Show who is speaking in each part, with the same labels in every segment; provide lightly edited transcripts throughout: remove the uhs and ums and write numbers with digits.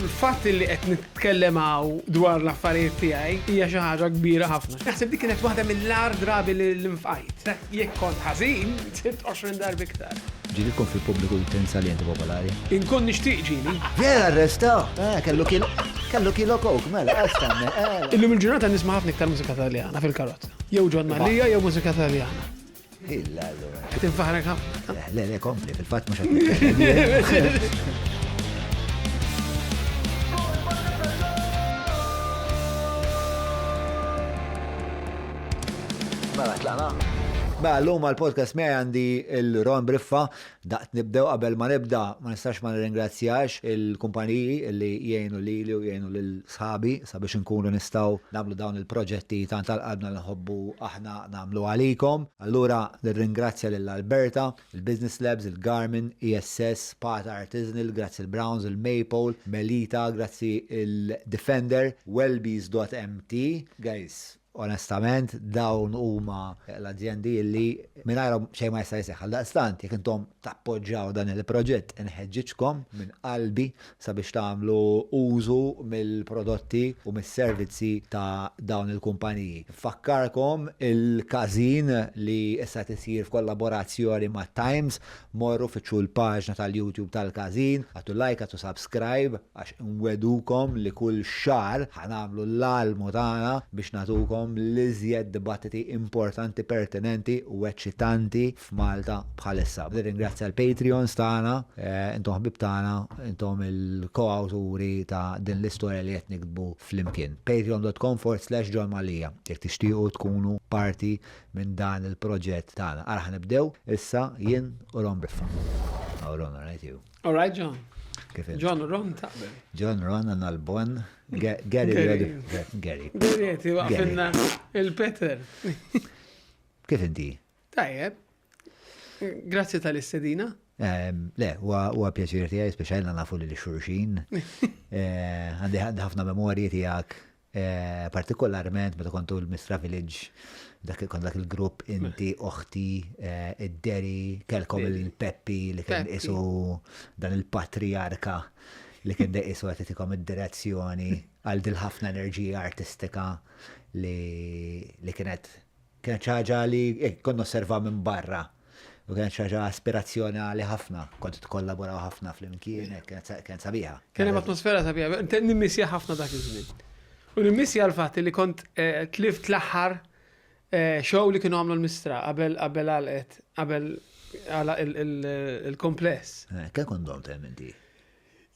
Speaker 1: Il-fatt li qed nitkellem hawn dwar l-affarijiet tiegħi hija xi ħaġa kbira ħafna. Naħseb dik kienet waħda mill-agħar drabi li nfqajt. Jekk kont ħażin, sirt 20 darba iktar.
Speaker 2: Ġieli tkun fil-pubbliku tinsa li inti popolari?
Speaker 1: Inkun nixtieq ġieli.
Speaker 2: Vera arrestaw! Eh, kellu kilo, kellu kilo coke, mela, astanne, eh.
Speaker 1: Illum il-ġurnata nisma' ħafna iktar mużika Taljana fil-karozza. Jew John Mallia jew mużika Taljana.
Speaker 2: Illa allura.
Speaker 1: Qed infaħrek ħafna.
Speaker 2: Eh, le, le, kompli, fil-fatt mhux qed Mela, tlaqna? Mela, llum għal-podcast miegħi għandi il-Ron Briffa, daqt nibdew qabel ma nibda ma nistax ma nirringrazzjax il-kumpaniji li jgħinu lili u jgħinu lil sħabi sabiex inkunu nistgħu nagħmlu dawn il-proġetti tant għal qalbna li nħobbu aħna nagħmlu għalikom. Allura nirringrazzja lil Alberta, il-Business Labs, il-Garmin, ESS, Pata Artisanal, grazzi l-Browns, il-Maypole, Melita, grazzi il-Defender, Wellbees.mt. Guys, Onestament, dawn huma l-azjendi li mingħajrhom xejn ma jista' jseħħ. Għaldaqstant, jekk intom tappoġġjaw dan il-proġett, inħeġġiġkom minn qalbi sabiex tagħmlu użu mill-prodotti u mis-servizzi ta' dawn il-kumpaniji. Nfakkarkom il-każin li issa qed isir f'kollaborazzjoni ma' Times, morru fittxu l-paġna tal-YouTube tal-każin, agħtu like, agħtu subscribe, Għax inwegħdukom li kull xahar ħa nagħmlu l-almu tagħna biex nagħtukom l-iżjed dibattiti importanti, pertinenti u eċċitanti f'Malta bħalissa. Nirringrazzja l-Patreons tagħna, intom ħbieb tagħna, intom il-ko-awturi ta' din l-istorja li qed niktbu flimkien. Patreon.com forward slash John Mallia jekk tixtiequ tkunu parti minn dan il-proġett tagħna. Ara ħa nibdew issa jien u Ron Briffa. Hawn Ron, all right you.
Speaker 1: All right, John. Kif John Ron taqbel.
Speaker 2: John Ron għanna l-bon. Gary.
Speaker 1: Gary. Gary, waqfinna il-Peter.
Speaker 2: Kif inti?
Speaker 1: Tajjeb. Grazzi tal-istedina.
Speaker 2: Ehm, le, huwa pjaċir tiegħi, speċjalna nafu li xurxin. Eh, għandi ħafna memorji tiegħek Eh, partikolarment meta kontu l-Mistra Village, dak kont dak il-grupp inti, oħti, eh, id-Deri, kelkom il-Peppi li kien isu dan il-patriarka li kien isu qed itikom id-direzzjoni għal dil ħafna enerġija artistika li, li kienet Kienet xi ħaġa li eh, kont nosserva minn barra. U kienet xi ħaġa aspirazzjonali ħafna. Kont tkollaboraw ħafna flimkien, eh, kienet sabiħa.
Speaker 1: Kien hemm atmosfera sabiħa, nimmissja ħafna dak iż-żmien. U nimmissja l-fatt li kont eh, tlift l-aħħar show li kienu għamlu l-mistra qabel qabel għalqet qabel għala il-kompless.
Speaker 2: Kemm kont domt hemm inti?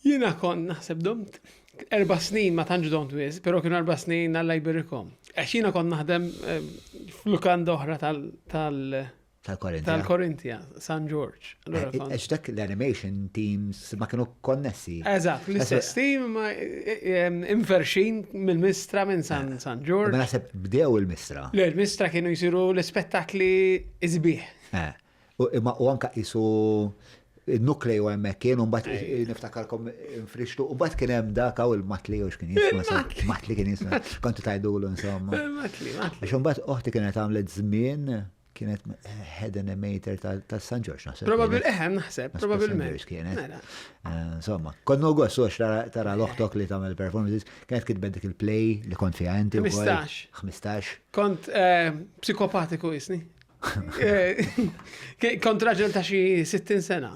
Speaker 1: Jiena kont naħseb domt erba' snin ma tantx domt wisq, però kienu erba' snin Alla jberikhom. Għax jiena kont naħdem eh, f'lukanda oħra tal
Speaker 2: tal
Speaker 1: Tal-Korintja. Tal-Korintja, San George.
Speaker 2: Eh, għax dak l-animation teams ma kienu konnessi.
Speaker 1: Eżatt, l-istess team ma eh, inferxin mill-Mistra minn San San George.
Speaker 2: Ma naħseb bdew il-Mistra.
Speaker 1: Le, il-Mistra kienu jsiru l-ispettakli isbieħ.
Speaker 2: Imma u anka qisu il-nukleu hemmhekk kien u mbagħad niftakarkom infrixtu u mbagħad kien hemm dak hawn il-matli u x'kien jisma' matli kien jisma' kontu tgħidulu insomma.
Speaker 1: Matli, matli.
Speaker 2: Għax imbagħad oħti kienet għamlet żmien kienet head animator ta' San Ġorġ
Speaker 1: naħseb. Probabil eħem naħseb, probabilment.
Speaker 2: Kienet. Mela. Eh, insomma, kont gost għax tara l-oħtok li tagħmel performances, kienet kitbet dik il-play li kont fiha inti.
Speaker 1: 15.
Speaker 2: 15.
Speaker 1: Kont eh, psikopatiku jisni. Eh, kont raġel ta' xi 60 sena.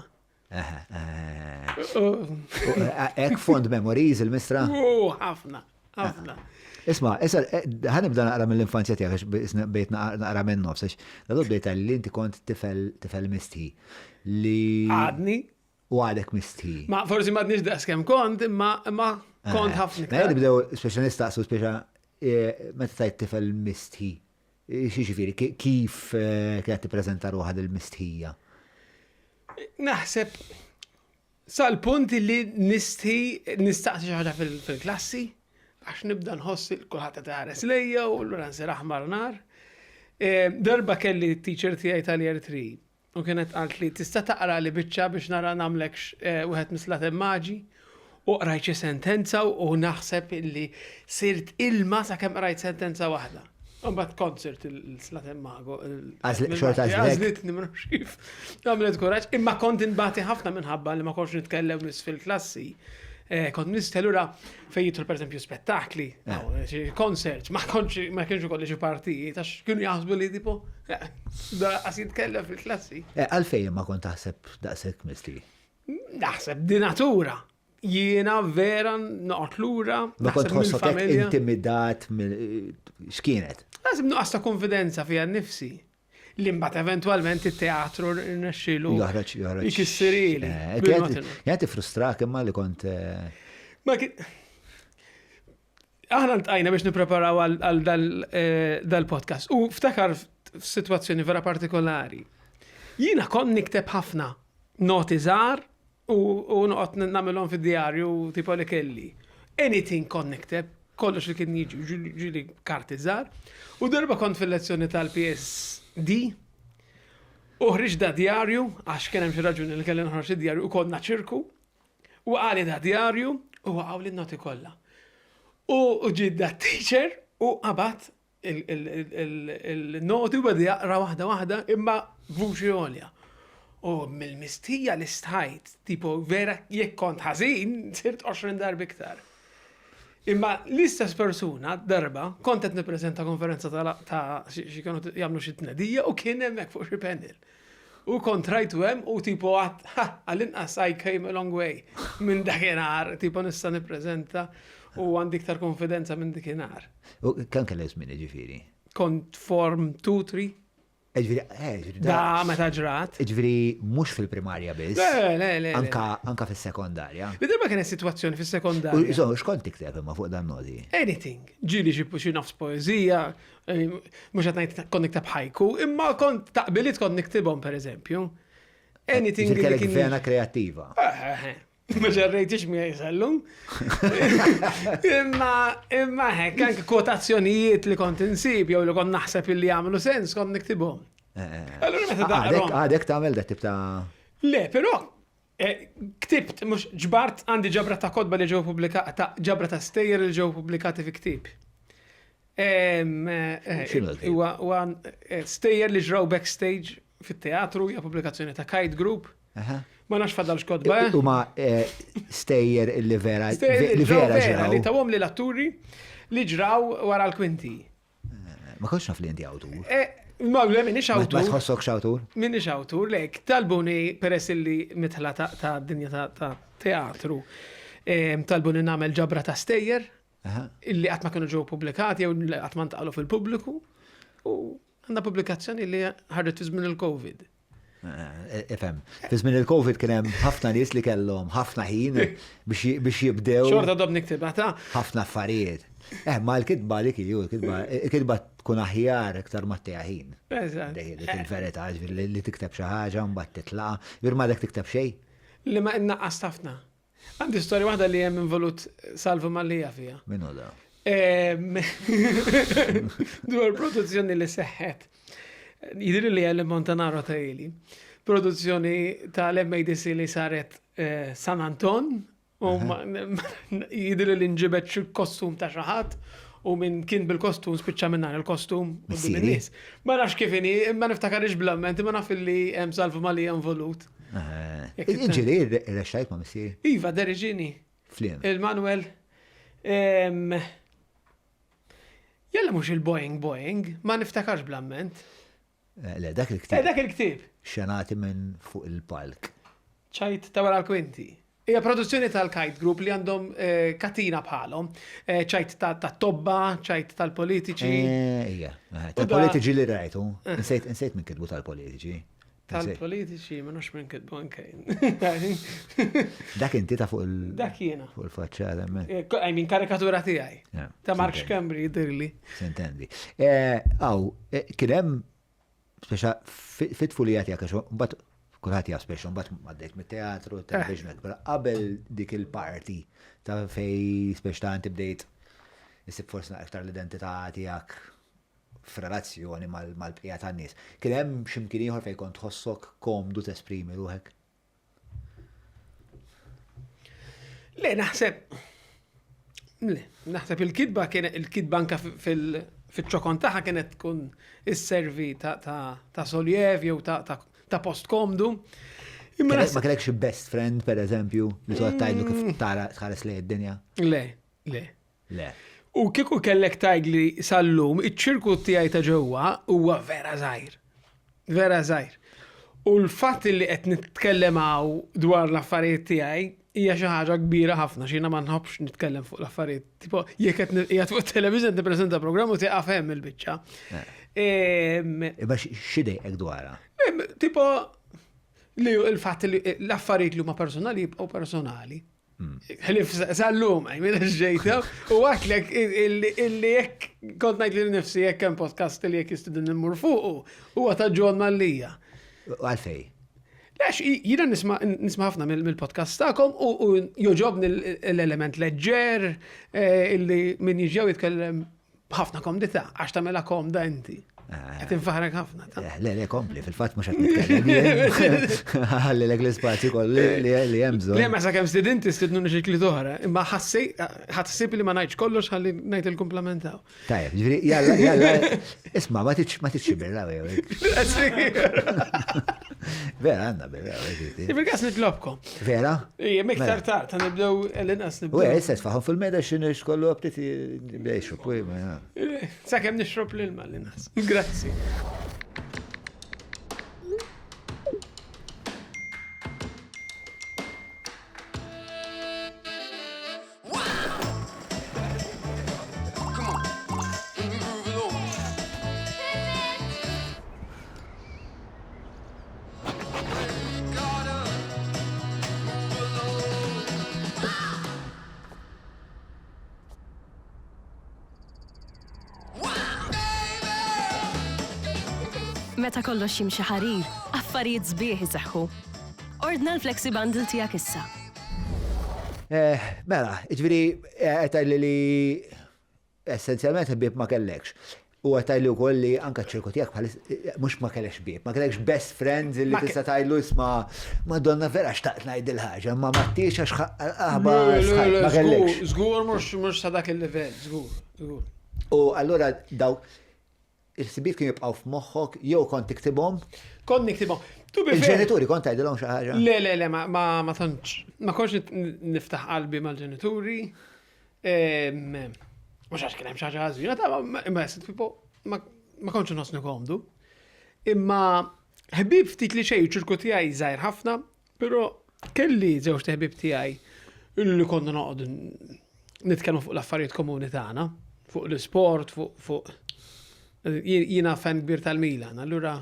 Speaker 2: Ek fond memories il-mistra?
Speaker 1: U ħafna, ħafna.
Speaker 2: Isma, issa, eh, ħanibda naqra mill-infanzja tiegħek għax bejt naqra minn nofs, għax dadu bdejt li inti kont tifel tifel mistħi li.
Speaker 1: Għadni.
Speaker 2: U għadek mistħi.
Speaker 1: Ma forsi ma għadniex daqs kemm kont, imma imma kont eh, ħafna.
Speaker 2: Mela nibdew speċa nistaqsu speċa meta tajt tifel mistħi. X'jiġifieri, kif eh, kienet tippreżenta ruħha dil-mistħija?
Speaker 1: Naħseb sal-punt li nistħi nistaqsi xi ħaġa fil-klassi għax nibda nħoss il kulħadd qed iħares lejja u allura nsir aħmar nar. Eh, darba kelli t-teacher tiegħi tal-year 3 U kienet qaltli, tista' taqrali biċċa biex nara nagħmlekx wieħed mis-slaten maġi? U qrajt xi sentenza u naħseb illi sirt ilma sakemm qrajt sentenza waħda. U mbagħad kont sirt il-slaten mago.
Speaker 2: Xorta
Speaker 1: għażlitni ma nafx kif. Għamlet kuraġġ, imma kont inbati ħafna minħabba li ma kontx nitkellem wis fil-klassi. Eh, kont nistħi lura fejn jidħol pereżempju spettakli, eh. concerts, ma kontx ma kienx ukolli xi partijiet għax kienu jaħsbu li tipo eh, da qas jitkellem fil-klassi.
Speaker 2: Għalfejn ma kont taħseb daqshekk misti?
Speaker 1: Naħseb di natura. Jiena vera noqgħod lura.
Speaker 2: Ma kont tħossok intimidat x'kienet?
Speaker 1: Naħseb nuqqas ta' konfidenza fija nnifsi. Li mbagħad eventwalment it-teatru rnexxielu.
Speaker 2: Joħroġ, joħroġ.
Speaker 1: Ikissirili.
Speaker 2: Eh, kienet tifrustrak imma li kont. Eh,
Speaker 1: Ma kien. Aħna ntqajna biex nippreparaw għal eh, dal-podcast u ftakar f'sitwazzjoni vera partikolari. Jiena kont nikteb ħafna noti żgħar U noqgħod nagħmilhom fid-djarju tipo li kelli. Anything kont nikteb, kollox li kien jiġi, ġieli karti żgħar. U darba kont fil-lezzjoni tal-PSD u ħriġt da djarju, għax kien hemm xi raġuni li kelli noħroġ id-djarju u konna ċirku, u qali da djarju u waqgħu n-noti kollha. U ġiet da teacher u qabad il-noti u beda jaqra waħda waħda imma b'vuċi għolja. U mill-mistija li stħajt, tipo vera jekk kont ħażin, sirt 20 darba iktar. Imma l-istess persuna darba kont qed nippreżenta konferenza ta' xi kienu jagħmlu xi tnedija u kien hemmhekk fuq xi panel. U kont rajtu hemm u tipo għat għall-inqas I came a long way minn dakinhar, tipo nista' nippreżenta u għandi iktar konfidenza minn dakinhar.
Speaker 2: U kemm kellek żmien ġifieri?
Speaker 1: Kont form 2, 3.
Speaker 2: Ġifieri, eh, ġifieri.
Speaker 1: Da meta ġrat.
Speaker 2: Ġifieri mhux fil-primarja biss.
Speaker 1: Le, le, le.
Speaker 2: Anka anka fis-sekondarja.
Speaker 1: Li darba kienet sitwazzjoni fis-sekondarja.
Speaker 2: So, x'kont tikteb imma fuq dan noti?
Speaker 1: Anything. Ġieli xi xi nofs poeżija, eh, mhux qed ngħid kont nikteb ħajku, imma kont taqbiliet kont niktibhom pereżempju. Anything.
Speaker 2: Ġifieri kellek vena kreattiva.
Speaker 1: Eh, eh, Ma ġarrejtix miegħi sallum. Imma imma hekk anke kwotazzjonijiet li kont insib jew li kont naħseb illi jagħmlu sens kont niktibhom.
Speaker 2: Eh, eh.
Speaker 1: Allura meta taqrahom.
Speaker 2: Għadek tagħmel dat tip ta'
Speaker 1: Le, però eh, ktibt mhux ġbart għandi ġabra ta' kotba li ġew pubblikati, ġabra ta' stejjer li ġew pubblikati fi ktieb. Huwa stejjer li ġraw backstage fit-teatru, hija pubblikazzjoni ta' Kite Group. Ma nafx fadal x'kotba. Eh?
Speaker 2: Huma eh, stejjer li vera li vera ġraw.
Speaker 1: Li tawhom li l-atturi li ġraw wara l-kwinti.
Speaker 2: Eh, ma kontx naf li inti awtur.
Speaker 1: Ma le minix awtur.
Speaker 2: Ma tħossokx awtur?
Speaker 1: Minix awtur, lek, talbuni peress li mitħla ta' dinja ta' teatru. Talbuni nagħmel ġabra ta' stejjer illi qatt ma kienu ġew pubblikati jew li qatt ma ntqalu fil-pubbliku. U għandna pubblikazzjoni li ħarġet fi żmien il-Covid.
Speaker 2: Eh, ifhem, fi żmien il-Covid kien hemm ħafna nies li kellhom ħafna ħin biex jibdew.
Speaker 1: Xorta dob niktibha ta'
Speaker 2: ħafna affarijiet. Eh, ma l-kitba li kiju, l-kitba tkun aħjar iktar ma tija ħin.
Speaker 1: Eżatt.
Speaker 2: Dik il-verità, li tikteb xi ħaġa mbagħad titlaqa, bir ma dak tikteb xejn.
Speaker 1: Li ma innaqqas ħafna. Għandi storja waħda li hemm involut Salvu Mallia fiha.
Speaker 2: Min hu da?
Speaker 1: Dwar produzzjoni li seħħet. Jidhirli li Ellen Montanaro ta' ili. Produzzjoni tal-MADC li saret eh, San Anton u jidhirli li nġibet xi kostum ta' xi ħadd u minn kien bil-kostum spiċċa minn il-kostum quddiem in-nies. Ma nafx kif inhi, imma niftakarix bl-amment, imma naf illi hemm Salvu Mallia involut.
Speaker 2: Eh, Inġili, rexxajt ma' missieri.
Speaker 1: Iva, Deriġini.
Speaker 2: Fliem.
Speaker 1: Il-Manuel. Jalla mhux il-Boeing Boeing, ma niftakarx bl-amment.
Speaker 2: Eh, le, dak il-ktib.
Speaker 1: Eh, dak il-ktib.
Speaker 2: Xenati minn fuq il-palk.
Speaker 1: ċajt ta' wara l-kwinti. Hija produzzjoni tal-Kite Group li għandhom katina bħalhom. Ċajt ta' tobba, ċajt tal-politiċi.
Speaker 2: Ija, tal-politiċi li rajtu. Insejt minn kitbu tal-politiċi.
Speaker 1: Tal-politiċi, ma nafx minn kitbu anke.
Speaker 2: Dak inti ta' fuq il-
Speaker 1: Dak jiena.
Speaker 2: Fuq il-faċċata,
Speaker 1: I mean, karikatura tiegħi. Ta' Mark Schembri jidirli.
Speaker 2: Sintendi. Aw, kien hemm Speċa fit-tfulija tiegħek għax mbagħad kulħadd jaf speċa mbagħad għaddejt mit-teatru, television, eh. però qabel dik il-parti ta' fej speċa ta' inti bdejt issib forsi aktar l-identità tiegħek f'relazzjoni mal-bqija tan-nies. Kien hemm x'imkien ieħor fejn kont tħossok komdu tesprimi ruħek?
Speaker 1: Le, naħseb. Le, naħseb il-kitba kien il-kitba anka fil-ċokon tagħha kienet tkun isservi ta' soljev jew ta' post komdu. Imma
Speaker 2: Ma kellekx best friend, per eżempju, li toqgħod tgħidlu kif tara tħares lejn id-dinja?
Speaker 1: Le, le.
Speaker 2: Le.
Speaker 1: U kieku kellek tgħidli sal-lum, iċ-ċirku tiegħi ta' ġewwa huwa vera żgħir. Vera żgħir. U l-fatt li qed nitkellem hawn dwar l-affarijiet tiegħi hija xi ħaġa kbira ħafna x'jiena ma nħobbx nitkellem fuq l-affarijiet. Tipo, jekk qed qiegħed fuq it-television tippreżenta programm u tieqaf hemm il-biċċa.
Speaker 2: Imma x'idejqek dwarha?
Speaker 1: Tipo, li il-fatt li l-affarijiet li huma personali jibqgħu personali. Ħlif sal-lum, minn ġejta, u għatlek illi jekk kont ngħid lil nifsi jekk hemm podcast li jekk jistidin immur fuqu, huwa ta' John Mallia.
Speaker 2: Għalfej?
Speaker 1: Għax jiena nisma' ħafna mill-podcast tagħkom u joġobni l-element leġġer eh, illi min jiġew jitkellem b'ħafna komdità, għax tagħmilha komda inti. Eh. Qed infaħrek ħafna.
Speaker 2: Eh, le, le, kompli, fil-fatt mhux qed nitkellem. Ħalli lek l-ispazju kollu li hemm bżonn.
Speaker 1: Le, ma sakemm stidinti stidnu xi tliet oħra, imma ħassib li ma ngħidx kollox ħalli ngħid il-kumplementaw.
Speaker 2: Tajjeb, ġifieri jalla, jalla, isma' ma titx ma titx birra Vera għandna birra.
Speaker 1: Fil-każ nitlobkom.
Speaker 2: Vera?
Speaker 1: Ija, miktar tard, ta' nibdew l-inqas nibdew.
Speaker 2: U issa tfaħom fil-meda x'inhu xkollu aptit nibda jixrob.
Speaker 1: Sakemm nixrob l-ilma l-inqas. Grazzi.
Speaker 3: Meta kollox jimxi ħarir, affarijiet sbieħ iseħħu. Ordna l-Flexi Bundle tiegħek issa.
Speaker 2: Eh, mela, ġifieri eh, qed li Essenzjalment ħbieb ma kellekx. U qed tgħidli wkoll li anke ċ-ċirku tiegħek bħalis mhux ma kellekx ħbieb, ma kellekx best friends li tista' tgħidlu isma' Madonna vera xtaqt ngħid il-ħaġa, imma ma għadtix għax qaħba sħajt, ma kellekx.
Speaker 1: Żgur mhux sa dak il-livell, żgur, żgur.
Speaker 2: U allura dawk il-ħsibijiet kienu jibqgħu f'moħħok jew kont tiktibhom?
Speaker 1: Kont niktibhom.
Speaker 2: Il-ġenituri kont tgħidilhom xi ħaġa?
Speaker 1: Le, le, le, ma tantx. Ma kontx niftaħ qalbi mal-ġenituri. Mhux għax kien hemm xi ħaġa ħażina, ta' imma tipo ma kontx inħossni komdu. Imma ħbieb ftit li xejn ċirku tiegħi żgħir ħafna, però kelli żewġ ħbieb tiegħi li konna noqogħdu nitkellmu fuq l-affarijiet komuni tagħna, fuq l-isport, fuq jiena fan kbir tal-Milan, allura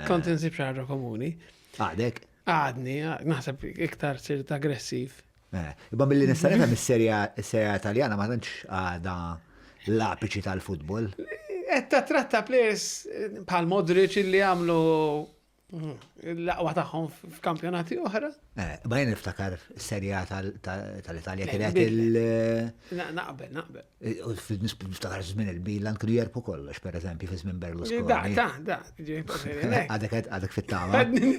Speaker 1: Kont insib xi ħaġa komuni.
Speaker 2: Għadek?
Speaker 1: Għadni, naħseb iktar sirt aggressiv.
Speaker 2: Eh, imma billi nista' nifhem is-serja is-serja Taljana ma tantx għadha l-apiċi tal-futbol.
Speaker 1: Qed tattratta players eh, bħal Modric illi għamlu mm, l-aqwa tagħhom f'kampjonati oħra.
Speaker 2: Eh, ma jien niftakar serja tal-Italja kienet il.
Speaker 1: Naqbel, naqbel.
Speaker 2: Eh, niftakar żmien il-Milan kienu jerpu kollox, per eżempju, fi żmien Berlusconi.
Speaker 1: Da, da, da.
Speaker 2: Għadek għadek fit-tama.
Speaker 1: Għadni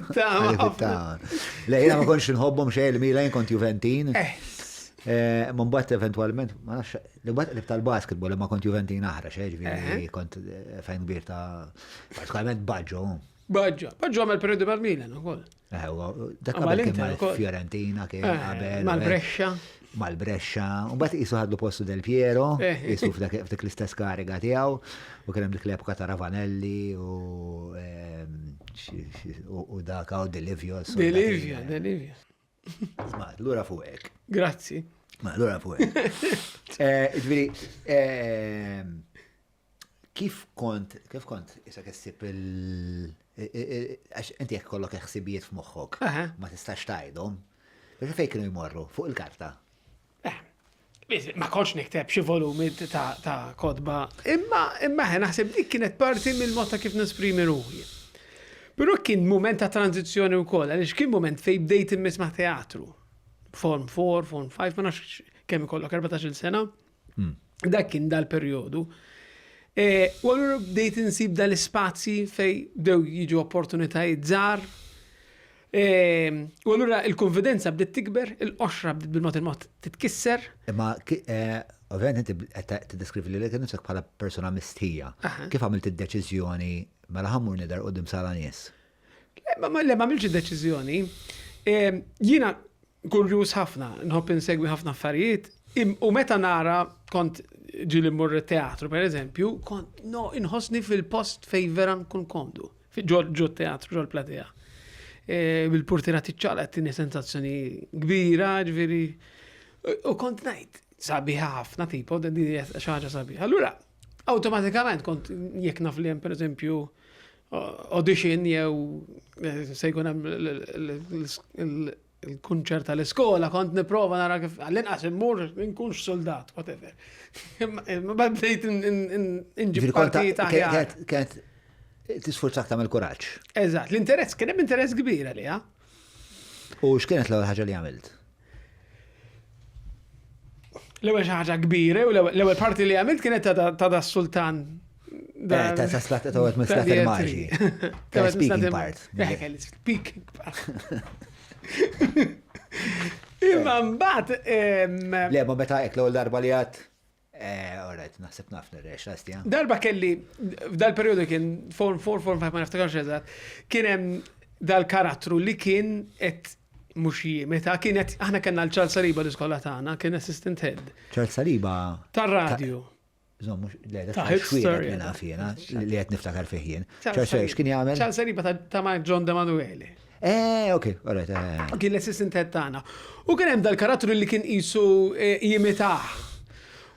Speaker 2: Le, jiena ma kontx nħobbhom xejn il-Milan kont Juventin. Eh. Ma mbagħad eventwalment, ma nafx, li mbagħad qlib tal-basketball ma kont Juventin aħra xejn, ġifieri kont fejn kbir ta' partikolarment Baggio.
Speaker 1: Baggio, Baggio għamel periodu mal-Milan ukoll.
Speaker 2: Eh, dak qabel kien mal-Fiorentina kien eh, qabel.
Speaker 1: Mal-Brescia.
Speaker 2: Mal-Brescia. U mbagħad qisu ħadlu postu Del Piero, eh. qisu f'dik l-istess kariga tiegħu, u kien hemm dik l-epoka ta' Ravanelli u ehm, u dak u Delivio.
Speaker 1: Delivio, Delivio.
Speaker 2: Ma, lura fuqek.
Speaker 1: Grazzi.
Speaker 2: Ma, lura fuqek. Ġifieri, ehm, Kif kont, kif kont isek issib il- għax inti jekk kollok ħsibijiet f'moħħok, ma tistax tgħidhom. Biex fejn kienu jmorru? Fuq il-karta.
Speaker 1: Eh, ma kontx nikteb xi volumi ta' kotba, imma imma naħseb dik kienet parti mill-mod ta' kif nesprimi ruħi. Però kien mument ta' tranzizzjoni wkoll, għaliex kien mument fejn bdejt immiss ma' teatru. Form 4, form 5, ma nafx kemm ikollok 14-il sena. Hmm. Dak kien dal-perjodu. E, u allura bdejt insib dal-ispazji fej bdew jiġu opportunitajiet żgħar. E, u allura il-konfidenza bdiet tikber, il-qoxra bdiet bil-mod il-mod titkisser.
Speaker 2: Imma e, ovvjament inti qed tiddeskrivi lilek innifsek bħala persuna mistħija. Kif għamilt id-deċiżjoni mela ħammur nidher quddiem sala nies?
Speaker 1: Le, ma le, ma għamilx deċiżjoni. Jiena kurjuż ħafna, nħobb insegwi ħafna affarijiet, u meta nara kont ġieli mmur teatru, per eżempju, kont no, inħossni fil-post fej vera nkun komdu, ġo teatru, ġo l-platea. E, bil-portira tiċċaqlaq tini sensazzjoni kbira, ġifieri. U kont ngħid, sabiħa ħafna tipo, din xi ħaġa sabiħa. Allura, awtomatikament kont jekk naf li hemm pereżempju audition jew eh, se jkun hemm il-kunċert tal-iskola, kont nipprova nara kif għall-inqas immur nkunx soldat, whatever. Ma bdejt inġib partijiet aħjar.
Speaker 2: Kienet tisfurzak tagħmel kuraġġ.
Speaker 1: Eżatt, l-interess kien hemm interess kbir għaliha.
Speaker 2: U x'kienet l-ewwel ħaġa li għamilt?
Speaker 1: L-ewwel xi ħaġa kbira u l-ewwel parti li għamilt kienet ta' da sultan.
Speaker 2: Eh, ta' slat ta' għet mislat il-maġi. Ta' speaking part.
Speaker 1: Eh, kelli speaking part. Imma mbagħad.
Speaker 2: Le, ma meta hekk l-ewwel darba li għad Eh, alright, naħseb naf nirrex, lastja.
Speaker 1: Darba kelli, f'dal periodu kien form 4, form 5, ma niftakarx eżatt, kien hemm dal-karattru li kien qed mhux meta kienet aħna kellna l-Charles Saliba l-iskola tagħna, kien assistant head.
Speaker 2: Charles Saliba?
Speaker 1: Tar-radju.
Speaker 2: Żomm, mhux le, ta' hipster li naf jiena, li qed niftakar fih jien. Charles Saliba x'kien jagħmel?
Speaker 1: Charles Saliba ta' Mark John Demanuele.
Speaker 2: Eh, ok, alright. Eh.
Speaker 1: Kien l-assistant head tagħna. U kien hemm dal-karattru li kien qisu eh, jimitah.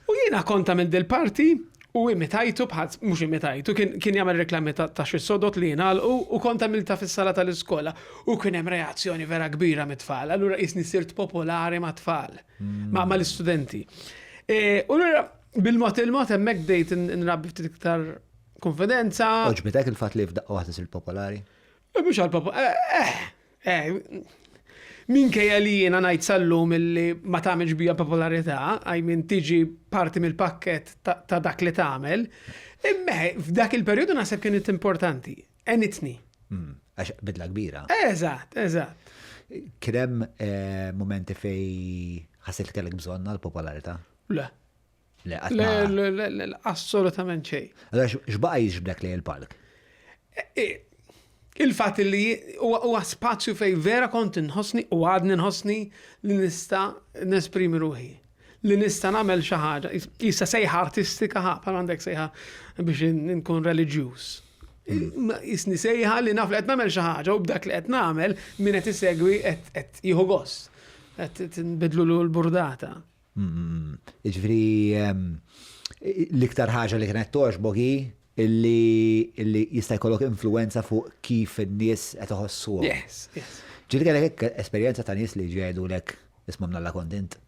Speaker 1: U jiena kont għamilt dil-parti u imitajtu bħal mhux imitajtu, kien jagħmel reklami ta' xi sodot li jingħalqu u kont għamilta fis-sala tal-iskola u kien hemm reazzjoni vera kbira mit-tfal. Allura qisni sirt popolari mat-tfal, mm. ma' mal-istudenti. Eh, u allura bil-mod il-mod hemmhekk bdejt nrabbi ftit iktar konfidenza.
Speaker 2: Oġbitek il-fatt li f'daqqa waħda sirt popolari?
Speaker 1: Eh, mhux għal papa, eh, eh, eh, minkejja li jiena ngħid sal-lum illi ma tagħmilx bija popolarità, I mean tiġi parti mill-pakket ta' dak li tagħmel, imma f'dak il-perjodu naħseb kienet importanti, enitni.
Speaker 2: Hmm, għax bidla kbira.
Speaker 1: Eżatt, eżatt.
Speaker 2: Kien hemm eh, momenti fej ħassilt kellek bżonna l-popolarità?
Speaker 1: Le.
Speaker 2: Le,
Speaker 1: le, le, le, le, assolutament xejn.
Speaker 2: Allora, x'baqa' jiġbdek lejn il-palk?
Speaker 1: E, e, il-fatt li huwa spazju fej vera kont inħossni u għadni nħossni li nista' nesprimi ruħi. Li nista' nagħmel xi ħaġa. Issa sejħa artistika ħa, bħal għandek sejħa biex nkun reliġjuż. Mm. Isni sejħa li naf li qed nagħmel xi ħaġa u b'dak li qed nagħmel min qed isegwi qed jieħu gost. Qed nbidlu l-burdata.
Speaker 2: Jiġifieri l-iktar ħaġa li kienet togħġbok hi illi jista' jkollok influwenza fuq kif in-nies qed iħossuhom.
Speaker 1: Yes, yes.
Speaker 2: Ġieli kellek hekk esperjenza ta' nies li ġew jgħidulek isma' mnalla kont int?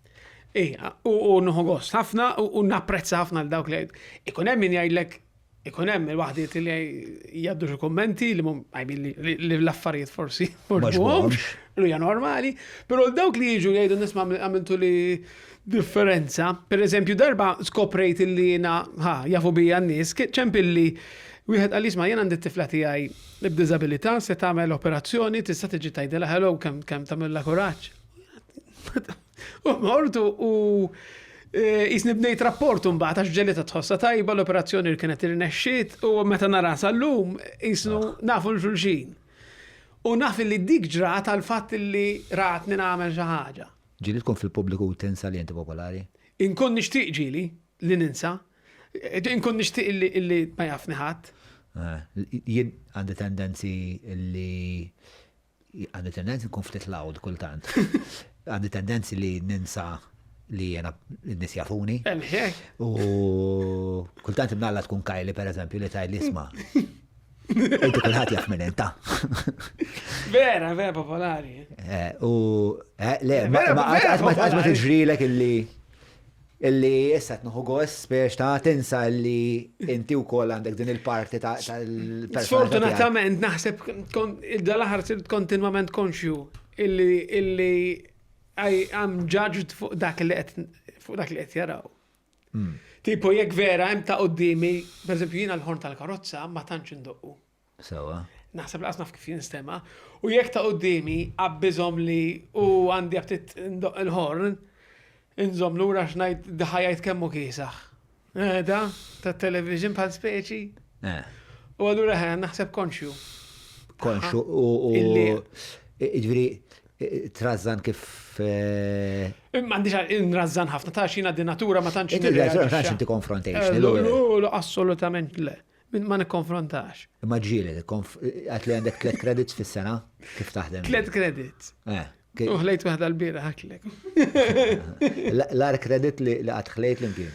Speaker 1: Ija, u nieħu gost ħafna u napprezza ħafna l dawk li ikun hemm min jgħidlek Ikun hemm il-waħdiet li jgħaddu xi kummenti li mhum li l-affarijiet forsi m'għoġbuhomx, li hija normali, però dawk li jiġu jgħidu nisma' għamiltu li differenza. Per eżempju, darba skoprejt li jiena ħa jafu bija n-nies, ċempilli wieħed qal isma' jien għandi t-tifla tiegħi b'diżabilità se tagħmel operazzjoni tista' tiġi tgħidilha hello kemm kemm tagħmilha kuraġġ. U mort u e, jisni bnejt rapport mbagħad għax ġelita tħossa tajba l-operazzjoni li kienet irnexxiet u meta nara sal-lum jisnu ah. nafu l-xulxin. U naf li dik ġrat għal fatt li ratni nagħmel xi ħaġa.
Speaker 2: Ġieli tkun fil-pubbliku u tinsa li inti popolari?
Speaker 1: Inkun nixtieq ġieli li ninsa. Inkun nixtieq illi ma jafni ħadd.
Speaker 2: Eh, jien għandi tendenzi li Għandi tendenzi nkun ftit loud kultant. Għandi tendenzi li ninsa li jena n-nis jafuni. U kultant imnalla tkun Kajli per eżempju li tajli isma. Inti kulħadd jaf minn inta.
Speaker 1: Vera, vera popolari.
Speaker 2: Eh, u eh, le, ma qatt ma tiġrilek illi Illi issa qed nieħu gost biex ta' tinsa li inti wkoll għandek din il-parti ta' tal-personalità.
Speaker 1: Sfortunatament naħseb dal-aħħar sirt kontinwament konxju illi illi I am judged fuq dak li qed fuq dak li qed jaraw. Hmm. Tipo jekk vera hemm ta' quddiemi, pereżempju jiena l-ħorn tal-karozza ma tantx indoqqu.
Speaker 2: Sewwa.
Speaker 1: Naħseb laqas naf kif jinstema'. U jekk ta' quddiemi qabbiżhom li u għandi aptit ndoqq il-ħorn, inżomm lura għax ngħid ħa jgħid kemm hu kiesaħ. Eh, da, tat-television bħal speċi. Eh. U allura eh, naħseb konxju.
Speaker 2: Konxu u ġifieri trażżan kif.
Speaker 1: M'għandix nrażżan ħafna ta' xina di natura ma tantx.
Speaker 2: Inti tantx inti confrontation.
Speaker 1: Assolutament le. Ma nikkonfrontax.
Speaker 2: Imma ġieli, għat li għandek tlet credits fis-sena, kif taħdem?
Speaker 1: Tlet credits.
Speaker 2: Eh.
Speaker 1: U ħlejt waħda l-bira ħaklek.
Speaker 2: L-ar credit li għad ħlejt l-imkien.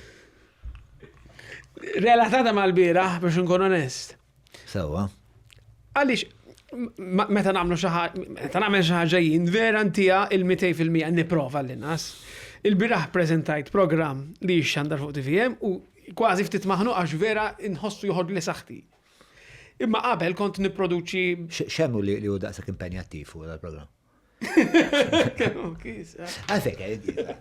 Speaker 1: Relatata mal-bira, biex nkun onest.
Speaker 2: Sewa.
Speaker 1: Għaliex, meta nagħmlu xi ħaġa, meta nagħmel xi ħaġa jien vera ntija il-200% nipprova l-inqas. Il-bieraħ preżentajt programm li jixxandar fuq TVM u kważi ftit maħnuq għax vera nħossu joħodli saħħti. Imma qabel kont nipproduċi.
Speaker 2: X'hemm li hu daqshekk impenjattiv fuq dal-programm?
Speaker 1: Kemm kisa.
Speaker 2: Għalfejn kemm kisa.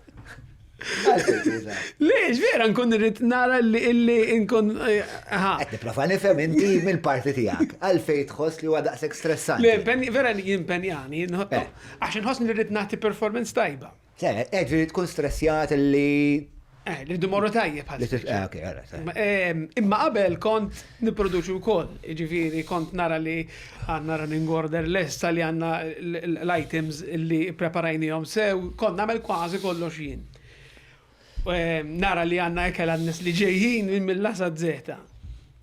Speaker 1: Le, vera nkun irrid nara li illi nkun. Eh,
Speaker 2: Qed nipprova nifhem inti mill-parti tiegħek. Għalfejn tħoss li huwa daqshekk stressanti.
Speaker 1: Le, vera li jimpenjani, eh. għax inħoss li rrid nagħti performance tajba.
Speaker 2: Se, eh, ġifieri tkun stressjat li
Speaker 1: Eh, li dumorru tajjeb
Speaker 2: ħadd. Eh, ok,
Speaker 1: eh, Imma qabel kont nipproduċi wkoll, jiġifieri kont nara li għandna running order lesta li għandna l-items li preparajnihom sew, kont nagħmel kważi kollox jien. Nara li għandna ikel għan-nies li ġejjin mill-A sa Z.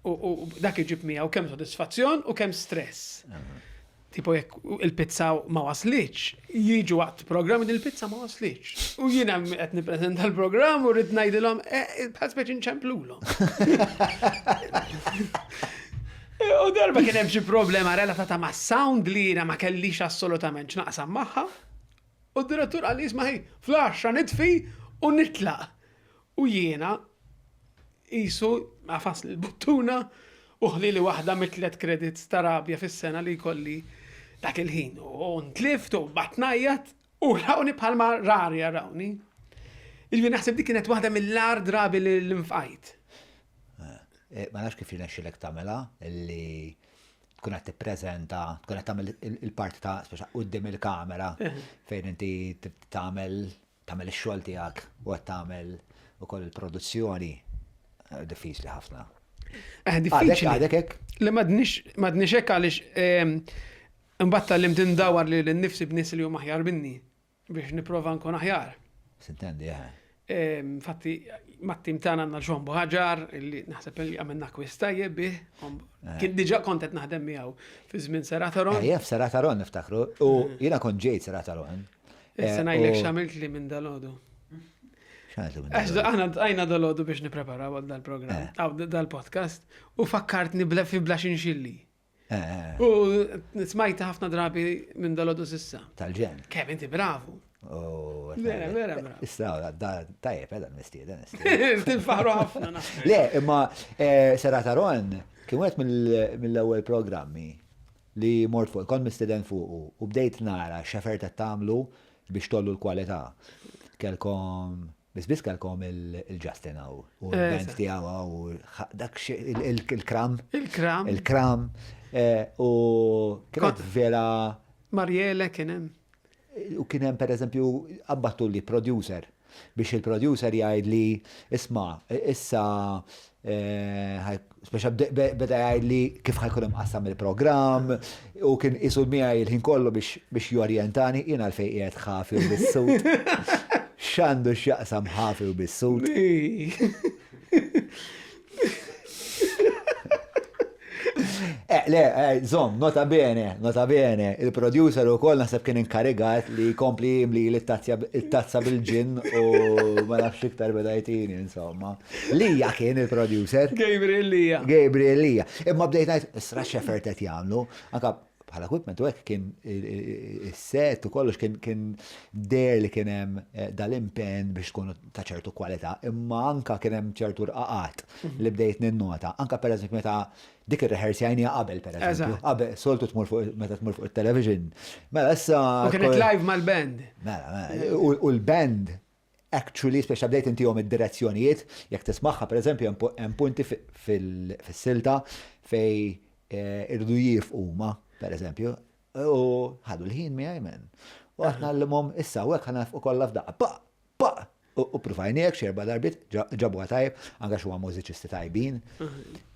Speaker 1: U dak iġib miegħu kemm sodisfazzjon u kemm stress. Tipo jekk il-pizza ma waslitx, jiġu waqt programm din il-pizza ma waslitx. U jiena qed nippreżenta l-programm u rrid ngħidilhom eh, eh, bħal speċi nċemplulhom. U darba kien hemm xi problema relatata ma' sound li jiena ma kellix assolutament x'naqsam magħha. U d-direttur qal isma' ħi, fl-għaxra nitfi u nitlaq. U jiena qisu għafas l-buttuna u ħlieli waħda mit-tliet credits ta' rabja fis-sena li jkolli dak il-ħin. U ntlift u bqajt ngħajjat u rawni bħalma rari jarawni. Jiġifieri naħseb dik kienet waħda mill-agħar drabi li nfqajt.
Speaker 2: Eh, ma nafx kif jirnexxilek tagħmilha li tkun qed tippreżenta, tkun qed tagħmel il-parti ta' speċa quddiem il-kamera eh. fejn inti tagħmel tagħmel ix-xogħol tiegħek u qed tagħmel ukoll il-produzzjoni eh, diffiċli ħafna.
Speaker 1: Eh, diffiċli.
Speaker 2: Għadek hekk?
Speaker 1: Le m'għadniex hekk għaliex ehm, imbagħad tal-lim tindawar li l-nifsi b'nies li huma aħjar minni biex nipprova nkun aħjar.
Speaker 2: Sintendi, eh.
Speaker 1: Ehm, infatti, mat-tim tagħna għandna Ġon Buħaġar, li naħseb li għamilna kwist tajjeb bih. Eh. Kien diġà kont qed naħdem miegħu fi żmien Serataron.
Speaker 2: Eh, jef Serataron niftakru. U jiena kont ġejt Serataron.
Speaker 1: Issa eh, ngħidlek x'għamilt li minn dalodu. Għax aħna għajna dalodu biex nippreparaw għal dal-programm, eh. għaw dal-podcast, u fakkartni bla fi bla xinxilli. Eh, u smajta ħafna drabi minn dalodu sissa.
Speaker 2: Tal-ġen.
Speaker 1: Kemm inti bravu.
Speaker 2: Oh,
Speaker 1: vera, vera, bravo.
Speaker 2: Issa, tajjeb, edha mistieden.
Speaker 1: Tinfaħru ħafna.
Speaker 2: Le, imma Serata Ron kien wieħed mill-ewwel programmi li mort fuq, kont mistieden fuqu u bdejt nara x'effort qed tagħmlu biex tgħollu l-kwalità. Kellkom, biss biss kellkom il-Justin hawn u l-band tiegħu hawn u dak il-kram.
Speaker 1: Il-kram.
Speaker 2: Il-kram. U kienet vera.
Speaker 1: Mariele kien hemm.
Speaker 2: U kien hemm pereżempju qabbattu li producer biex il-producer jgħidli isma' issa eh, speċa beda jgħidli kif ħajkun imqassam il-programm u kien isu miegħi il-ħin kollu biex jorjentani jien għalfejn qiegħed ħafi u bis-sut. X'għandu x'jaqsam ħafi u bis-sut? Eh, le, eh, zom, nota bene, nota bene, il-producer u koll naħseb kien inkarigat li jkompli jimli il-tazza bil-ġin u ma nafx iktar beda jtini, insomma. Lija kien il-producer.
Speaker 1: Gabriel Lija.
Speaker 2: Gabriel Lija. Imma bdejt ngħid, isra x'effort qed jagħmlu, anka bħala equipment u hekk kien is-set u kollox kien kien deher li kien hemm eh, dal-impenn biex tkun ta' ċertu kwalità, imma anka kien hemm ċertu rqaqat mhm. li bdejt ninnota. Anka pereżempju meta dik ir-rehearsjajnija qabel pereżempju, qabel soltu tmur fuq meta tmur fuq it-television. Mela issa.
Speaker 1: U kienet live mal-band.
Speaker 2: Mela, mela. U l-band actually speċa bdejt intihom id-direzzjonijiet, jekk tismagħha pereżempju hemm punti fis-silta fej eh, irridu jifqu huma, pereżempju, u ħadu l-ħin miegħi men. U qed ngħallimhom issa u hekk ħanafqu kollha f'daqqa. Pa! Pa! U provajniek xi erba' darbiet ġabuha tajjeb, anke huwa mużiċisti tajbin.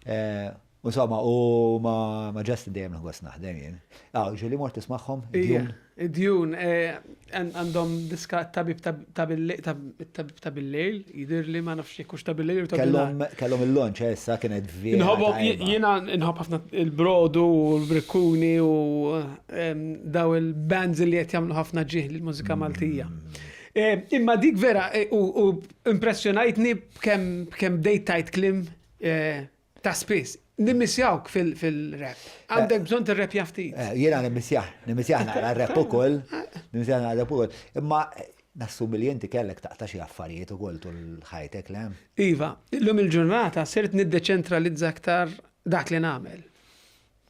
Speaker 2: Eh, Insomma, u ma Justin dejjem nħoss naħdem jien. Ah, ġieli mort tismagħhom?
Speaker 1: Ija, Dune, eh, għandhom diska tabib ta' bil-lejl, jidir li ma nafx jekk hux ta' bil-lejl u ta'
Speaker 2: Kellhom kellhom il-launch eh, issa kienet vera.
Speaker 1: Nħobbhom, jiena nħobb ħafna il-brodu u l-brikkuni u daw il-bands li qed jagħmlu ħafna ġieħ lill-mużika Maltija. Eh, imma dik vera u impressjonajtni b'kemm bdejt tajt kliem Ta' spiss. Nimmissjawk fil-rap. Għandek bżonn tirrepja ftit.
Speaker 2: Eh, jiena nimmissjah, nimmissjah naqra rap ukoll, nimmissjah naqra rap ukoll. Imma nassumi li inti kellek taqta' xi affarijiet ukoll tul ħajtek, le?
Speaker 1: Iva, illum il-ġurnata sirt niddeċentralizza aktar dak li nagħmel.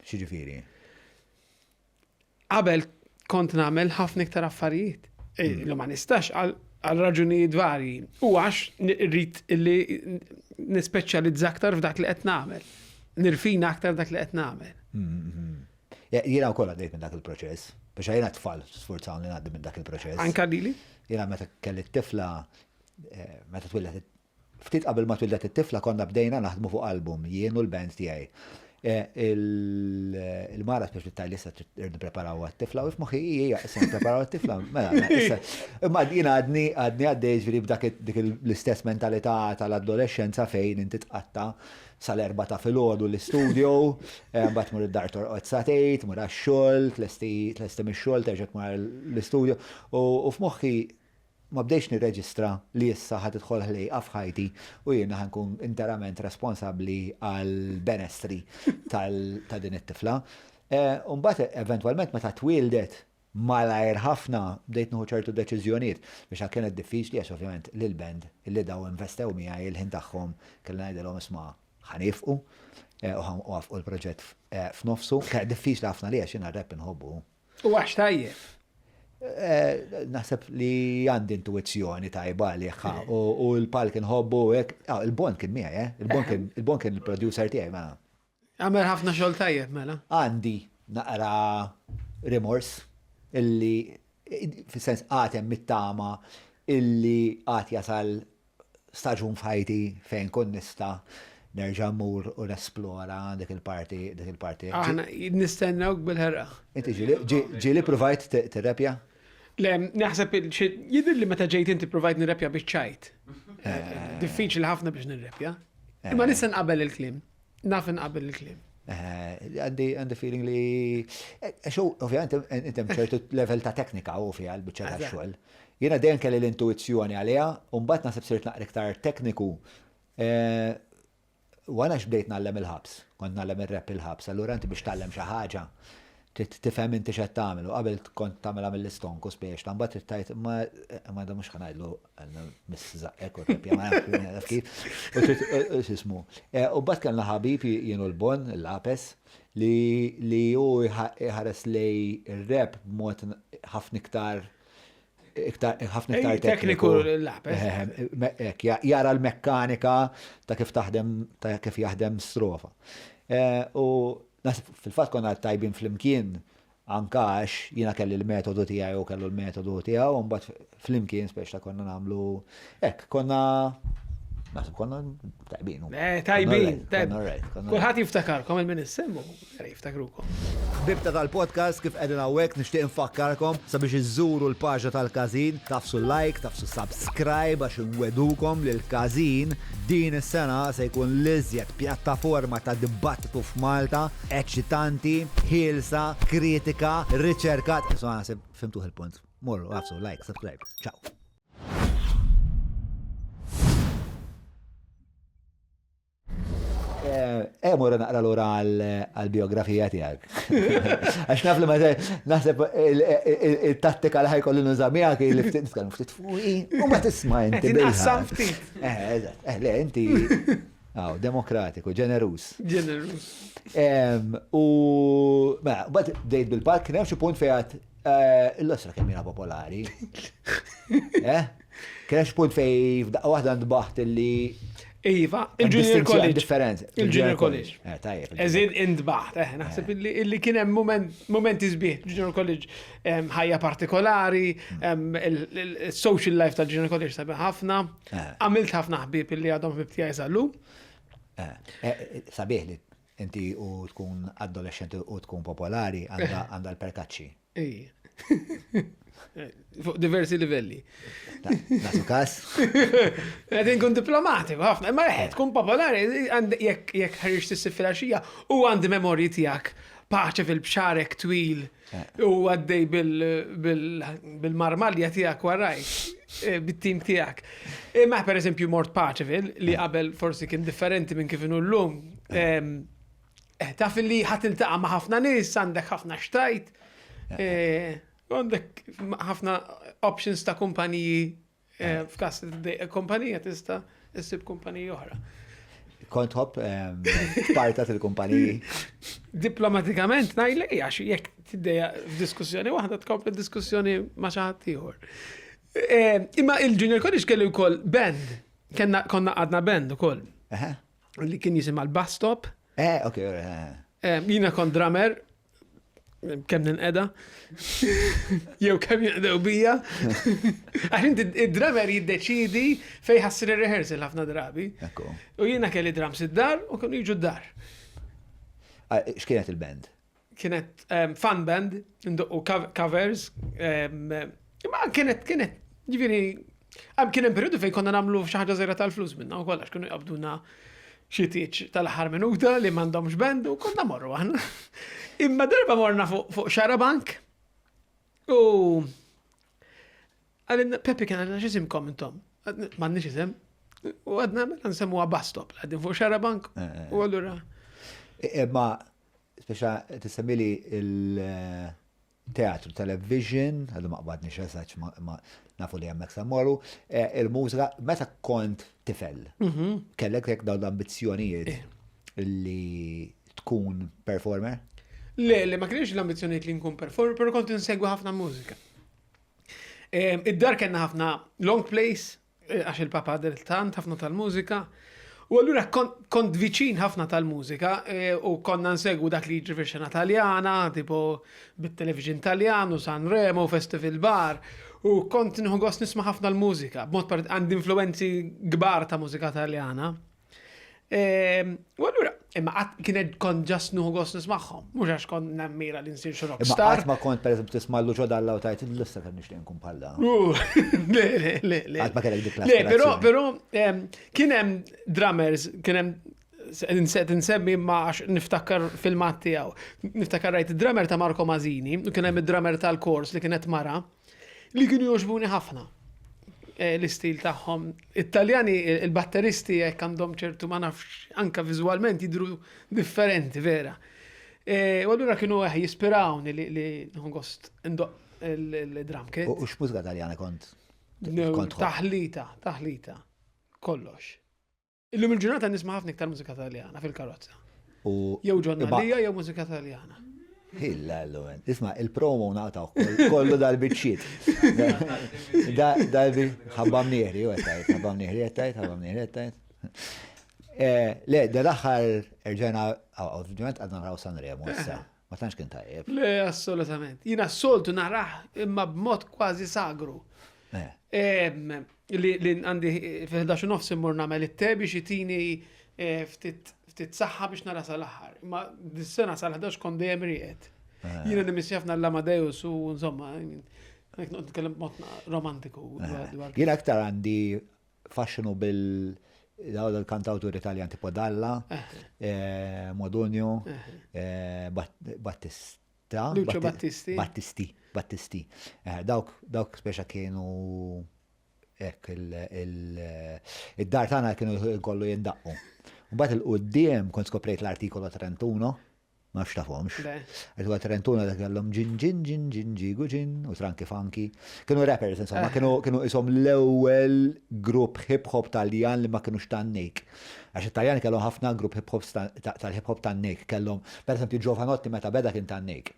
Speaker 2: X'jiġifieri?
Speaker 1: Qabel kont nagħmel ħafna iktar affarijiet. Eh, Illum ma nistax għal raġunijiet varji. U għax rrid illi nispeċjalizza aktar f'dak li qed nagħmel. Nirfina aktar dak li qed nagħmel.
Speaker 2: Mm-hmm. Jiena wkoll għaddejt minn dak il-proċess. Biex jiena tfal sfurzawni ngħaddi minn dak il-proċess.
Speaker 1: Anka lili?
Speaker 2: Jiena meta kelli t-tifla, eh, meta twildet Ftit qabel ma twildet it-tifla konna bdejna naħdmu fuq album, jien u l-band tiegħi. Il-mara speċi tgħidli issa trid nippreparaw għat-tifla u f'moħħi hija issa nippreparaw għat-tifla. Mela, mela, issa. Imma jien għadni għadni għaddej ġifieri b'dak dik l-istess mentalità tal-adolexxenza fejn inti tqatta' sal-erbgħa ta' filgħodu l-istudio, mbagħad tmur id-dar torqod sagħtejn, tmur għax-xogħol, tlesti tlesti mix-xogħol terġa' tmur l-istudio u f'moħħi Ma bdejtx nirreġistra li issa ħa tidħol ħlejqa f'ħajti u jiena ħa nkun interament responsabbli għall-benessri ta' din it-tifla. U mbagħad eventwalment meta twieldet malajr ħafna bdejt nieħu ċertu deċiżjonijiet biex kienet diffiċli għax ovvjament lill-band li daw investew miegħi il-ħin tagħhom kelli ngħidilhom isma' ħa niefqu u ħa nwaffqu l-proġett f'nofsu. Kienet diffiċli ħafna li għax jiena r-rap inħobbu.
Speaker 1: U għax tajjeb.
Speaker 2: Eh, naħseb li għandi intuizzjoni tajba għalih u l-palk inħobbu hekk. Ah, il-Bon kien miegħi, eh? Il-Bon kien il-Bon kien il-producer tiegħi mela.
Speaker 1: Għamel ħafna xogħol tajjeb mela.
Speaker 2: Għandi naqra rimors illi fis-sens għatem mit-tama illi għad jasal staġun f'ħajti fejn kont nista' nerġa' mmur u nesplora dik il-parti, dik il-parti.
Speaker 1: Aħna nistennewk bil-ħerqa.
Speaker 2: Inti ġieli provajt tirrepja?
Speaker 1: Le, naħseb jidher li meta ġejt inti provajt nirrepja biċ-ċajt. Eh. Diffiċli ħafna biex nirrepja. Eh. Imma nista' nqabel il-kliem. Naf inqabel il-kliem.
Speaker 2: Eh, għandi għandi feeling li xu, ovvjament, inti hemm ċertu level ta' teknika u fiha l-biċċa ta' xogħol. Jiena dejjem kelli l-intuizzjoni għaliha, u mbagħad naħseb sirt naqra iktar tekniku. Eh, u għana x'bdejt ngħallem il-ħabs, kont ngħallem ir-rap il-ħabs, allura inti biex tgħallem xi ħaġa, trid tifhem inti x'qed tagħmel u qabel kont tagħmilha mill-istonku spiex ta' mbagħad trid tgħid imma imma da mhux ħa ngħidlu miss żaqqek u rrepja ma nafx kif. U trid x'ismu. E, u mbagħad kellna ħabib jien u l-Bon, l-Apes, li li hu jħares lej ir-rap b'mod ħafna iktar iktar ħafna iktar
Speaker 1: tekniku l-lapes.
Speaker 2: Jara l-mekkanika ta' kif taħdem ta' kif jaħdem strofa. Eh, u fil-fatt konna tajbin flimkien anka għax jiena kelli l-metodu tiegħi u kellu l-metodu tiegħu, u mbagħad flimkien speċta konna nagħmlu hekk, konna naħseb konna tajbin.
Speaker 1: Eh, tajbin, tajbin. Kulħadd jiftakarkom il-min issemmu. Jiftakrukom.
Speaker 2: Ħbieb ta' tal-podcast kif qegħdin hawnhekk nixtieq infakkarkom sabiex iżżuru l-paġna tal-każin, tagħfsu like, tagħfsu subscribe għax inwegħdukom li l-każin din is-sena se jkun l-iżjed pjattaforma ta' dibattitu f'Malta, eċitanti, ħielsa, kritika, riċerkat, insomma naħseb fhimtuh il-punt. Morru, agħfsu like, subscribe. Ciao. Eh, morra naqra lura għal-biografija tiegħek. Għax naf li ma naħseb il-tattika li ħajkolli nuża miegħek li ftit nitkellmu ftit fuqi u ma tisma' inti.
Speaker 1: Tinqassam ftit.
Speaker 2: Eh, eżatt. Eh, le, inti Aw, demokratiku, ġenerus.
Speaker 1: Ġenerus.
Speaker 2: U, mela, bat bdejt bil-park, kien hemm xi punt fejn eh, l-osra kemm jiena popolari. Eh? Kien hemm xi punt fejn f'daqqa waħda ntbaħt illi
Speaker 1: Iva, il-Junior College.
Speaker 2: Differenza.
Speaker 1: Il-Junior College.
Speaker 2: Eh, tajjeb.
Speaker 1: Eżin intbaħt, eh, naħseb illi kien hemm momenti sbieħ, Junior College ħajja partikolari, il-social life tal-Junior College sabiħ ħafna. Eh. Għamilt ħafna ħbieb illi għadhom ħbieb tiegħi sal-lum.
Speaker 2: Eh, sabiħ li Inti u tkun adolescenti u tkun popolari għandha l-perkaċċi.
Speaker 1: Ejja. Fuq diversi livelli.
Speaker 2: Nagħtu każ?
Speaker 1: Qed inkun diplomatiku ħafna, imma eħe tkun popolari jekk jekk ħriġt issib filgħaxija u għandi memorji tiegħek paċe fil-bxarek twil eh. u għaddej bil-marmalja tiegħek warajk, eh, bit-tim tiegħek. Imma per eżempju mort Paċeville li eh. qabel forsi kien differenti minn kif inhu llum. Taf li ħa tiltaqa' ma' ħafna nies, għandek ħafna xtajt, għandek ħafna options ta' kumpaniji f'każ kumpanija tista' issib kumpaniji oħra.
Speaker 2: Kont tħobb tparta il-kumpaniji?
Speaker 1: Diplomatikament ngħidlek għax jekk tiddejja f'diskussjoni waħda tkompli diskussjoni ma' xi ħadd ieħor. Imma il-Junior College kelli wkoll band. Kenna konna għadna band ukoll. Li kien jisimha l-Bus Stop.
Speaker 2: Eh, ok, eh.
Speaker 1: eh. Jina kont drummer, kemm ninqeda, jew kemm jinqdew bija. Għax inti id-drummer jiddeċidi fej ħassir il-rehearsal ħafna drabi. U jiena kelli drums id-dar u kienu jiġu d-dar.
Speaker 2: Ah, x'kienet il-band?
Speaker 1: Kienet fun band, ndoqqu covers, imma kienet, kienet, ġifieri, kien hemm periodu fejn konna nagħmlu xi ħaġa żgħira tal-flus minna wkoll għax kienu jqabduna xi tieġ tal-aħħar minuta li m'għandhomx band u konna morru aħna. Imma darba morna fuq Xarabank u Għalinna, Peppi kien għalina x'isimkom intom? M'għandniex isem. U għadna mela nsemmuha bus stop, għaddin fuq Xarabank. Eh, eh. U allura.
Speaker 2: Imma speċa tissemmili il-teatru, television, għadu ma qbadni xesaċ ma nafu li hemmhekk sa morru, eh, il-mużika, meta kont tifel, mhm. kellek jekk dawn l-ambizzjonijiet eh. li tkun performer?
Speaker 1: Le, le, ma kienx l-ambizzjonijiet li nkun performer, pero kont insegwi ħafna mużika. Id-dar kellna ħafna long plays, eh, għax il-papa dilettant ħafna tal-mużika. U allura kont viċin ħafna tal-mużika eh, u konna nsegwu dak li jiġri fix-xena Taljana, tipo bit-television Taljan u Sanremo, Festival Bar. U kont nieħu gost nisma' ħafna l-mużika, b'mod għandi influenzi kbar ta' mużika Taljana. Ehm, u allura, imma qatt kienet kont ġast nuħu gost nismagħhom, mhux għax kont nammira li nsir xi rockstar.
Speaker 2: Qatt ma kont pereżempju tisma' Lucio Dalla u tajt l-lista kemm nixtieq nkun bħal
Speaker 1: Le, le, le, le.
Speaker 2: Qatt ma kellek dik
Speaker 1: Le, però, però ehm, kien hemm drummers, kien hemm insemmi ma għax niftakar filmat tiegħu. Niftakar rajt id-drummer ta' Marco Mazzini u kien hemm id-drummer tal-kors li kienet mara. Li kienu jogħġbuni ħafna eh, l-istil tagħhom. It-Taljani, il-batteristi jekk għandhom ċertu ma nafx anka viżwalment jidru differenti vera. Eh, u allura kienu eh, jispirawni li li gost indoq il-drum kit.
Speaker 2: U x'mużika Taljana kont?
Speaker 1: Taħlita, taħlita. Kollox. Illum il-ġurnata nisma' ħafna iktar mużika Taljana fil-karozza.
Speaker 2: U
Speaker 1: Jew ġonnalija jew mużika Taljana.
Speaker 2: Illa l Isma, il-promo naqtaw kollu dal-biċċiet. Dal ħabba mnieħri, u għettajt, ħabba mnieħri, għettajt, ħabba mnieħri, għettajt. Eh, le, dal-axħar erġajna, ovvijament għadna naraw Sanremo issa. Ma tantx kien tajjeb.
Speaker 1: Le, assolutament. Jina s-soltu narah imma b'mod kważi sagru.
Speaker 2: Eh.
Speaker 1: Li għandi fil-11 nofs immur nagħmel it-te biex itini eh, ftit ftit saħħa biex nara sal-aħħar. Ma dis-sena sal-11 kont dejjem rieqed. Eh. Jiena nimissja ħafna l-Amadeus u insomma, jekk noqgħod nitkellem b'mod romantiku.
Speaker 2: Jien aktar għandi faxxinu bil daw il-kantawturi Taljan tipo Dalla, eh, Modugno, Battista.
Speaker 1: Lucio Battisti.
Speaker 2: Battisti, Battisti. Eh, dawk, dawk speċa kienu ek il-dar tagħna kienu kollu jindaqqu. Mbagħad il-qudiem kont skoprejt l-artikolo 31, ma nafx tafhomx. Artikolo 31 dak kellhom ġin ġin ġin ġin ġigu ġin u tranki funky. Kienu rappers insomma, eh. kienu kienu isom l-ewwel grupp hip hop Taljan li ma kienux tan-nejk. Għax it-Taljani kellhom ħafna grupp hip hop tal-hip hop tan-nejk kellhom, per eżempju Jovanotti meta beda kien tan-nejk.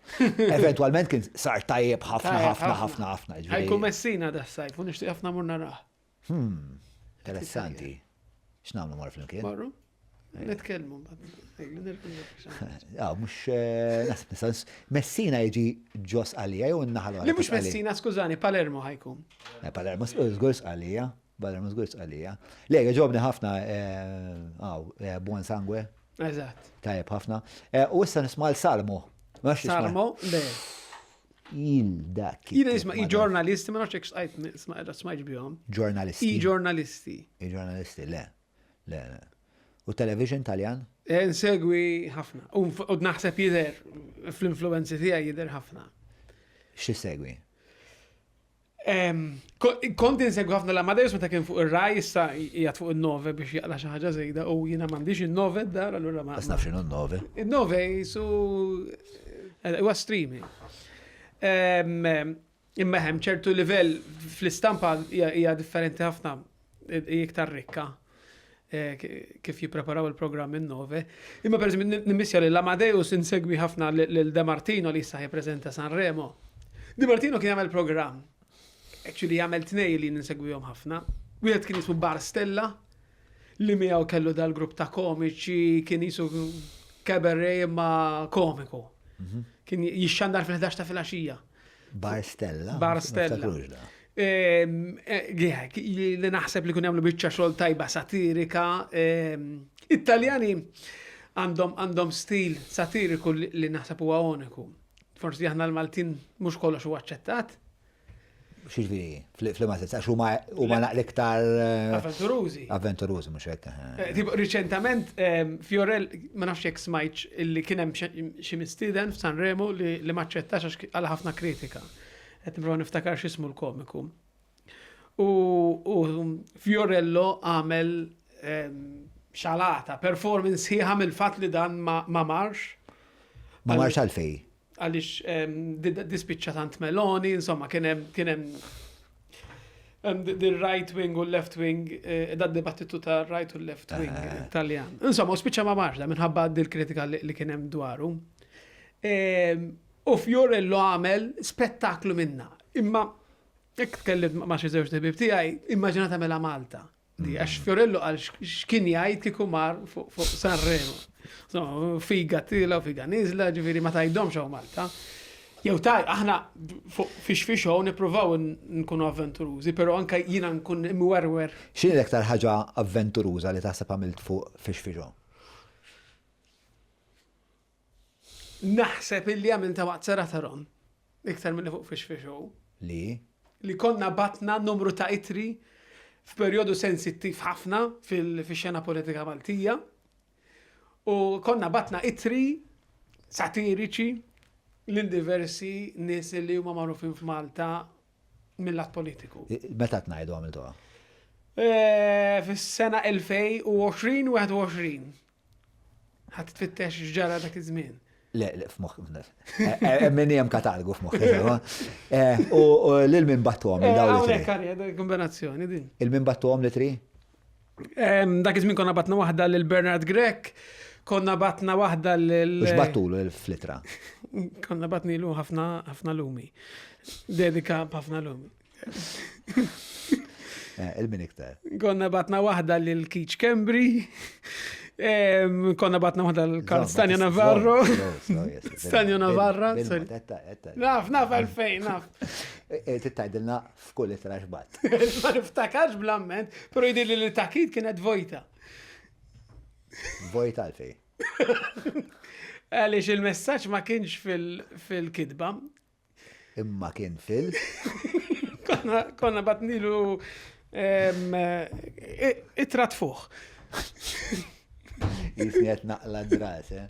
Speaker 2: Eventwalment kien sar tajjeb ħafna ħafna ħafna ħafna.
Speaker 1: Ħajkun Messina das-sajf u nixtieq ħafna mur narah.
Speaker 2: Hmm, interessanti. X'nagħmlu mar flimkien?
Speaker 1: Marru? Nitkellmu
Speaker 2: Ah, mhux eh, naħseb nista' Messina jiġi ġos għalija jew n-naħa
Speaker 1: Li mhux Messina, skużani, Palermo ħajkun.
Speaker 2: Eh, Palermo żgur għalija. Barra mhux żgur sqalija. Le, jogħġobni ħafna eh, buon sangue.
Speaker 1: Eżatt.
Speaker 2: Tajjeb ħafna. Eh, u issa nisma' l-Salmo.
Speaker 1: Salmo, le.
Speaker 2: Il dak.
Speaker 1: Jiena nisma' i-ġurnalisti, ma nafx jekk smajt bihom.
Speaker 2: Ġurnalisti.
Speaker 1: I-ġurnalisti.
Speaker 2: I-ġurnalisti, le. Le, le. U television Taljan?
Speaker 1: Eh, nsegwi ħafna. U naħseb jidher fl-influenzi tiegħi jidher ħafna.
Speaker 2: Xi segwi?
Speaker 1: Kont insegwi ħafna l-Amadeus meta kien fuq ir-Rai, issa qiegħed fuq in-Nove biex jaqla' xi ħaġa żejda u jiena m'għandix in-Nove d-dar allura ma.
Speaker 2: Bas naf x'inhu n-Nove.
Speaker 1: In-Nove jisu eh, huwa streaming. Imma hemm ċertu livell fl-istampa hija differenti ħafna, iktar rikka. Eh, kif jippreparaw il-programm in-Nove. Imma per eżempju nimmissja lil Amadeus insegwi ħafna lil De Martino li issa jippreżenta Sanremo. De Martino kien jagħmel programm. Actually jagħmel tnej li ninsegwihom ħafna. Wieħed kien jismu Bar Stella li miegħu kellu dal-grupp ta' komiċi kien jisu cabaret imma komiku. Mhm. Kien jixxandar fil-11 ta' filgħaxija.
Speaker 2: Bar Stella.
Speaker 1: Bar Stella. Ehm, eh, li naħseb li kun jagħmlu biċċa xogħol tajba satirika. Ehm, Italjani għandhom għandhom stil satiriku li naħseb huwa uniku. Forsi aħna l-Maltin mhux kollox huwa aċċettat.
Speaker 2: Xiġifieri, fl-ma sens, għax huma huma naqra iktar eh,
Speaker 1: avventurużi.
Speaker 2: Avventurużi mhux hekk. Eh.
Speaker 1: Eh, tipo riċentament Fiorel ma nafx jekk smajtx illi kien hemm xi mistieden f'Sanremo li ma aċċettax għax għal ħafna kritika. Qed nipprova niftakar x'ismu l-komiku. U Fiorello għamel xalata, performance sħiħa mill-fatt li dan ma marx.
Speaker 2: Ma marx għalfej.
Speaker 1: Għaliex dispiċċa tant Meloni, insomma, kien hemm kien hemm the right wing u left wing, eh, da dibattitu ta' right u left wing eh. Taljan. Insomma, u spiċċa ma marx da minħabba dil-kritika li kien hemm dwaru. U Fiorello għamel spettaklu minna. Imma, jekk tkellimt ma' xi żewġ ħbieb tiegħi, immaġina tagħmilha Malta. Di, għax Fiorello għal x'kien jgħid kieku mar fuq Sanremo. So, figa tila u figa nizla, ġifieri ma tgħidhomx hawn Malta. Jew taj, aħna fix fix hawn nippruvaw nkunu avventurużi, però anke jiena nkun imwerwer.
Speaker 2: X'inhi l-iktar ħaġa avventuruża li taħseb għamilt fuq fix fix
Speaker 1: Naħseb illi għamilta waqt Serataron, iktar milli fuq Fish Fish Show.
Speaker 2: Li?
Speaker 1: Li konna batna numru ta' ittri f'perjodu sensittiv ħafna fil-xena politika Maltija. U konna batna ittri satiriċi lil diversi nies li huma magħrufin f'Malta mill-lat politiku.
Speaker 2: Meta tnajdu għamiltuha?
Speaker 1: Eh, fis-sena 2020 21. Ħadd tfittex x'ġara dak iż-żmien.
Speaker 2: Le, le, f'moħħ. Eh, eh, min hemm katalgu f'moħħi. Eh, u lil min battuhom il dawn
Speaker 1: li tri. Kombinazzjoni din.
Speaker 2: Il-min battuhom li tri?
Speaker 1: Dak iż-żmien konna batna waħda lil Bernard Grech, konna batna waħda lil.
Speaker 2: X'battulu l-flitra?
Speaker 1: Konna batnilu ħafna ħafna lumi. Dedika b'ħafna lumi.
Speaker 2: Eh, il-min iktar.
Speaker 1: Konna batna waħda lil Keach Kembri, konna batna waħda l-Karl Stanio Navarro. Stanio Navarra. Naf, naf għalfejn, naf.
Speaker 2: Eh, eh, Tittajdilna f'kull itra xbat.
Speaker 1: Ma niftakarx bl-amment, pero jidhirli li takid kienet vojta.
Speaker 2: Vojta għalfejn.
Speaker 1: Għaliex il-messaġġ ma kienx fil-kidba,
Speaker 2: Imma kien fil.
Speaker 1: Konna batnilu itrat fuq.
Speaker 2: Jisni qed naqla dras, eh?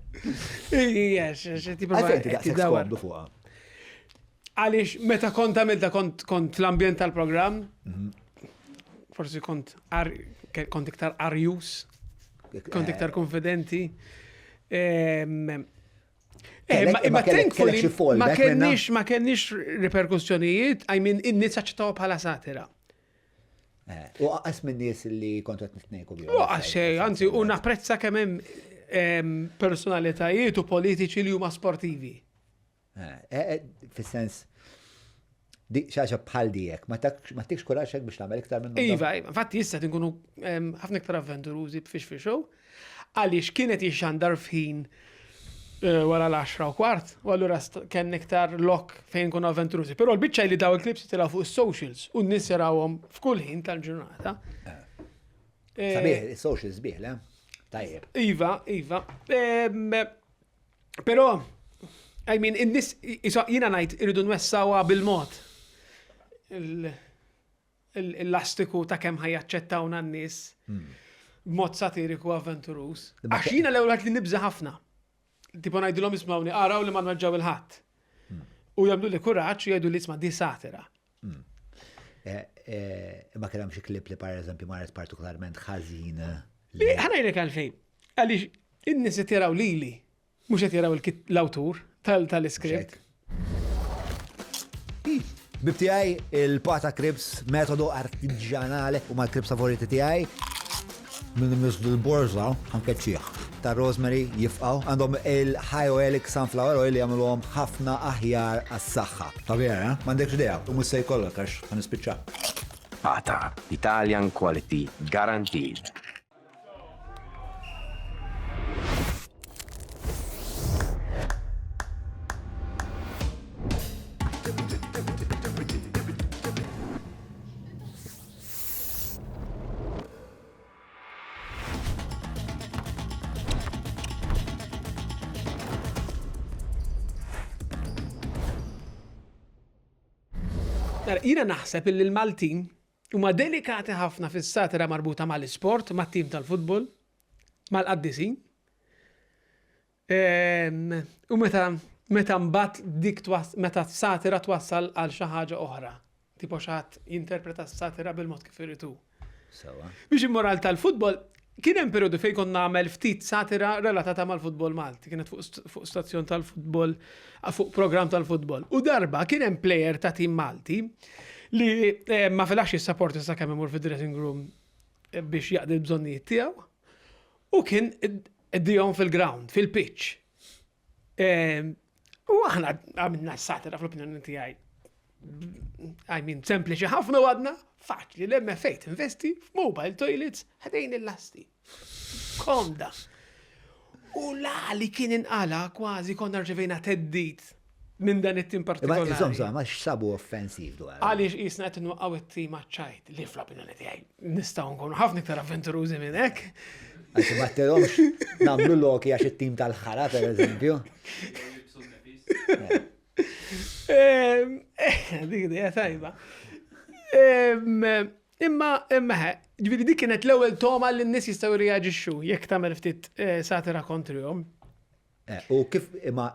Speaker 1: Ija, xi
Speaker 2: tipo. Għalfejn daqshekk skomdu fuqha.
Speaker 1: Għaliex meta kont għamilta kont kont l-ambjent tal-programm, mhm. forsi kont kont iktar arjus, kont iktar eh. konfidenti. Eh, imma thankfully ma kenniex ma kenniex riperkussjonijiet, I mean in-nies aċċettaw bħala satira.
Speaker 2: Eh, u qas minn nies li kontu qed nitnejku
Speaker 1: bihom. U qas xejn, anzi u napprezza kemm hemm personalitajiet u politiċi li huma sportivi.
Speaker 2: Eh, fis-sens xaġa bħal dijek, ma tikx kuraġġ biex tagħmel iktar minn.
Speaker 1: Iva, iva, infatti issa tinkunu ħafna iktar avventurużi b'Fish Fish Show, għaliex kienet jixxandar f'ħin eh, wara l-10 u kwart, u allura kien iktar lok fejn nkunu avventurużi. Però l-biċċa li daw il-clips jitilgħu fuq is-socials u n-nies jarawhom f'kull ħin tal-ġurnata.
Speaker 2: Eh, Sabiħ, is-socials sbieħ, le? Tajjeb.
Speaker 1: Iva, iva. Però, I mean, in-nies, jiena ngħid irridu nwessawha bil-mod. L-elastiku ta' kemm ħa jaċċettawna n-nies b'mod satiriku avventuruż. Għax jiena l-ewwel li nibża' ħafna. Tipo ngħidilhom ismawni, araw li ma nweġġaw il-ħadd. U jagħmlu li kuraġġ u jgħidu li isma' di satira.
Speaker 2: Hmm. Eh, eh, imma kien hemm xi klip li pereżempju marret partikolarment ħażin.
Speaker 1: Ħa ngħidlek għalfejn. Għaliex in-nies qed jaraw lili, mhux qed jaraw l-awtur tal-iskript.
Speaker 2: Ħbieb tiegħi il-pata cribs metodu artiġjanali u mal-cribs favoriti tiegħi minn misdu l-borża ħankeċċih. Ta' rosemary jifqaw għandhom il-high oleic sunflower oil li jagħmluhom ħafna aħjar għas-saħħa. Ta' vera, eh? M'għandekx idea u mhux se jkollok għax ħa nispiċċa.
Speaker 4: Pata, Italian quality guaranteed.
Speaker 1: Jiena naħseb illi l-Maltin Huma delikati ħafna fis-satira marbuta mal-isport, mat-tim tal-futbol, mal-qaddisin. Ehm, u meta meta mbagħad dik meta s-satira twassal għal xi ħaġa oħra. Tipo xi ħadd jinterpreta s-satira bil-mod kif irid hu.
Speaker 2: Sewa.
Speaker 1: Biex immur għal tal-futbol, kien hemm perjodu fejn kont nagħmel ftit satira relatata mal-futbol Malti, kienet fuq stazzjon tal-futbol, fuq programm tal-futbol. U darba kien hemm plejer ta' tim Malti li eh, ma filax jissapporti sakemm imur fid-dressing room eh, biex jaqdi l-bżonnijiet tiegħu. U kien id-dijom fil-ground, fil-pitch. Eh, u aħna għamilna satira fl-opinjoni tiegħi. I mean, sempliċi ħafna u għadna faċli l-MFA tinvesti f'mobile toilets ħdejn il-lasti. Komda. U la li kien inqala kważi konna rċevejna teddit minn dan it-tim partikolari.
Speaker 2: Imma insomma, ma x'sabu offensiv dwar.
Speaker 1: Għaliex qisna qed inwaqqgħu it-tim għaċ-ċajt li fl-opinjoni tiegħi nistgħu nkunu ħafna iktar avventurużi minn hekk.
Speaker 2: Għax ma tilhomx nagħmlu loki għax it-tim tal-ħara pereżempju.
Speaker 1: Ehm, eh, dik idea tajba. Ehm, imma, imma, ġifieri dik kienet l-ewwel toma li n-nies jistgħu jirreaġixxu jekk tagħmel ftit eh, satira kontrihom.
Speaker 2: Eh, u kif imma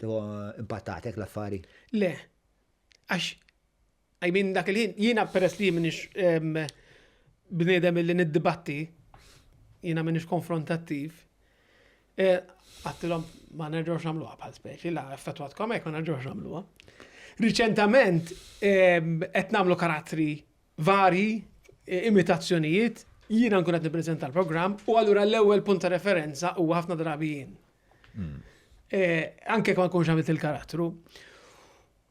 Speaker 2: impattatek l-affari?
Speaker 1: Le, għax I mean dak il-ħin, jiena peress li minix bniedem li niddibatti, jiena minix konfrontattiv, eh, għattilhom ma nerġgħux nagħmluha bħal speċi, la effettwatkom hekk ma nerġgħux nagħmluha. Riċentament qed nagħmlu karattri vari, eh, imitazzjonijiet, jiena nkun qed nippreżenta l-programm u allura l-ewwel punt ta' referenza huwa ħafna drabi jien. Hmm. Eh, anke ma nkunx għamilt il-karattru.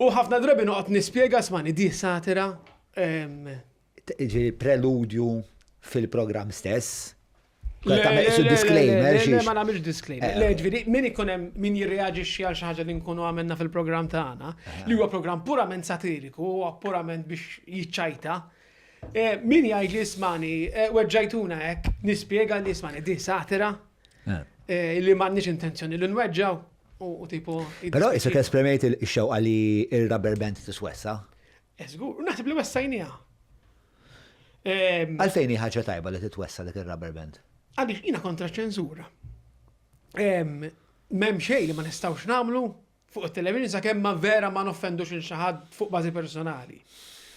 Speaker 1: U ħafna drabi noqgħod nispjega smani di satira.
Speaker 2: Ġifieri preludju fil-programm stess. Disclaimer.
Speaker 1: Le, ma nagħmilx disclaimer. Eh, le, ġifieri min ikun hemm min jirreaġixxi għal xi ħaġa li nkunu għamilna fil-programm tagħna, eh. li huwa programm purament satiriku, huwa purament biex jiċċajta. Eh, min jgħid li ismani, weġġajtuna hekk, nispjega li ismani di satira li m'għandniex intenzjoni li nweġġaw. U tipo.
Speaker 2: Però issa esprimejt il-xewqa li il-rubber band tiswessa.
Speaker 1: Eżgur, eh, naħseb li wessajniha.
Speaker 2: Ehm, Għalfejn hi ħaġa tajba li titwessa dik il-rubber band?
Speaker 1: Għaliex jiena kontra ċensura. Ehm, m'hemm xejn li ma nistgħux nagħmlu fuq it-television sakemm ma vera ma noffendux il xi ħadd fuq bażi personali.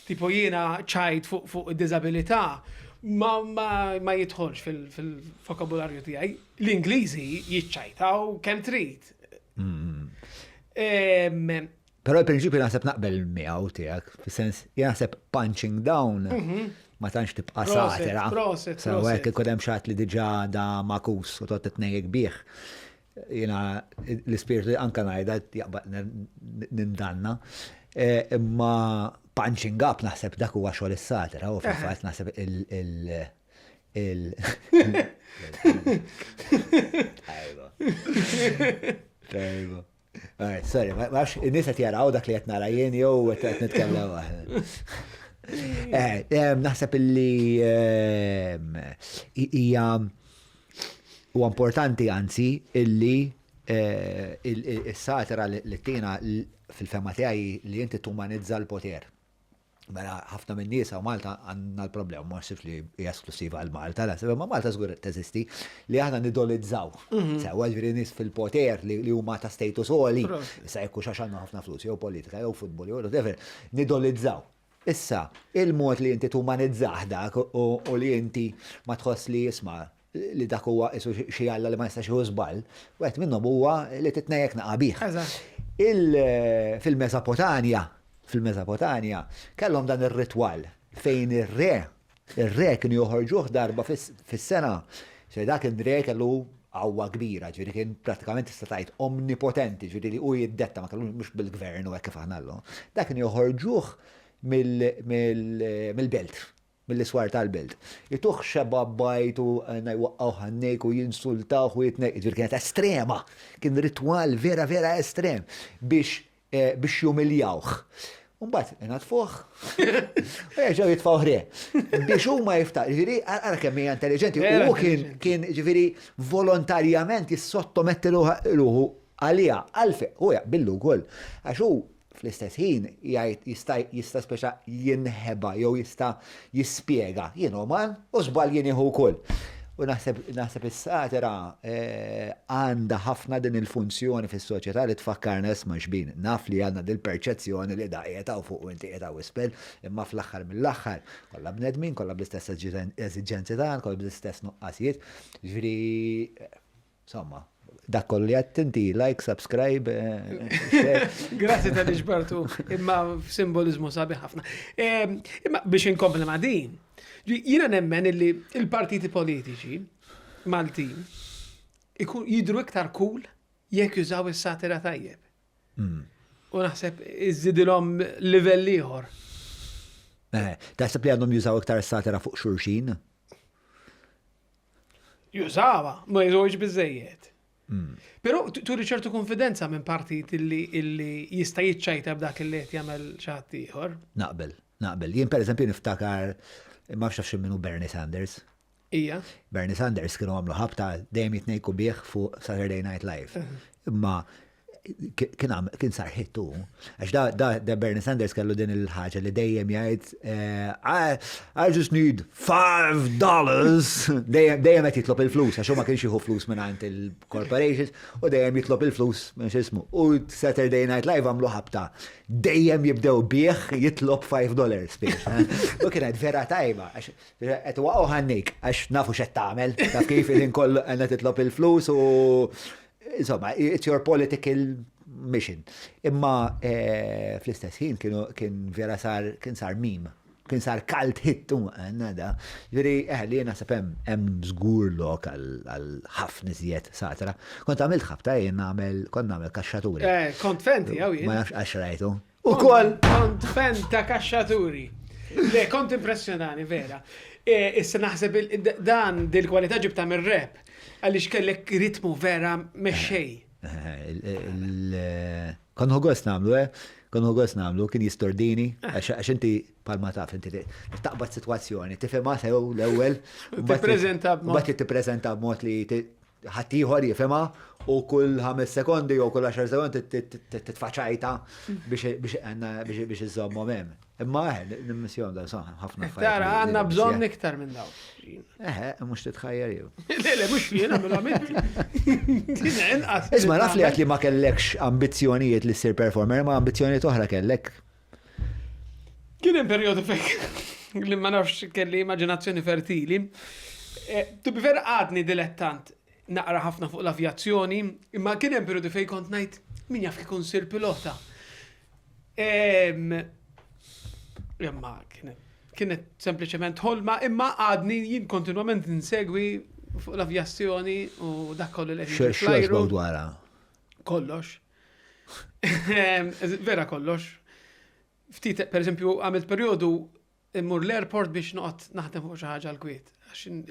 Speaker 1: Tipo jiena ċajt fuq fuq id-diżabilità ma, ma, ma jidħolx fil-vokabularju tiegħi. L-Ingliżi jiċċajtaw kemm trid.
Speaker 2: Però l-prinċipju naħseb naqbel miegħu tiegħek, fis-sens jien naħseb punching down mhm. ma tantx tibqa' satira.
Speaker 1: Proset,
Speaker 2: Sewa hekk ikun hemm xi li diġà da makus u toqgħod titnejjek bih. Jiena l-ispirtu anka ngħidha jaqbad nindanna. E, imma punching up naħseb dak huwa xogħol is-satira u fil-fatt naħseb il- il. Tajba. Tajba. Alright, sorry, ma nafx, in-nies qed jaraw dak li qed nara jien jew qed nitkellem aħna. Eh, naħseb illi hija. Huwa importanti anzi illi is-satira li tina fil-fehma tiegħi li inti tumanizza l-poter. Mela ħafna minn nies hawn Malta għandna l-problema, ma naħsibx li hija esklussiva għal Malta, naħseb imma Malta żgur teżisti, li aħna nidolizzaw. Sewwa ġifieri nies fil-poter li huma ta' status għoli, issa jekk hux għax għandhom ħafna flus jew politika jew futbol jew whatever, nidolizzaw. Issa, il-mod li inti tumanizzah dak u li inti ma tħoss li isma' li dak huwa qisu xi alla li ma jistax jieħu żball, wieħed minnhom huwa li titnejjek naqa' bih. Fil-Mesopotanja, fil-Mesopotanja, kellhom dan ir-ritwal fejn ir-re, ir-re kienu joħorġuh darba fis-sena, se dak ir-re kellu qawwa kbira, ġifieri kien prattikament tista' tgħid omnipotenti, ġifieri li hu jiddetta ma kellux mhux bil-gvern u hekk kif aħna llum. Dak kienu joħorġuh mill-belt mill-iswar tal-belt. Ituh xebgħa b'bajt u jwaqqgħuh għan-nejk u jinsultawh u jitnejqu. Jiġifieri kienet estrema. Kien ritwal vera vera estrem biex biex jumiljawh. U mbagħad inaddfuh u jerġgħu jitfgħuh re. Biex huma jiftakru, jiġifieri ara kemm hija intelliġenti. U hu kien kien jiġifieri volontarjament jissottometti ruħu għaliha, għalfejn, hu jaqbillu wkoll. Għax hu Fl-istess ħin jgħid jista' jista' speċa jinħeba jew jista' jispjega jien uman u żball jien nieħu wkoll. U naħseb naħseb is-satira għandha ħafna din il-funzjoni fis-soċjetà li tfakkarna isma' xbin, naf li għandna dil-perċezzjoni li da qiegħed hawn fuq u inti qiegħed hawn isfel, imma fl-aħħar mill-aħħar kollha bnedmin, kollha bl-istess eżiġenzi tagħna, kollha bl-istess nuqqasijiet. Jiġifieri Insomma, dak kollu li għedt inti, like, subscribe, share.
Speaker 1: Grazzi tal ġbartu, imma simbolizmu sabiħ ħafna. Imma biex inkompli ma' din, jiena nemmen illi il-partiti politiċi Maltin jidru iktar cool jekk jużaw is-satira tajjeb. U naħseb iżidilhom livell ieħor.
Speaker 2: Eh, taħseb li għandhom jużaw iktar satira fuq xulxin?
Speaker 1: Jużawha, ma jużawhiex biżejjed. Hmm. Però turi ċertu konfidenza minn partit illi jista' jiċċajta b'dak li qed jagħmel xi ħadd ieħor.
Speaker 2: Naqbel, naqbel. Jien pereżempju niftakar ma nafx minnu Bernie Sanders.
Speaker 1: Ija.
Speaker 2: Bernie Sanders kienu għamlu ħabta dejjem jitnejku bih fuq Saturday Night Live. Imma kien kien sar hit hu. Għax da, da, da Bernie Sanders kellu din il-ħaġa li dejjem jgħid eh, I, I just need $5. Dejjem dejjem qed jitlob il-flus għax hu ma kienx jieħu flus mingħand il-corporations u dejjem jitlob il-flus minn x'ismu. U Saturday Night Live għamlu ħabta. Dejjem jibdew bih jitlob $5 biex. U kienet vera tajba għax qed waqgħu ħannik għax nafu x'qed tagħmel, taf kif il-ħin kollu qed titlob il-flus u Insomma, it's your political mission. Imma eh, fl-istess ħin kien vera sar kien sar meme kien sar kalt hit nada. Ġifieri eh li naħseb hemm hemm żgur lok għal ħafna iżjed satira. Kont għamilt ħabta jien nagħmel kont nagħmel kaxxaturi.
Speaker 1: Eh, kont fenti jew jien.
Speaker 2: Ma nafx għax rajtu. Ukoll!
Speaker 1: Kont fan ta' kaxxaturi. Le, kont impressjonani, vera. E, issa naħseb dan dil-kwalità ġibta mir-rap, għaliex kellek ritmu vera mexxej.
Speaker 2: Kont nieħu gost nagħmlu, eh? Kont nieħu gost nagħmlu, kien jistordini, għax inti palma taf, inti taqbad sitwazzjoni, tifhimha sew l-ewwel.
Speaker 1: Tippreżenta
Speaker 2: b'mod. Mbagħad tippreżenta b'mod li ħaddieħor jifhimha u kull ħames sekondi jew kull għaxar sekondi titfa' ċajta biex iżżommhom hemm. Imma eh, nimmissjom dan ħafna
Speaker 1: affarijiet. Tara, għandna bżonn iktar minn dawn.
Speaker 2: Eh, mhux titħajjar jew.
Speaker 1: Le, le, mhux jien nagħmilha inti.
Speaker 2: Inqas. Isma' naf li għad li ma kellekx ambizzjonijiet li ssir performer, ma ambizzjonijiet oħra kellek.
Speaker 1: Kien hemm perjodu fejn li ma nafx kelli immaġinazzjoni fertili. Eh, to be fair għadni dilettant naqra ħafna fuq l-avjazzjoni, imma kien hemm perjodu fejn kont ngħid min jaf kieku nsir pilota. Imma kienet kienet sempliċement ħolma, imma għadni jien kontinwament nsegwi fuq l-avjazzjoni u dak kollu li
Speaker 2: qed jiġri. dwarha?
Speaker 1: Kollox. Vera kollox. Ftit, per eżempju, għamilt periodu immur l-airport biex noqgħod naħdem fuq xi ħaġa l-kwiet.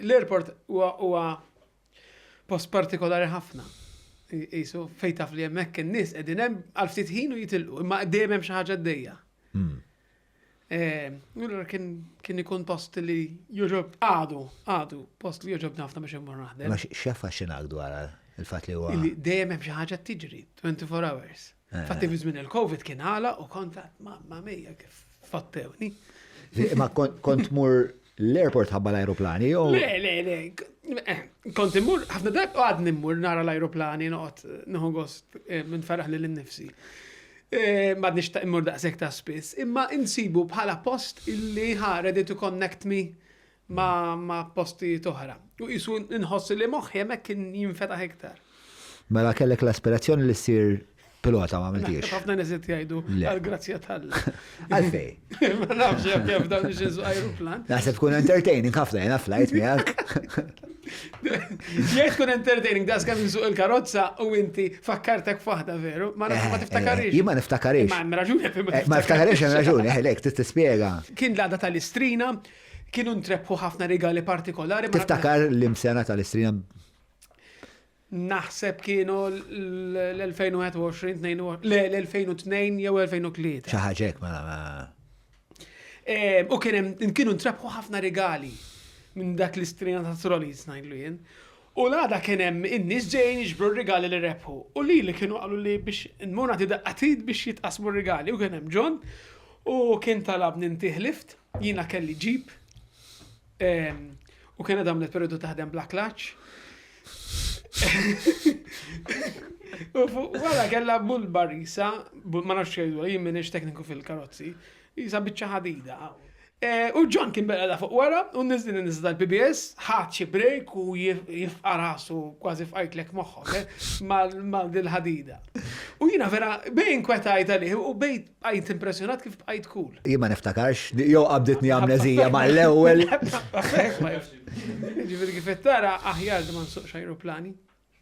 Speaker 1: L-airport huwa post partikolari ħafna. Isu fejn taf li hemmhekk in-nies qegħdin hemm għal ftit ħin u jitilqu, imma dejjem hemm xi ħaġa għaddejja. Hmm. Eh, allura kien kien ikun post li joġob għadu, għadu, post li joġobni ħafna biex immur naħdem.
Speaker 2: Ma x'jaffaxxinak dwar il-fatt li huwa.
Speaker 1: Illi dejjem hemm xi ħaġa tiġri 24 hours. Eh. Fatti fi żmien il-Covid kien għala u kont mamma mia kif fattewni.
Speaker 2: Ma kont mur l-airport ħabba l-aeroplani jew?
Speaker 1: Le, le, le. Eh, kont immur, ħafna darb għad nimmur nara l-aeroplani noqgħod nieħu gost eh, minn faraħ lil innifsi. Eh, ma nixtaq immur daqshekk ta' spiss, imma insibu bħala post illi ha ready to connect me ma, ma postijiet oħra. U jisu nħoss li moħħi hemmhekk kien jinfetaħ iktar.
Speaker 2: Mela kellek l-aspirazzjoni li ssir pilota ma għamiltiex.
Speaker 1: Ħafna nies qed jgħidu għall-grazzja t'Alla.
Speaker 2: Għalfej.
Speaker 1: Ma nafx jekk jaf dawn ixinsu ajruplan.
Speaker 2: Naħseb tkun entertaining ħafna jena flight miegħek.
Speaker 1: Jekk tkun entertaining das kemm insuq il-karozza u inti fakkartek f'waħda veru, ma nafx ma eh, tiftakarix.
Speaker 2: Eh, jien ma niftakarix.
Speaker 1: Ma hemm raġuni
Speaker 2: eh, ma niftakarix hemm raġuni, lek trid tispjega.
Speaker 1: Kien l-għada tal-istrina, kienu ntrebħu ħafna rigali partikolari.
Speaker 2: Tiftakar l-imsena tal-istrina
Speaker 1: Naħseb kienu l-2021, le l-2002 jew 2003.
Speaker 2: Xi ħaġa hekk mela.
Speaker 1: U kien kienu ntrebħu ħafna rigali minn dak l-istrina ta' trolleys ngħidlu jien. U l-għada kien hemm in-nies ġejjin jiġbru r-rigali li rebħu. U lili kienu qalu li biex nmur nagħti daqqa t'id biex jitqassmu r-rigali. U kien hemm John u kien talabni ntih lift, jiena kelli Jeep. U kienet għamlet periodu taħdem bla klaċ. U wara kella bull barisa, ma nafx jgħidu, jien minix tekniku fil-karozzi, jisa biċċa ħadida. E, u John kien bela fuq wara, u nizdin nizda l-PBS, ħadd xi break u jifqa rasu kważi fqajtlek moħħok eh, mal dil-ħadida. U jiena vera bejn kwetajt għalih u bejn Bqajt impressjonat kif bqajt cool.
Speaker 2: Jien ma niftakarx, jew qabditni amneżija mal-ewwel.
Speaker 1: Ġifieri kif qed tara aħjar li ma nsuqx ajruplani.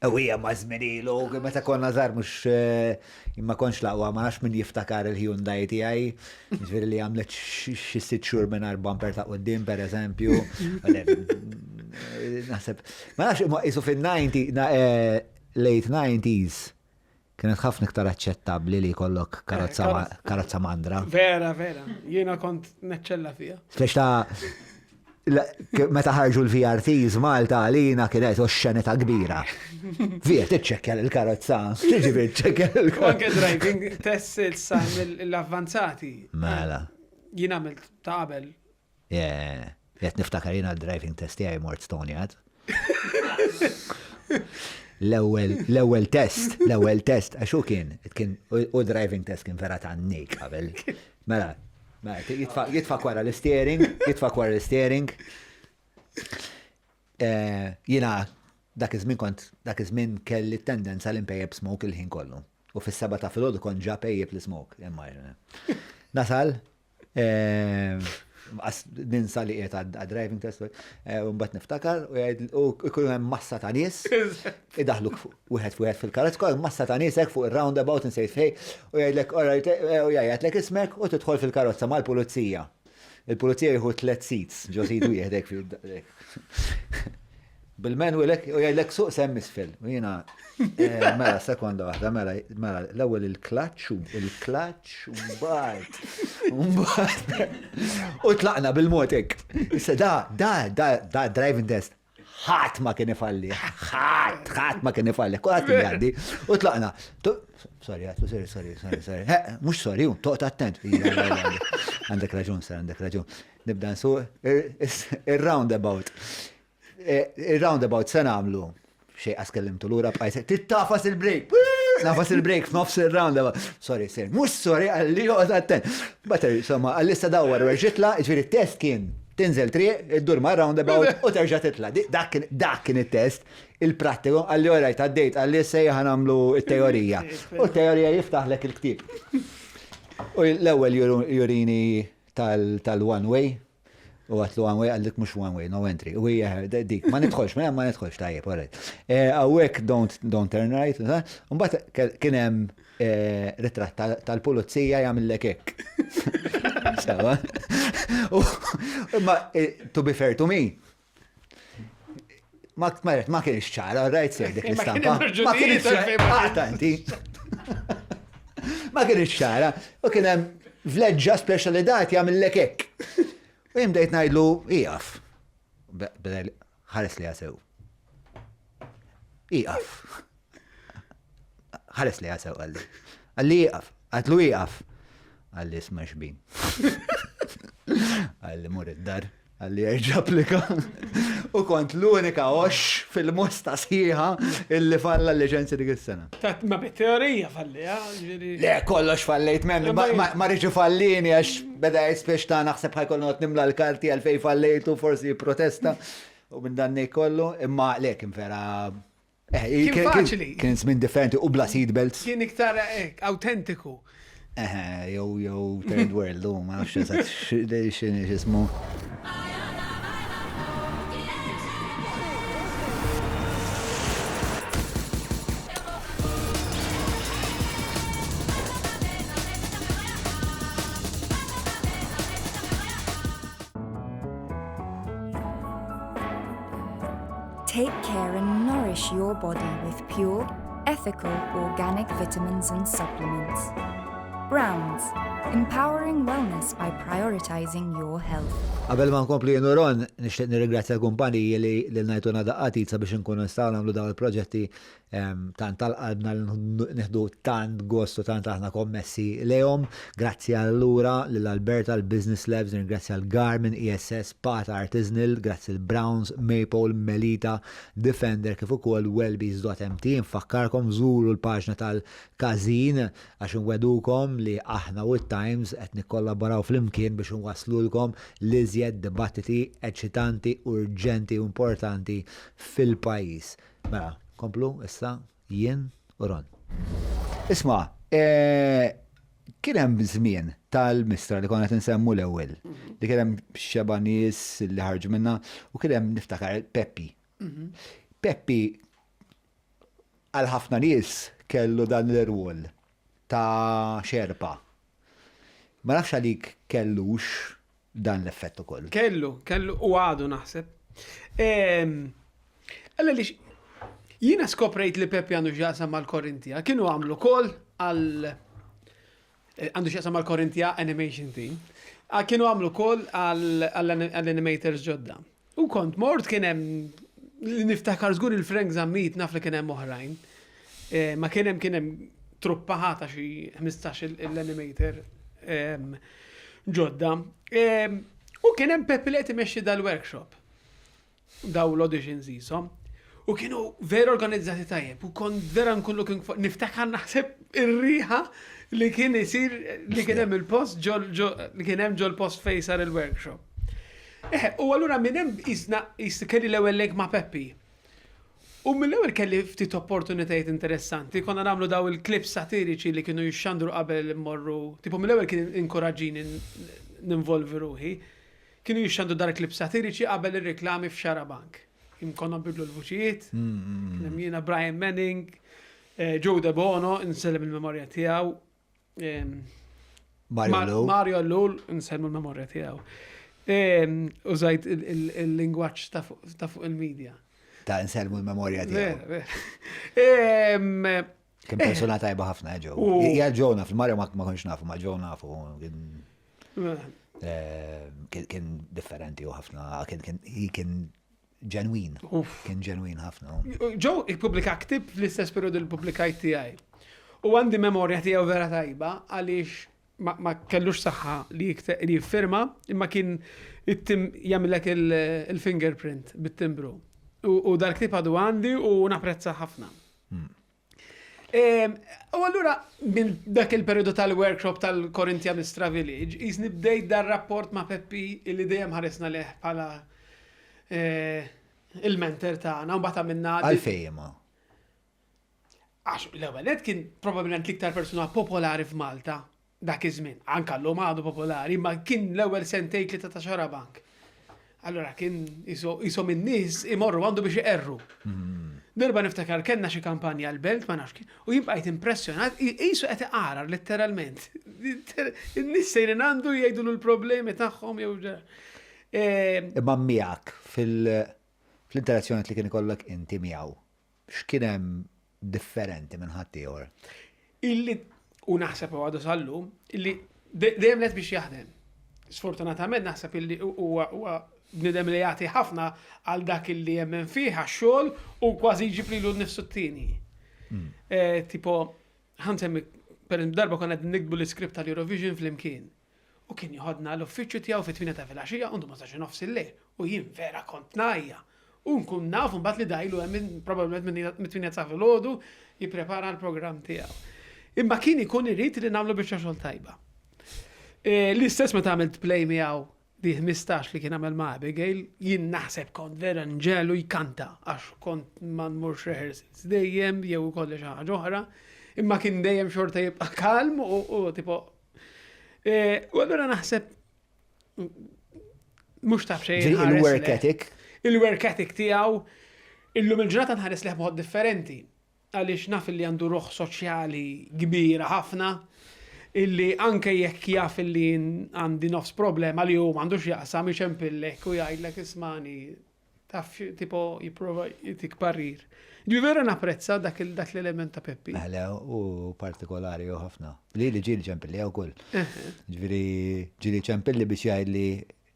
Speaker 2: U hija ma' żmien ilu, meta konna żgħar mhux eh, ma kontx laqwa, ma nafx min jiftakar il-Hyundai tiegħi, ġifieri li għamlet xi sitt xhur mingħajr bumper ta' quddiem pereżempju. Naħseb, ma nafx imma qisu fin-90 eh, late 90s Kienet ħafna iktar aċċettabbli li jkollok karozza eh, karozza mandra.
Speaker 1: Vera, vera. Jiena kont neċċella fiha.
Speaker 2: Spex ta' meta ħarġu l-VRTs Malta għalina kienet oxxenita kbira. Viet, iċċekkja l-karozza. Ġiġi iċċekkja
Speaker 1: l-karozza. Anke driving test issa l-avvanzati.
Speaker 2: Mela.
Speaker 1: Jien għamilt ta' qabel
Speaker 2: Yeah. Qed niftakar jiena driving test tiegħi mort Stoneyard. L-ewwel l-ewwel test, l-ewwel test, għax hu kien, kien u driving test kien vera ta' nik qabel. Mela, mela jitfa' wara l-steering, jitfa' wara l-steering. Eh, jiena dak iż-żmien kont dak iż-żmien kelli tendenza li npejjep smoke il-ħin kollu. U fis-seba ta' filgħodu kont ġa pejjep l-smoke, immaġina. Nasal, Ninsa li qiegħed għad-driving test, eh, u mbagħad niftakar u jgħid u jkunu hemm massa ta' nies, idaħluk wieħed fuq wieħed fil-karozz, kol massa ta' nies hekk fuq ir-roundabout insejt fej, u jgħidlek alright, eh, u jgħidlek ismek u tidħol fil-karozza mal-pulizija. Il-pulizija jieħu tliet seats, ġo seat wieħed hekk fil Bil-manual hekk u jgħidlek suq semm isfel. U jiena eh, mela sekonda waħda, mela, mela l-ewwel il-klaċċ u il-klaċċ u mbagħad. U mbagħad. U tlaqna bil-mod hekk. Issa da, da, da, da driving test. Ħadd ma kien ifalli, ħadd, ħadd ma kien ifalli, kulħadd kien jgħaddi. U tlaqna. Sorry, għatlu, sorry, sorry, sorry, sorry. Mhux sorry, toqgħod attent. Għandek raġun, sir, għandek raġun. Nibda nsuq ir-roundabout. Eh, il-roundabout se nagħmlu xej qas kellimtu lura bqajt tittafas il-break. Nafas il-break f'nofs il-roundabout. Sorry, sir, mhux sorry għalli joqgħod attent. Batter, insomma, għallissa dawwar u rġitla, ġifieri test kien tinżel triq, iddur ma' roundabout u terġa' titla. Dak kien it-test, il-prattiku, għalli orajt għaddejt, għalli sejja ħanamlu it-teorija. U t-teorija jiftaħlek il-ktieb. U l-ewwel jurini tal-one way, U għatlu one way, għallik mux one way, no entry. U hija dik, ma nidħolx, ma ma nidħolx, tajjeb, all right. Hawnhekk don't, don't turn right. Mbagħad kien hemm eh, ritratt tal-pulizija jagħmillek hekk. Sewa. Imma eh, to be fair to me, ma ma kienx ċara, right sir dik l-istampa. Ma kienx ċara, inti. Ma kienx ċara, u kien hemm. Vleġġa speċa li dat jagħmillek hekk. U jien bdejt ngħidlu ieqaf. Beda ħares li sew. Ieqaf. Ħares li sew qalli. Qalli ieqaf. Għatlu ieqaf. Qalli isma' xbin. Qalli mur id-dar. Qalli erġa' applika. U kont l-unika għoxx fil-mosta sħiħa illi falla l-liċenzja dik is-sena.
Speaker 1: Ma bit-teorija falliha, ġifieri.
Speaker 2: Le, kollox fallejt men, ma rridx ifallini għax beda jgħid spiex ta' naħseb ħa jkollu noqgħod nimla l-karti għalfejn fallejtu, forsi jipprotesta u minn dan ngħid kollu, imma le kien vera
Speaker 1: Eh, kien faċli.
Speaker 2: Kien żmien differenti u bla seat belts.
Speaker 1: Kien iktar eh, autentiku.
Speaker 2: Eh, jew jew third world, u ma nafx eżatt x'inhi x'ismu.
Speaker 5: Take care and nourish your body with pure, ethical, organic vitamins and supplements. Browns, empowering wellness by prioritizing your health.
Speaker 2: Qabel ma nkomplu jien u Ron, nixtieq nirringrazzja l-kumpaniji li lilna jtuna daqqa t'id sabiex inkunu nistgħu nagħmlu dawn il-proġetti tant għal qalbna li nieħdu tant gost u tant aħna kommessi lejhom. Grazzi allura lil Alberta, l-Business Labs, nirringrazzja l-Garmin, ESS, Pata Artisanal, grazzi l-Browns, Maypole, Melita, Defender kif ukoll Wellbees.mt. Nfakkarkom żuru l-paġna tal-każin għax inwegħdukom li aħna u t-Times qed nikkollaboraw flimkien biex inwasslulkom l-iżjed dibattiti eċitanti, urġenti u importanti fil-pajjiż. Mela, komplu issa jien u Ron. Isma', kien hemm żmien tal-Mistra li konna qed insemmu l-ewwel, li kien hemm xeba' nies li ħarġu minnha u kien hemm niftakar Peppi. Peppi għal ħafna nies kellu dan l-irwol ta' xerpa. Ma nafx għalik kellux dan l-effett ukoll.
Speaker 1: Kellu, kellu u għadu naħseb. Alla li jiena skoprejt li Peppi għandu x'jaqsam mal-Korintia, kienu għamlu kol għal eh, għandu x'jaqsam mal-Korintia Animation Team. Ah, kienu għamlu kol għall-animators ġodda. U kont mort kien hemm li niftakar żgur il-Frank Zammit naf li kien hemm oħrajn. Eh, ma kien hemm kien hemm truppa ħata xi 15 l-animator ehm, ġodda. Ehm, u kien hemm Peppi li qed imexxi dal-workshop. Daw l-auditions jisom. U kienu vera organizzati tajjeb u kont vera nkun looking for niftakar naħseb ir-riħa li kien isir li kien hemm il-post ġol li kien hemm ġol post fejn sar il-workshop. Eh, u allura minn hemm isna kelli l-ewwel link ma' Peppi. U mill-ewwel kelli ftit opportunitajiet interessanti, konna nagħmlu daw il-clips satiriċi li kienu jixxandru qabel immorru, tipo mill-ewwel kien inkoraġġini ninvolvi ruħi. Kienu jixxandru dar clips satiriċi qabel ir-riklami f'Xarabank. Konna nbidlu l-vuċijiet, kien hemm jiena Brian Manning, eh, Joe De Bono, insellem il-memorja tiegħu.
Speaker 2: Mario
Speaker 1: Mario Ellul, insellmu l-memorja tiegħu. Użajt il-lingwaġġ ta' fuq il-medja.
Speaker 2: Ta' insellmu l-memorja tiegħu. Kien persuna tajba ħafna, eh, Joe. Ja Joe naf, Mario ma konx nafu, ma Joe nafu. Eh, kien differenti u ħafna, kien ġenwin. Kien ġenwin ħafna.
Speaker 1: Joe ippubblika ktib fl-istess periodu li ppubblikajt tiegħi. U għandi memorja tiegħu vera tajba għaliex ma kellux saħħa li jiffirma imma kien it-tim jagħmilek il-fingerprint bit-timbru. U dal-ktib għadu għandi u napprezza ħafna. Hmm. U allura minn dak il-periodu tal-workshop tal-Korintia Mistra Village, jisni bdejt dar rapport ma' Peppi illi dejjem ħaresna leħ bħala eh, il-mentor tagħna u mbagħad għamilna.
Speaker 2: Għalfejn ma?
Speaker 1: Għax l-ewwel kien probabbilment l-iktar persuna popolari f'Malta Dak iż-żmien, anke llum għadu popolari, imma kien l-ewwel sentejn tlieta ta' Xarabank. Allura kien isom in-nies imorru għandu biex iqerru. Darba niftakar kellna xi kampanja l-belt ma nafx kien, u jien bqajt impressjonat, qisu qed iqarar letteralment. In-nies sejrin għandu jgħidulu l-problemi tagħhom jew
Speaker 2: Imma miegħek fil-interazzjoni li kien ikollok inti miegħu, X'kien hemm differenti minn ħaddieħor?
Speaker 1: Illi, u naħseb u għadu sal-lum, illi Dejjem lest biex jaħdem. Sfortunatament naħseb illi huwa bniedem li jagħti ħafna għal dak illi jemmen fih għax-xogħol u kważi jġib lilu nnifsu t-tieni. Hmm. Eh, tipo, ħansemmi, per darba konna qed nikbu l-iskript tal-Eurovision flimkien. U kien joħodna l-uffiċċju tiegħu fit-8 ta' filgħaxija u nduma sa xi nofs il-lejl. U jien vera kont ngħajja. U nkun naf mbagħad li dajlu hemm probabbilment mit-8 sa filgħodu jipprepara l-programm tiegħu. Imma kien ikun irid li nagħmlu biċċa xogħol tajba. E, l-istess meta għamilt play miegħu di 15 li kien għamel ma' Abigail, jien naħseb kont vera nġelu jkanta għax kont ma nmurx rehearsals dejjem jew ikolli xi ħaġa oħra, imma kien dejjem xorta jibqa' kalm u tipo E, u allura naħseb mhux taf xejn.
Speaker 2: Il-work ethic.
Speaker 1: Il-work ethic tiegħu illum il-ġurnata nħares leh b'mod differenti għaliex naf li għandu ruħ soċjali kbira ħafna illi anke jekk jaf illi għandi nofs problema li hu m'għandux jaqsam iċempillek u jgħidlek ismani Taf tipo jipprova jtik parir. Ġi vera napprezza dak l-element ta' Peppi.
Speaker 2: Mela, u partikolari u ħafna. Li li ġieli ċempilli għaw kull. Ġifieri ġieli ċempilli biex jgħidli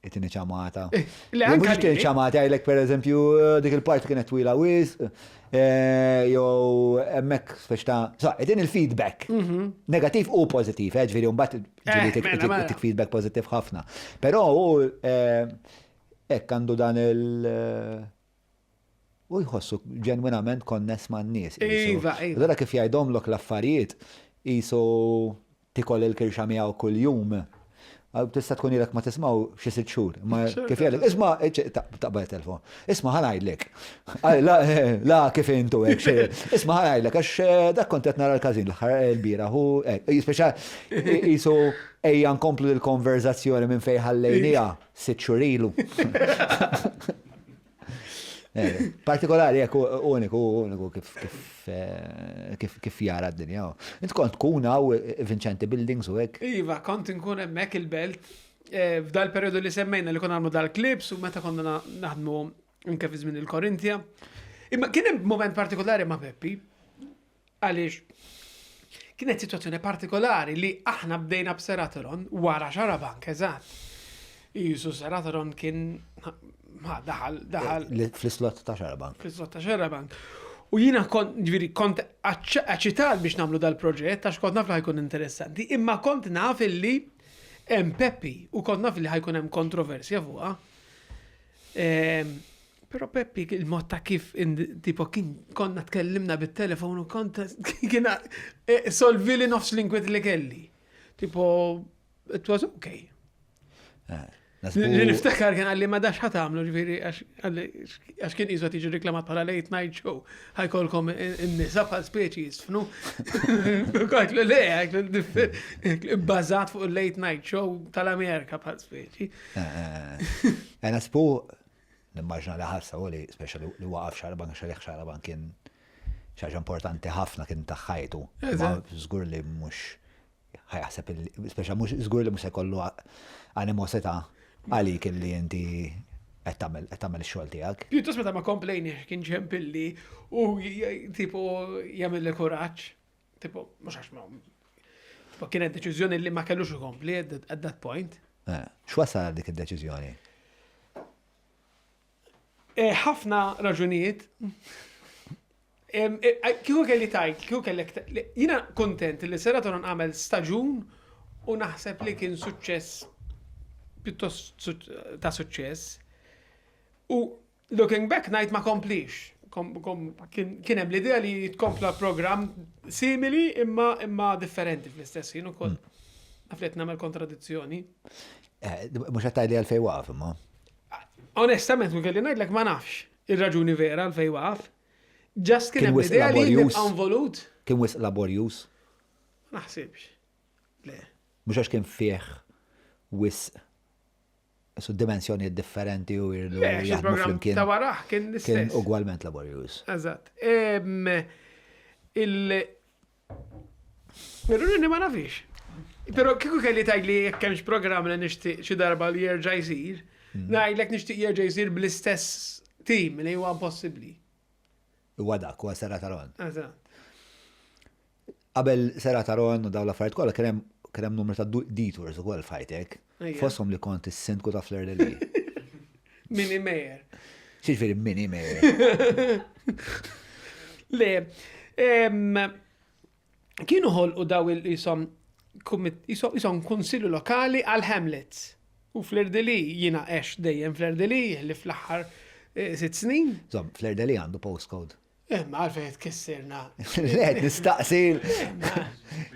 Speaker 2: itini ċamata.
Speaker 1: Eh, le, anke
Speaker 2: mhux itini ċamata jgħidlek pereżempju dik il-parti kienet twila wisq, eh, jew hemmhekk spex ta' sa, itini il-feedback. Mhm. Negativ u pożittiv, eh, ġifieri mbagħad ġieli eh, mela, mela. tik feedback pożittiv ħafna. Però hu Hekk għandu dan il- u jħossu ġenwinament konness man-nies.
Speaker 1: Iva, iva.
Speaker 2: Allura kif jgħidhomlok l-affarijiet, qisu tikol il-kirxa miegħu kuljum. Tista' tkun ilek ma tismgħu xi sitt xhur. Ma kif jgħidlek, isma' taqbad it-telefon. Isma' ħa ngħidlek. La kif intu hekk. Isma' ħa ngħidlek għax eh, dak kont qed nara l-każin l-aħħar il-bieraħ u speċa qisu ejja nkomplu l-konverzazzjoni minn fejn ħallejniha. Sitt xhur ilu. Eh, partikolari jekk uniku, uniku kif kif eh, kif kif jara d-dinja. Int kont tkun hawn eh, Vincenti Buildings u hekk.
Speaker 1: Iva, kont inkun hemmhekk il-belt f'dal periodu li semmejna li konna nagħmlu dal-clips u meta konna naħdmu anke fi żmien il-Korintja. Imma kien hemm moment partikolari ma' Peppi Għaliex kienet sitwazzjoni partikolari li aħna bdejna b'Seratoron wara Xarabank, eżatt. Jisu Seratoron kien ma daħal, daħal.
Speaker 2: Fl-islot ta' Xarabank.
Speaker 1: Fl-islot ta' Xarabank. U jina kont, ġviri, kont aċċitat biex namlu dal-proġett, għax kont naf li ħajkun interessanti, imma kont naf illi hemm Peppi u kont naf li ħajkun hemm kontroversja fuqha. Ehm, Però Peppi il-mod ta' kif tipo kien konna tkellimna bit-telefon u kont kien eh, solvi li nofs l-inkwiet li kelli. Tipo, it was okay.
Speaker 2: Eh,
Speaker 1: li niftakar kien għalli ma dax ħatamlu ġifiri għax kien iżwa tiġi reklamat bħala late night show ħajkolkom in-nisa bħal speċi jisfnu. Għajtlu le, bbażat fuq il-late night show tal-Amerika bħal speċi.
Speaker 2: Eh, Nasbu Nimmaġina li ħassa u li speċa li waqaf Xarabank għax għalih Xarabank kien xi ħaġa importanti ħafna kien ta' ħajtu. Ma żgur li mhux ħajaħseb speċa mhux żgur li mhux se jkollu animosità għalik li inti qed tagħmel qed tagħmel ix-xogħol tiegħek.
Speaker 1: Pjuttost meta ma komplejniex kien ċempilli u tipo jagħmilli kuraġġ. Tipo, mhux għax ma Tipo, kienet deċiżjoni li ma kellux ikompli at that point.
Speaker 2: Eh, x'wassal għal dik id-deċiżjoni?
Speaker 1: Eh, ħafna raġunijiet. Eh, kieku kelli tajt, kieku kellek, jina kontent li Seratoron għamel staġun u naħseb li kien suċċess pjuttost ta' suċċess. U Looking back ngħid ma komplix. Kien hemm l-idea li jitkompla programm simili imma imma differenti fl-istess ħin ukoll. Hmm. Naf li qed nagħmel kontradizzjoni.
Speaker 2: Eh, mhux qed tgħidli għalfejn waqaf imma.
Speaker 1: Onestament, minn kelli ngħidlek ma nafx ir-raġuni vera għalfejn waqaf. Just kien hemm l-idea li nibqa' involut.
Speaker 2: Kien wisq laborjuż.
Speaker 1: Ma naħsibx. Le.
Speaker 2: Mhux għax kien fih wisq Su dimensjonijiet differenti u jirdu jaħdmu flimkien.
Speaker 1: Ta' waraħ kien
Speaker 2: l-istess. Kien ugwalment laborjuż.
Speaker 1: Eżatt. Il Irruni ma nafix. Pero kieku kelli tgħidli jekk hemmx programm li nixtieq xi darba li jerġa' jsir, mm. ngħidlek nixtieq jerġa' jsir bl-istess tim li huwa impossibbli.
Speaker 2: Huwa dak, huwa Sera Taron.
Speaker 1: Eżatt.
Speaker 2: Qabel Sera Taron u dawn l-affarijiet kollha kien hemm kien hemm numru ta' detours ukoll f'ħajtek. Fosthom li kont is-sindku ta' Fleur de Lis.
Speaker 1: Mini mayor.
Speaker 2: X'jiġifieri mini mayor?
Speaker 1: Le, kienu ħolqu daw il-jisom jisom kunsillu lokali għal Hamlets. U Fleur de Lis jiena għex dejjem Fleur de Lis li fl-aħħar eh, sitt snin.
Speaker 2: Zom, Fleur de Lis għandu postcode.
Speaker 1: Imma għalfejn qed tkissirna.
Speaker 2: Le, nistaqsi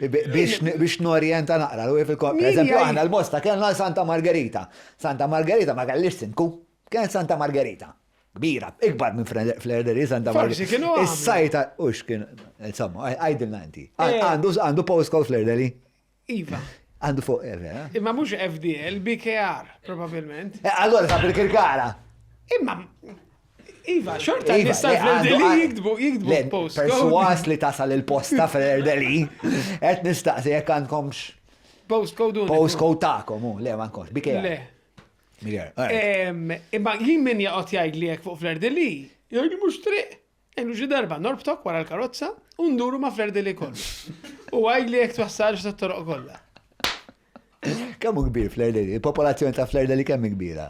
Speaker 2: biex norjenta naqra. Per eżempju, aħna l-Mosta kellna Santa Margherita. Santa Margherita ma kellix sinku, kienet Santa Margherita. Kbira, ikbar minn Fleur-de-Lis Santa
Speaker 1: Margherita. Forsi kienu
Speaker 2: għamlu. Is-sajta, ux kien, insomma, għajdilna inti. Eh. Għandu postcode Fleur-de-Lis?
Speaker 1: Iva.
Speaker 2: Għandu fuq, eh, vera.
Speaker 1: Imma mhux FDL, BKR, probabilment.
Speaker 2: Eh, allora ta' bil-kirkara.
Speaker 1: Imma, Iva, xorta iva, nista' fl-Erdeli jiktbu, jiktbu post.
Speaker 2: Perswas li tasal il-posta fl-Erdeli, qed nistaqsi jekk għandkomx.
Speaker 1: Postcode
Speaker 2: uniku. Postcode tagħkom, le ma għandkomx, BKR.
Speaker 1: Le. Imma jien min jaqgħod jgħid li jekk fuq fl-Erdeli, jgħid mhux triq. Ngħidlu xi darba norbtok wara l-karozza u nduru ma' Fleur-de-Lis kollu. U għidli jekk twassalx sat-toroq kollha.
Speaker 2: Kemm hu kbir Fleur-de-Lis? Il-popolazzjoni ta' Fleur-de-Lis kemm hi kbira?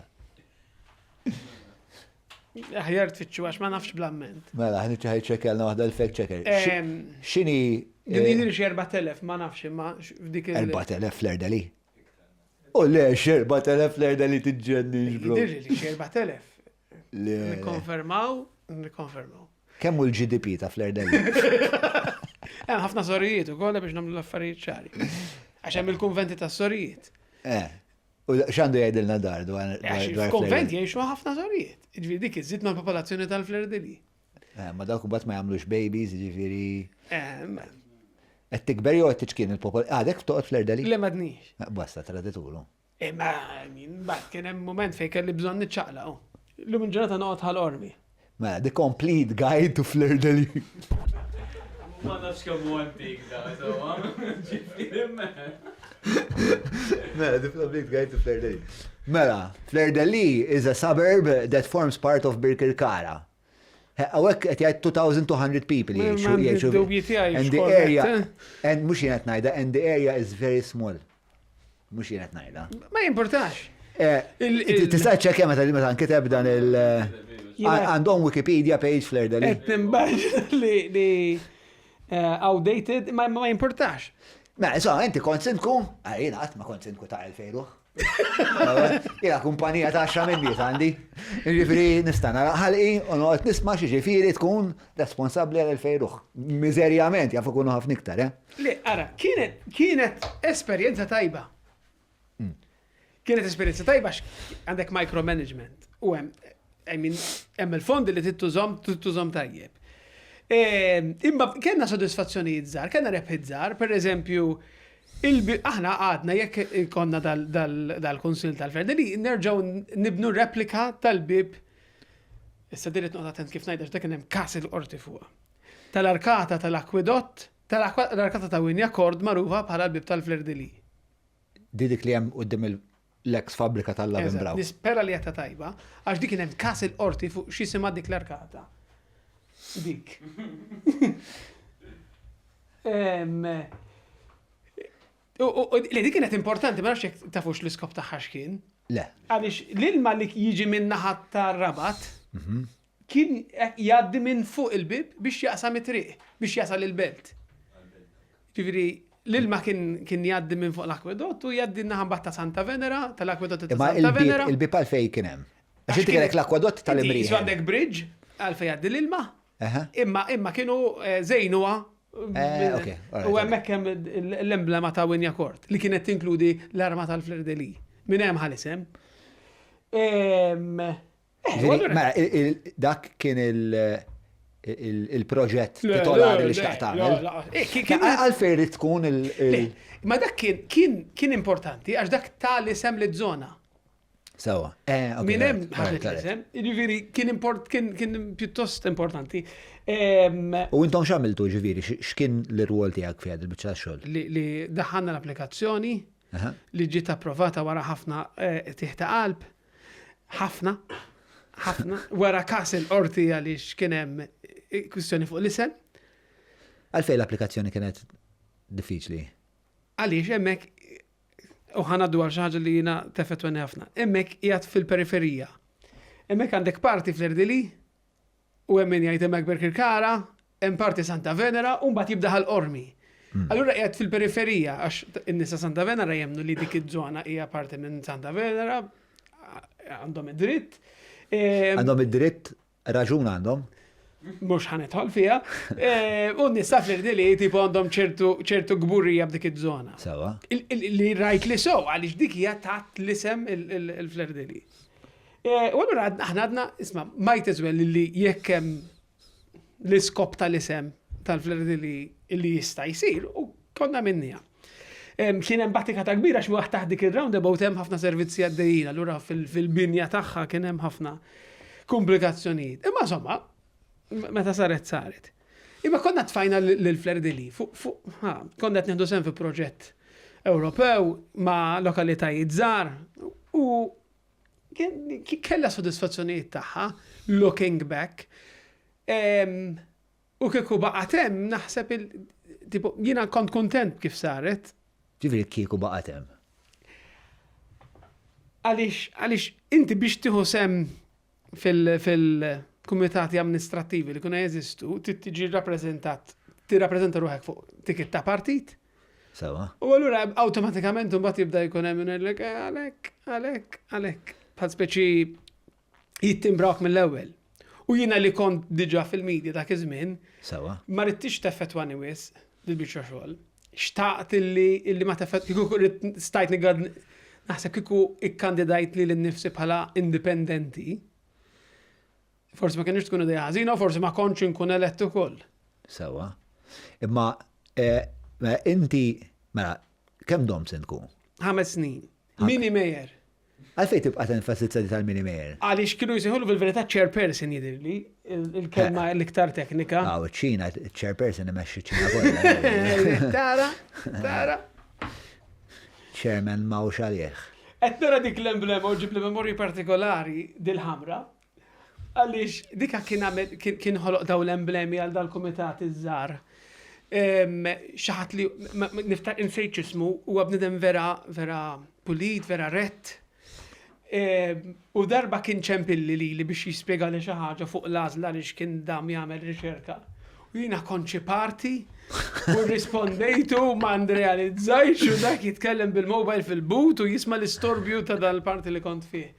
Speaker 1: Aħjar tfittxu għax ma nafx bl-amment.
Speaker 2: Mela, ħa ċekkelna waħda l-fact checker. X'inhi?
Speaker 1: Din jidhirli xi 4000 ma nafx imma f'dik
Speaker 2: il. 4000 Fleur-de-Lis? U le, 4000 Fleur-de-Lis tiġġennix,
Speaker 1: bro. Jidhirli li xi 4000. Nikkonfermaw, nikkonfermaw.
Speaker 2: Kemm hu l-GDP ta' Fleur-de-Lis?
Speaker 1: Hemm ħafna sorijiet ukoll biex nagħmlu l-affarijiet ċari. Għax hemm il-kunventi tas-sorijiet.
Speaker 2: Eh. U x'għandu jgħidilna dar dwar
Speaker 1: Konvent jgħixu ħafna sorijiet. Ġifieri dik iżid mal-popolazzjoni tal-Fleur-de-Lis.
Speaker 2: Eh, ma dawk imbagħad ma jagħmlux babies, jiġifieri.
Speaker 1: Eh,
Speaker 2: Qed tikber jew qed tiċkien il-popol. Għadek toqgħod Fleur-de-Lis?
Speaker 1: Le m'għadnix.
Speaker 2: Eh, basta tradituru.
Speaker 1: Imma mbagħad kien hemm mument fejn kelli bżonn niċċaqlaq. Illum il-ġurnata noqgħod Ħal Qormi.
Speaker 2: Mela, The Complete Guide to Fleur de Lis.
Speaker 6: Ma nafx kemm hu antik da, sewwa. Ġifieri
Speaker 2: Mela, The Complete Guide to Fleur de Lis. Mela, Fleur de Lis is a suburb that forms part of Birkirkara. Hawnhekk qed jgħid 2200 people jgħixu.
Speaker 1: Jgħixu. Dubji tiegħi.
Speaker 2: And the area, and mhux jien qed ngħidha, and the area is very small. Mhux jien qed ngħidha.
Speaker 1: Ma jimpurtax.
Speaker 2: Eh, tista' ċċekkja meta meta nkiteb dan il- għandhom Wikipedia page Fleur de
Speaker 1: Qed nimmaġina li eh, outdated ma jimpurtax.
Speaker 2: Ma, insomma, inti kont sindku, ah, jiena qatt ma kont sindku ta' 2000 ruħ. Jena kumpanija ta' 10 minn nies għandi. Ġifieri nista' nara ħalqi u noqgħod nisma' xi ġifieri tkun responsabbli għal 2000 ruħ. Miżerjament jaf ikunu ħafna iktar, eh?
Speaker 1: Le, ara, kienet kienet esperjenza tajba. Hmm. Kienet esperjenza tajba għandek micromanagement u hemm I mean, hemm il-fondi li tittużhom, tittużhom tajjeb. Ehm, imma kellna sodisfazzjonijiet żgħar, kellna rebħiet żgħar, per eżempju, Aħna għadna jekk ikollna dal-Kunsill tal-Ferdili, nerġgħu nibnu replika tal-bieb Issa din noqgħod attent kif ngħidha dak kien hemm każ il-qorti fuqha. Tal-arkata tal-akwedott, tal-arkata ta' Wignacourt magħrufa bħala l-bieb tal-Fleur-de-Lis.
Speaker 2: Di dik li hemm quddiem l-ex fabbrika tal-Lavin Brown.
Speaker 1: Nispera li għedtha tajba, għax dik kien hemm każ il-qorti fuq x'isimha dik l-arkata. Dik. Le, dik kienet importanti, ma nafx jekk tafux l-iskop tagħha x'kien.
Speaker 2: Le.
Speaker 1: Għaliex l-ilma li jiġi minn naħa tar-Rabat mhm. kien jgħaddi minn fuq il-bib biex jaqsam it-triq, biex jasal il-belt. Ġifieri l-ilma kien jgħaddi minn fuq l-akwedott u jgħaddi naħa mbagħad ta' Santa Venera, tal-akwedott ta' Santa Venera.
Speaker 2: Il-bib għalfej kien hemm. Għax inti kellek l-akwadott tal-Imrieħel.
Speaker 1: Għandek bridge għalfej jgħaddi l-ilma. Imma imma kienu eh, żejnuha eh, U hemmhekk hemm l-emblema ta' Wignacourt li kienet tinkludi l-arma tal-Fleur de Lis. Minn hemm ħalisem.
Speaker 2: Eh, mela, dak kien il-proġett titolari li xtaqt tagħmel. Għalfejn irid tkun il-
Speaker 1: Ma dak kien importanti għax dak tal-isem li żona.
Speaker 2: Sewa.
Speaker 1: Eh, Minn hemm ħadet l-isem, jiġifieri kien import kien kien pjuttost importanti.
Speaker 2: U intom x'għamiltu ġifieri, x'kien l-irwol tiegħek fi il-biċċa xogħol?
Speaker 1: Li daħħalna l-applikazzjoni li ġiet approvata wara ħafna eh, tieħ ta' qalb, ħafna, ħafna, wara każ il-qorti għaliex kien hemm eh, kwistjoni fuq l-isem.
Speaker 2: Għalfejn l-applikazzjoni kienet diffiċli?
Speaker 1: Għaliex hemmhekk U ħa ngħaddu għal xi ħaġa li jiena teffettwani ħafna. Hemmhekk qiegħed fil-periferija. Hemmhekk għandek parti fl-Erdili, u hemm min jgħid hemmhekk Birkirkara, hemm parti Santa Venera, u mbagħad jibda Ħal Qormi. Allura qiegħed fil-periferija għax in-nies ta' Santa Venera jemmnu li dik iż-żona hija parti minn Santa Venera, għandhom id-dritt.
Speaker 2: Għandhom id-dritt, raġun għandhom.
Speaker 1: Mhux ħa nidħol fiha. U n-nies ta' Fleur-de-Lys tipo għandhom ċertu kburija b'dik iż-żona.
Speaker 2: Sewa.
Speaker 1: Li rajt li sew għaliex dik hija tat l-isem il-Fleur-de-Lys. U allura aħna għadna, isma', might as well li jekk hemm l-iskop tal-isem tal-Fleur-de-Lys li jista' jsir u konna minnija. Kien hemm batikata kbira xi waħd taħt dik ir-roundabout hemm ħafna servizzi għaddejjin, allura fil-binja tagħha kien hemm ħafna komplikazzjonijiet. Imma insomma, meta saret saret. Imma konna tfajna lil Fleur-de-Lys fuq konna qed nieħdu sehem fi proġett Ewropew ma' lokalitajiet żgħar u kellha sodisfazzjonijiet tagħha looking back. U kieku baqgħet hemm naħseb il tipo jiena kont kuntent kif saret.
Speaker 2: Ġifieri kieku baqgħet hemm.
Speaker 1: Għaliex għaliex inti biex tieħu sehem fil-kumitati amministrattivi li kienu jeżistu, trid tiġi rrappreżentat, tirrappreżenta ruħek fuq ticket ta' partit.
Speaker 2: Sewa.
Speaker 1: U allura awtomatikament imbagħad jibda jkun hemm min jgħidlek eh, għalhekk, għalhekk, għalhekk. Bħal speċi jittimbrawk mill-ewwel. U jiena li kont diġà fil-media dak iż-żmien,
Speaker 2: Sewa.
Speaker 1: ma ridtix teffettwani wisq dil-biċċa xogħol. Xtaqt illi illi ma teffett kieku ridt stajt nigad naħseb kieku ikkandidajt lili nnifsi bħala indipendenti. Forsi ma kienx tkun idea ħażina u forsi ma kontx inkun elett ukoll.
Speaker 2: Sewa. Imma eh, mela inti mela kemm domt sindku?
Speaker 1: 5 snin. Mini mayor.
Speaker 2: Għalfejn tibqa' tenfasizza di tal-mini mayor?
Speaker 1: Għaliex kienu jsejħulu fil-verità chairperson jidhirli, il-kelma eh. l-iktar teknika.
Speaker 2: Aw, ċina, chairperson imexxi ċina kollha.
Speaker 1: Tara, tara.
Speaker 2: Chairman mawx għalih.
Speaker 1: Qed nara dik l-emblema u ġib li memorji partikolari dil-ħamra. Għaliex dika kien għamel kien ħoloq daw l-emblemi għal dal-kumitat iż-żgħar. Xi ħadd li niftakar insejt x'ismu, huwa bniedem vera vera pulit, vera rett. U darba kien ċempilli lili biex jispjegali xi ħaġa fuq l-għażla għaliex kien dam jagħmel riċerka. U jiena kont xi parti u rrispondejtu ma nrealizzajtx u dak jitkellem bil-mobile fil-but u jisma' l-istorbju ta' dal-parti li kont fih.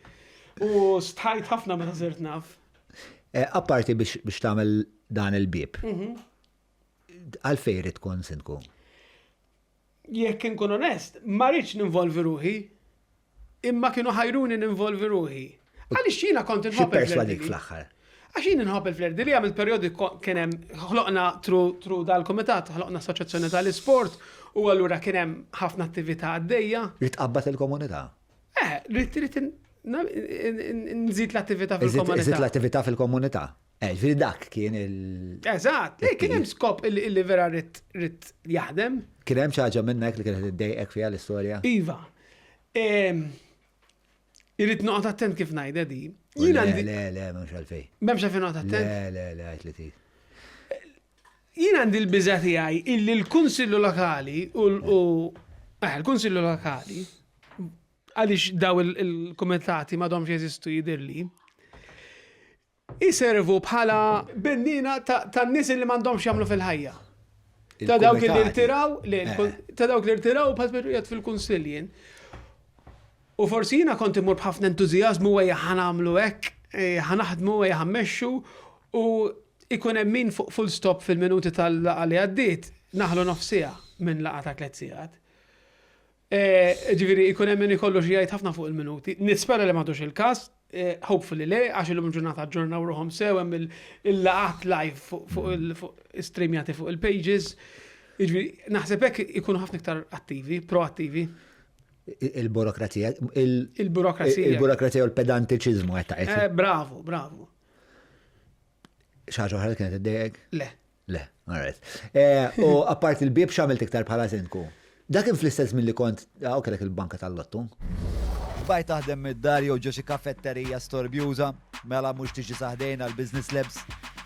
Speaker 1: U stħajt ħafna meta sirt naf.
Speaker 2: Eh, apparti biex tagħmel dan il-bieb. Mhm. Għalfejn irid tkun sindku?
Speaker 1: Jekk inkun onest, ma rridx ninvolvi ruħi, imma kienu ħajruni ninvolvi ruħi. Għaliex jiena kont inħobb.
Speaker 2: Perswadik fl-aħħar?
Speaker 1: Għax jien inħobb il-flerdi li għamilt perjodi kien hemm ħloqna tru dal-kumitat, ħloqna assoċjazzjoni tal-isport u allura kien hemm ħafna attività għaddejja.
Speaker 2: Li tqabbad il-komunità.
Speaker 1: Eh, rrid rrid nżid l-attività fil-komunità.
Speaker 2: Nżid l-attività fil-komunità. Eh, ġifieri dak kien il.
Speaker 1: Eżatt, kien hemm skop illi vera rrid jaħdem.
Speaker 2: Kien hemm xi ħaġa minnek li kienet iddejqek fiha l-istorja?
Speaker 1: Iva. Irrid noqgħod attent kif ngħidha di.
Speaker 2: Jien għandi. Le, le, m'hemmx għalfejn.
Speaker 1: M'hemmx għalfejn noqgħod attent?
Speaker 2: Le, le, le, għid li trid.
Speaker 1: Jien għandi l-biża' tiegħi illi l-Kunsillu Lokali u eh, l-Kunsillu Lokali għaliex daw il-kumitati m'għadhomx jeżistu jidhirli, iservu bħala bennina tan-nies li m'għandhomx jagħmlu fil-ħajja. Ta' dawk li rtiraw, eh. ta' dawk li rtiraw bħal speċi fil-kunsill jien. U forsi jiena kont immur b'ħafna entużjażmu ejja ħa nagħmlu hekk, ħa naħdmu, ejja ħa mmexxu u ikun hemm min fuq full stop fil-minuti tal-laqgħa li għaddiet naħlu nofs siegħa minn laqgħa ta' tliet sigħat. Ġifieri ikun hemm min ikollu xi jgħid ħafna fuq il-minuti. Nispera li m'għadux il-każ, hopefully le, għax illum il-ġurnata aġġornaw ruħhom sew hemm il-laqgħat live fuq streamjati fuq il-pages. Jiġifieri naħseb hekk ikunu ħafna iktar attivi, proattivi.
Speaker 2: Il-burokrazija.
Speaker 1: Il-burokrazija.
Speaker 2: Il-burokrazija u l-pedantiċiżmu qed tgħid.
Speaker 1: Eh, bravo, bravo.
Speaker 2: Xi ħaġa oħra li kienet iddejjek?
Speaker 1: Le.
Speaker 2: Le, all right. Eh, u apart il-bieb x'għamilt iktar bħala sindku? Dak kien fl-istess minn li kont għaw ah, kellek il-banka tal-lottu. Baj taħdem mid-dar jew ġo xi kafetterija storbjuża, mela mhux tiġi saħdejn għal Business Labs,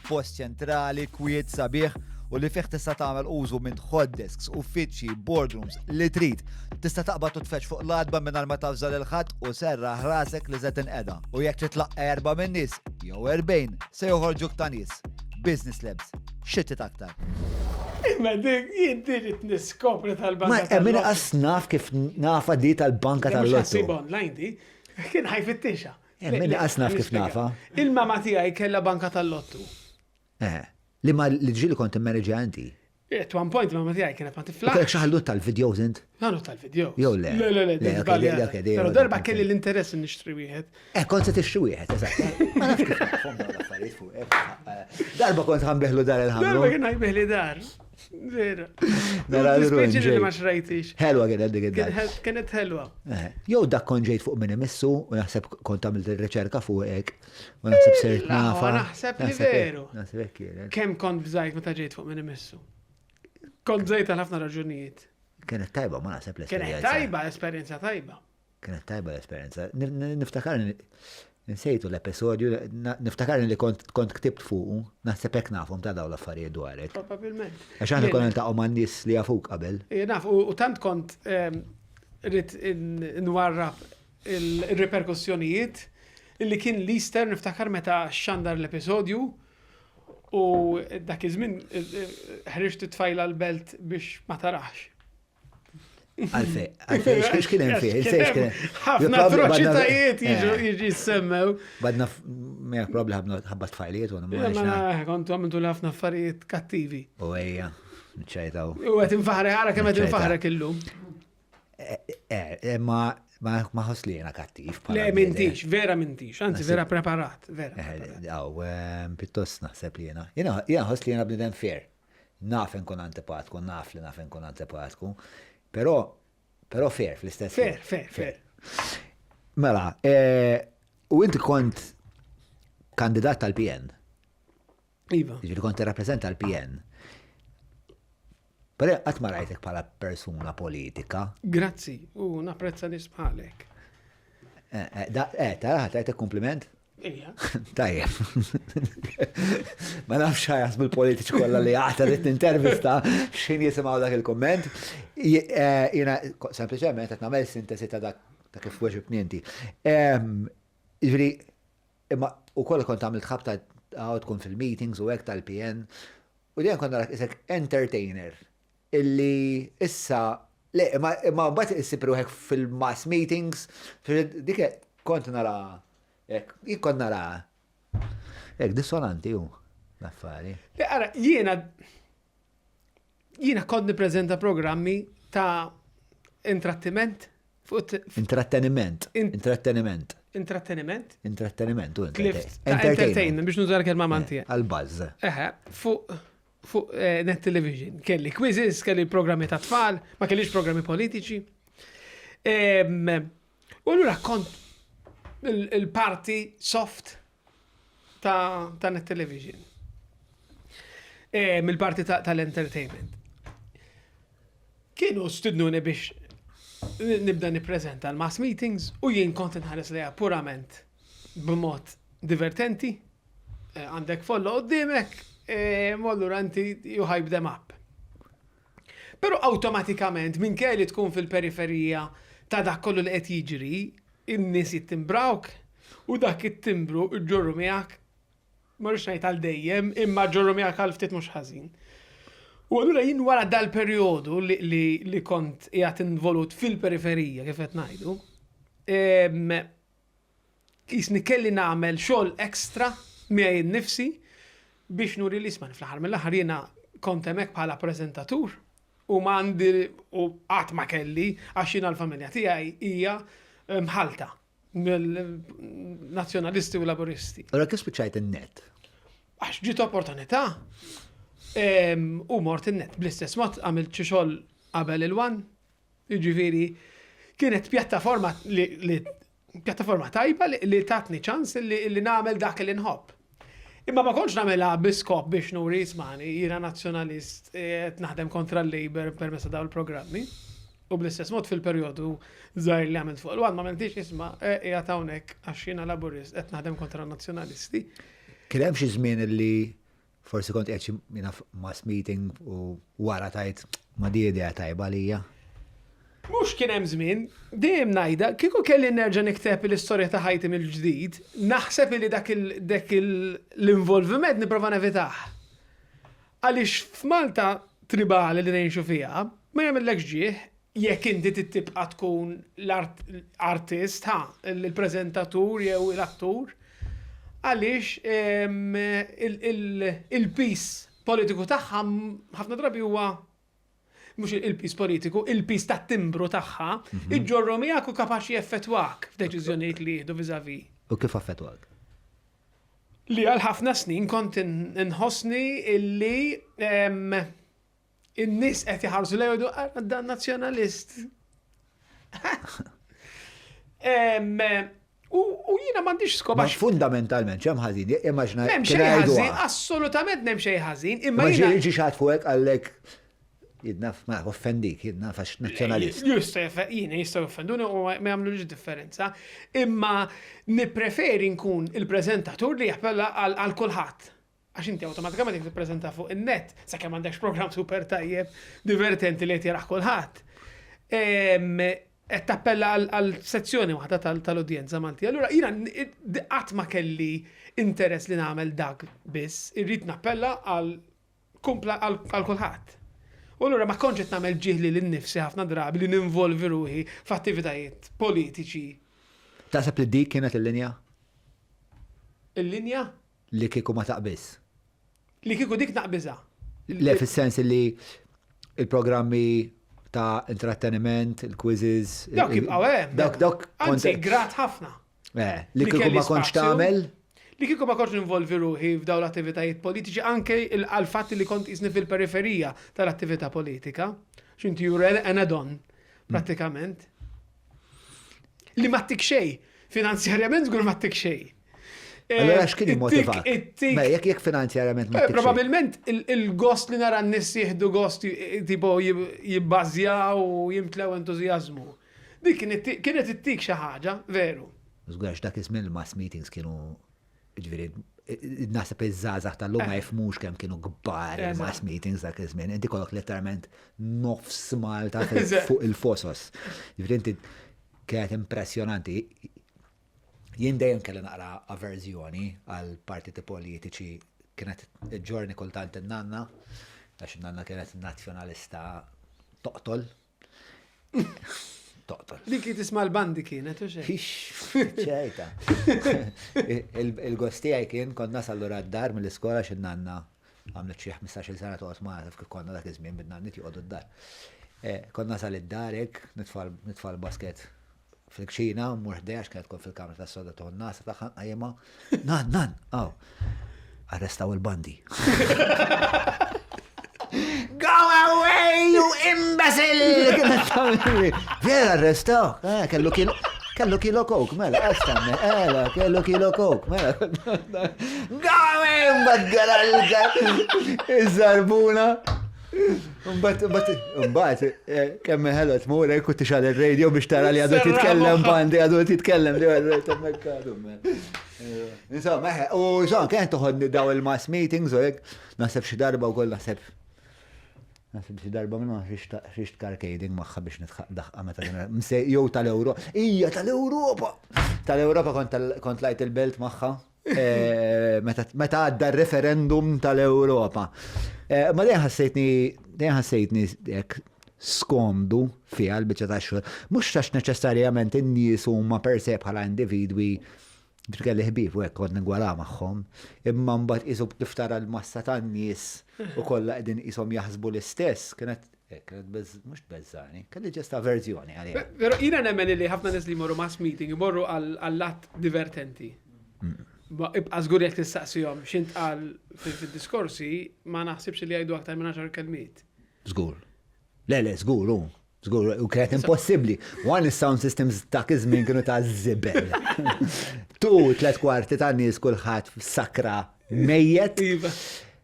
Speaker 2: post ċentrali, kwiet, sabiħ. u li fih tista' tagħmel użu minn hot desks, uffiċċji, boardrooms, li trid. Tista' taqbad u tfeġġ fuq l-għatba mingħajr ma tavża lil ħadd u serraħ rasek li se tinqeda. U jekk trid tlaqqa' erba' min-nies, jew 40, se joħorġuk ta' nies. Business Labs. Xi trid aktar?
Speaker 1: Imma dik jien trid niskopri tal-banka.
Speaker 2: Ma hemm min qas naf kif nafa di tal-banka tal-lottu.
Speaker 1: Mhux ħassibha online di. Kien ħajfittixha.
Speaker 2: Hemm min qas naf kif nafa.
Speaker 1: Il-mama tiegħi kellha banka tal-lottu.
Speaker 2: Eh, li ma li ġieli kont immanaġja inti.
Speaker 1: At one point mama tiegħi kienet ma tiflaħ.
Speaker 2: Kellek xi ħallut tal-videos int?
Speaker 1: Ħallut tal-videos.
Speaker 2: Jew le.
Speaker 1: Le, le, le. Però darba kelli l-interess nixtri wieħed.
Speaker 2: Eh, kont se tixtri wieħed, eżatt. Ma nafx kif nafhom dawn l-affarijiet fuq. Eh. Darba kont ħanbiħlu dar il-ħamru.
Speaker 1: Darba kien ħajbiħli dar. Vera.
Speaker 2: Nara
Speaker 1: l-ġiri li ma xrajtix.
Speaker 2: Ħelwa kienet dik id-dar.
Speaker 1: Kienet ħelwa.
Speaker 2: Eh, jew dak kont ġejt fuq minn imissu u naħseb kont għamilt ir-riċerka fuqek u naħseb sirt nafa.
Speaker 1: Naħseb li veru.
Speaker 2: Naħseb hekk kienet.
Speaker 1: Kemm kont bżajt meta ġejt fuq minn imissu. Kont bżajt għal ħafna raġunijiet.
Speaker 2: Kienet tajba, ma naħseb
Speaker 1: l-esperjenza. Kienet tajba, esperjenza tajba.
Speaker 2: Kienet tajba l-esperjenza. Niftakar nsejtu l-episodju, niftakar li kont kont ktibt fuqu, naħseb hekk nafhom ta' dawn l-affarijiet dwarek.
Speaker 1: Probabilment.
Speaker 2: Għax aħna konna niltaqgħu ma' nies li jafuk qabel.
Speaker 1: Naf, u tant kont ehm, rrid nwarrab il-riperkussjonijiet illi kien l-Easter niftakar meta xandar l-episodju u dak iż-żmien eh, eh, ħriġt it-tfajla l-belt biex ma tarax.
Speaker 2: Għalfej, għalfej, x'kien hemm fih, x'kien hemm.
Speaker 1: Ħafna atroċitajiet jiġu eh. jiġi semmew.
Speaker 2: Badna miegħek probabbli ħabna ħabba tfajliet u
Speaker 1: ma Ma kontu għamiltu ħafna affarijiet kattivi.
Speaker 2: U ejja, ċajtaw.
Speaker 1: U qed infaħrek ara kemm qed infaħrek illum.
Speaker 2: Eh, eh, ma ma ħoss li jena kattiv.
Speaker 1: Le, mintix, vera mintix, anzi vera preparat, vera.
Speaker 2: Aw, pittost naħseb li jena. Jena ħoss li jena bnidem fair. Naf inkun antipatku, naf li naf inkun antipatku, però però fair fl-istess.
Speaker 1: Fair, fair, fair.
Speaker 2: Mela, eh, u inti kont kandidat tal-PN.
Speaker 1: Iva.
Speaker 2: Jiġifieri kont tirrappreżenta l-PN. Però qatt ma rajtek bħala persuna politika.
Speaker 1: Grazzi, u napprezza nies bħalek.
Speaker 2: Eh, eh, eh tara, tajtek kompliment?
Speaker 1: Ija.
Speaker 2: Tajjeb. Ma nafx ħajasbu l-politiċi kollha li għata li intervista x'ħin jisimgħu dak il-komment. Eh, jiena sempliċement qed nagħmel sintesi ta' dak ta' kif weġibni inti. Ehm, jiġifieri, imma ukoll kont għamilt ħabta għaw tkun fil-meetings u hekk tal-PN. U dejjem kont narak isek entertainer illi issa le imma imma mbagħad issib ruħek fil-mass meetings, dik kont nara hekk, jien kont nara hekk dissonanti hu l-affari.
Speaker 1: Le ara, jiena jiena kont nippreżenta programmi ta' intrattiment fuq
Speaker 2: Intratteniment. Intratteniment.
Speaker 1: Intratteniment?
Speaker 2: Intratteniment.
Speaker 1: Entertainment, biex nużar kelma Maltija.
Speaker 2: Għal-buzz.
Speaker 1: Eħe, fuq fuq eh, Net Television. Kelli quizzes, kelli programmi ta' tfal, ma kellix programmi politiċi. U allura kont il-parti soft ta', ta Net Television. Mill-parti tal-entertainment. Kienu stidnuni biex nibda nippreżenta l-mass meetings u jien kont inħares lejha purament b'mod divertenti. Eh, għandek folla qudiemek, eh, u allura inti you hype them up. Però awtomatikament minkejja li tkun fil-periferija ta' dak kollu li qed jiġri, in-nies jittimbrawk u dak it-timbru ġġorru miegħek ma rridx ngħid għal dejjem, imma ġġorru miegħek għal ftit mhux ħażin. U allura jien wara dal-perjodu li, li, li kont qiegħed involut fil-periferija kif qed ngħidu, Qisni kelli nagħmel xogħol extra miegħi nnifsi biex nuri li isma' fl-aħħar mill-aħħar jiena kont hemmhekk bħala preżentatur u ma għandi u qatt ma kelli għax jiena l-familja tiegħi hija mħallta mill-Nazzjonalisti u Laburisti.
Speaker 2: Allura kif spiċċajt in-net?
Speaker 1: Għax ġiet opportunità u mort in-net. Bl-istess mod għamilt xi xogħol qabel il-One Jiġifieri kienet pjattaforma li pjattaforma tajba li tatni ċans li nagħmel dak li nħobb. Imma ma kontx nagħmilha bi skop biex nuri ismani jiena nazzjonalist qed naħdem kontra l-Labour permezz ta' dawn il-programmi. U bl-istess mod fil-perjodu żgħir li għamilt fuq il-One ma għamiltix isma' qiegħed hawnhekk għax jiena Laburist qed naħdem kontra n-Nazzjonalisti.
Speaker 2: Kien hemm xi żmien li. Forsi kont qiegħed xi naf mass meeting u wara tajt ma di idea tajba għalija.
Speaker 1: Mhux kien hemm żmien, dejjem ngħidha, kieku kelli nerġa' nikteb l-istorja ta' ħajti mill-ġdid, naħseb li dak dak l-involviment nipprova nevitah. Għaliex f'Malta tribali li ngħixu fiha, ma jagħmillekx ġieħ jekk inti trid tibqa' tkun l-artist, ha, il-preżentatur jew l-attur, għaliex il-piż politiku tagħha ħafna drabi huwa mhux il-piż politiku, il-piż tat-timbru tagħha, iġġorru miegħek u kapaċi jeffettwak f'deċiżjonijiet li jieħdu vis-à-vis.
Speaker 2: U kif affettwak?
Speaker 1: Li għal ħafna snin kont inħossni illi in-nies qed iħarsu lejn u jgħidu "Ara dan nazzjonalist. U jiena m'għandix skop.
Speaker 2: Ma fundamentalment x'hemm ħażin, immaġna.
Speaker 1: M'hemm xejn ħażin, assolutament m'hemm xejn ħażin, imma
Speaker 2: jiena. Ġi xi ħadd fuqek qallek jidnaf ma offendik, jidnaf għax nazzjonalist.
Speaker 1: Jista' jiena jistgħu joffenduni u ma jagħmlulix differenza, imma nippreferi nkun il-preżentatur li jappella għal kulħadd. Għax inti awtomatikament jekk tippreżenta fuq in-net, sakemm m'għandekx programm super tajjeb, divertenti li qed jarah kulħadd, qed tappella għal sezzjoni waħda tal-udjenza Maltija. Allura jiena qatt ma kelli interess li nagħmel dak biss, irrid nappella għal kumpla għal kulħadd. U allura ma kontx qed nagħmel ġieħ lili nnifsi ħafna drabi li ninvolvi ruħi f'attivitajiet politiċi.
Speaker 2: Taħseb li dik kienet il-linja?
Speaker 1: Il-linja?
Speaker 2: Li kieku ma taqbiż.
Speaker 1: Li kieku dik naqbiżha.
Speaker 2: Le fis-sens li il-programmi ta' intratteniment, il-quizzes.
Speaker 1: Dawk jibqgħu hemm.
Speaker 2: Dawk dawk.
Speaker 1: Anzi, grat ħafna.
Speaker 2: Eh, li kieku ma kontx tagħmel.
Speaker 1: Li kieku ma kontx ninvolvi ruħi f'dawn l-attivitajiet politiċi anke għall-fatt li kont qisni fil-periferija tal-attività politika. X'inti you're an add-on, prattikament. Li ma ttik xejn. Finanzjarjament żgur ma ttik xejn.
Speaker 2: Eh, Allora x'kien jimmotivak? Mela, jekk jekk finanzjarjament ma
Speaker 1: eh, Probabilment il-gost li nara n-nies jieħdu gost tipo jibbażjaw u jimtlew entużjażmu. Dik kienet ittik xi ħaġa, veru.
Speaker 2: Żgur għax dak iż-żmien il-mass meetings kienu ġifieri naħseb iż-żgħażagħ tal-lum ma eh. jifhmux kemm kienu kbar il-mass meetings dak iż-żmien. Inti kollok letteralment nofs Malta fuq il-fosos. Ġifieri inti kienet impressjonanti. Jien dejjem kelli naqra averżjoni għal partiti politiċi kienet ġorni kultant in-nanna, għax in-nanna kienet nazzjonalista toqtol. Toqtol.
Speaker 1: Dik li tisma' l-bandi kienet u xejn.
Speaker 2: Ċejta. Il-gost tiegħi kien kont nasal lura d-dar mill-iskola x'in-nanna għamlet xi 15-il sena toqgħod magħna taf kif konna dak iż-żmien bin-nanniet joqogħdu d-dar. Eh, kont nasal id-dar hekk, nitfa' l-basket fil-kċina, mmur ħdejha għax kienet tkun fil-kamra tas-sodda tieħu n-nasa tagħha nqajjimha. Nan, nan, aw. Arrestaw il-bandi. Go away, you imbecile! Vera arrestaw, eh, kellu kilo. Kellu kilo coke, mela, astanne, ela, kellu kilo coke, mela. Go away, mbagħad gara il-żarbuna. Mbagħad, mbagħad, eh, kemm ħelu tmur hekk u tixgħal ir-radio biex tara li għadu titkellem bandi, għadu titkellem li għadu mekka Insomma, eh, u insomma, kien toħodni daw il-mass meetings u hekk, naħseb xi darba wkoll naħseb Naħseb xi darba minnhom xixt carcading magħha biex nitħaq daħqa meta kien jew tal-Ewro. Ija tal-Ewropa! Tal-Ewropa kont lajt il-belt magħha. Eh, meta għadda referendum tal-Ewropa. Eh, ma dejjem ħassejtni dejjem ħassejtni hekk skomdu fiha l-biċċa tax-xogħol. Mhux għax neċessarjament in-nies huma per se bħala individwi kelli ħbieb u hekk kont ningwala magħhom, imma mbagħad qisu kif tara l-massa tan-nies u kollha qegħdin qishom jaħsbu l-istess, kienet eh, kienet mhux tbeżżani, kelli ġest averżjoni għaliha.
Speaker 1: Però jiena nemmen li ħafna nies li jmorru mass meeting imorru għall-att divertenti. Ma ibqa' żgur jekk tistaqsihom x'intqal fid-diskorsi, ma naħsibx li jgħidu aktar minn għaxar kelmiet.
Speaker 2: Żgur. Le, le, żgur, hu. Żgur, u kienet impossibbli. One is-sound systems dak iż-żmien kienu ta' żibel. Tu, tlet kwarti ta' nies kulħadd sakra mejjet.
Speaker 1: Iva.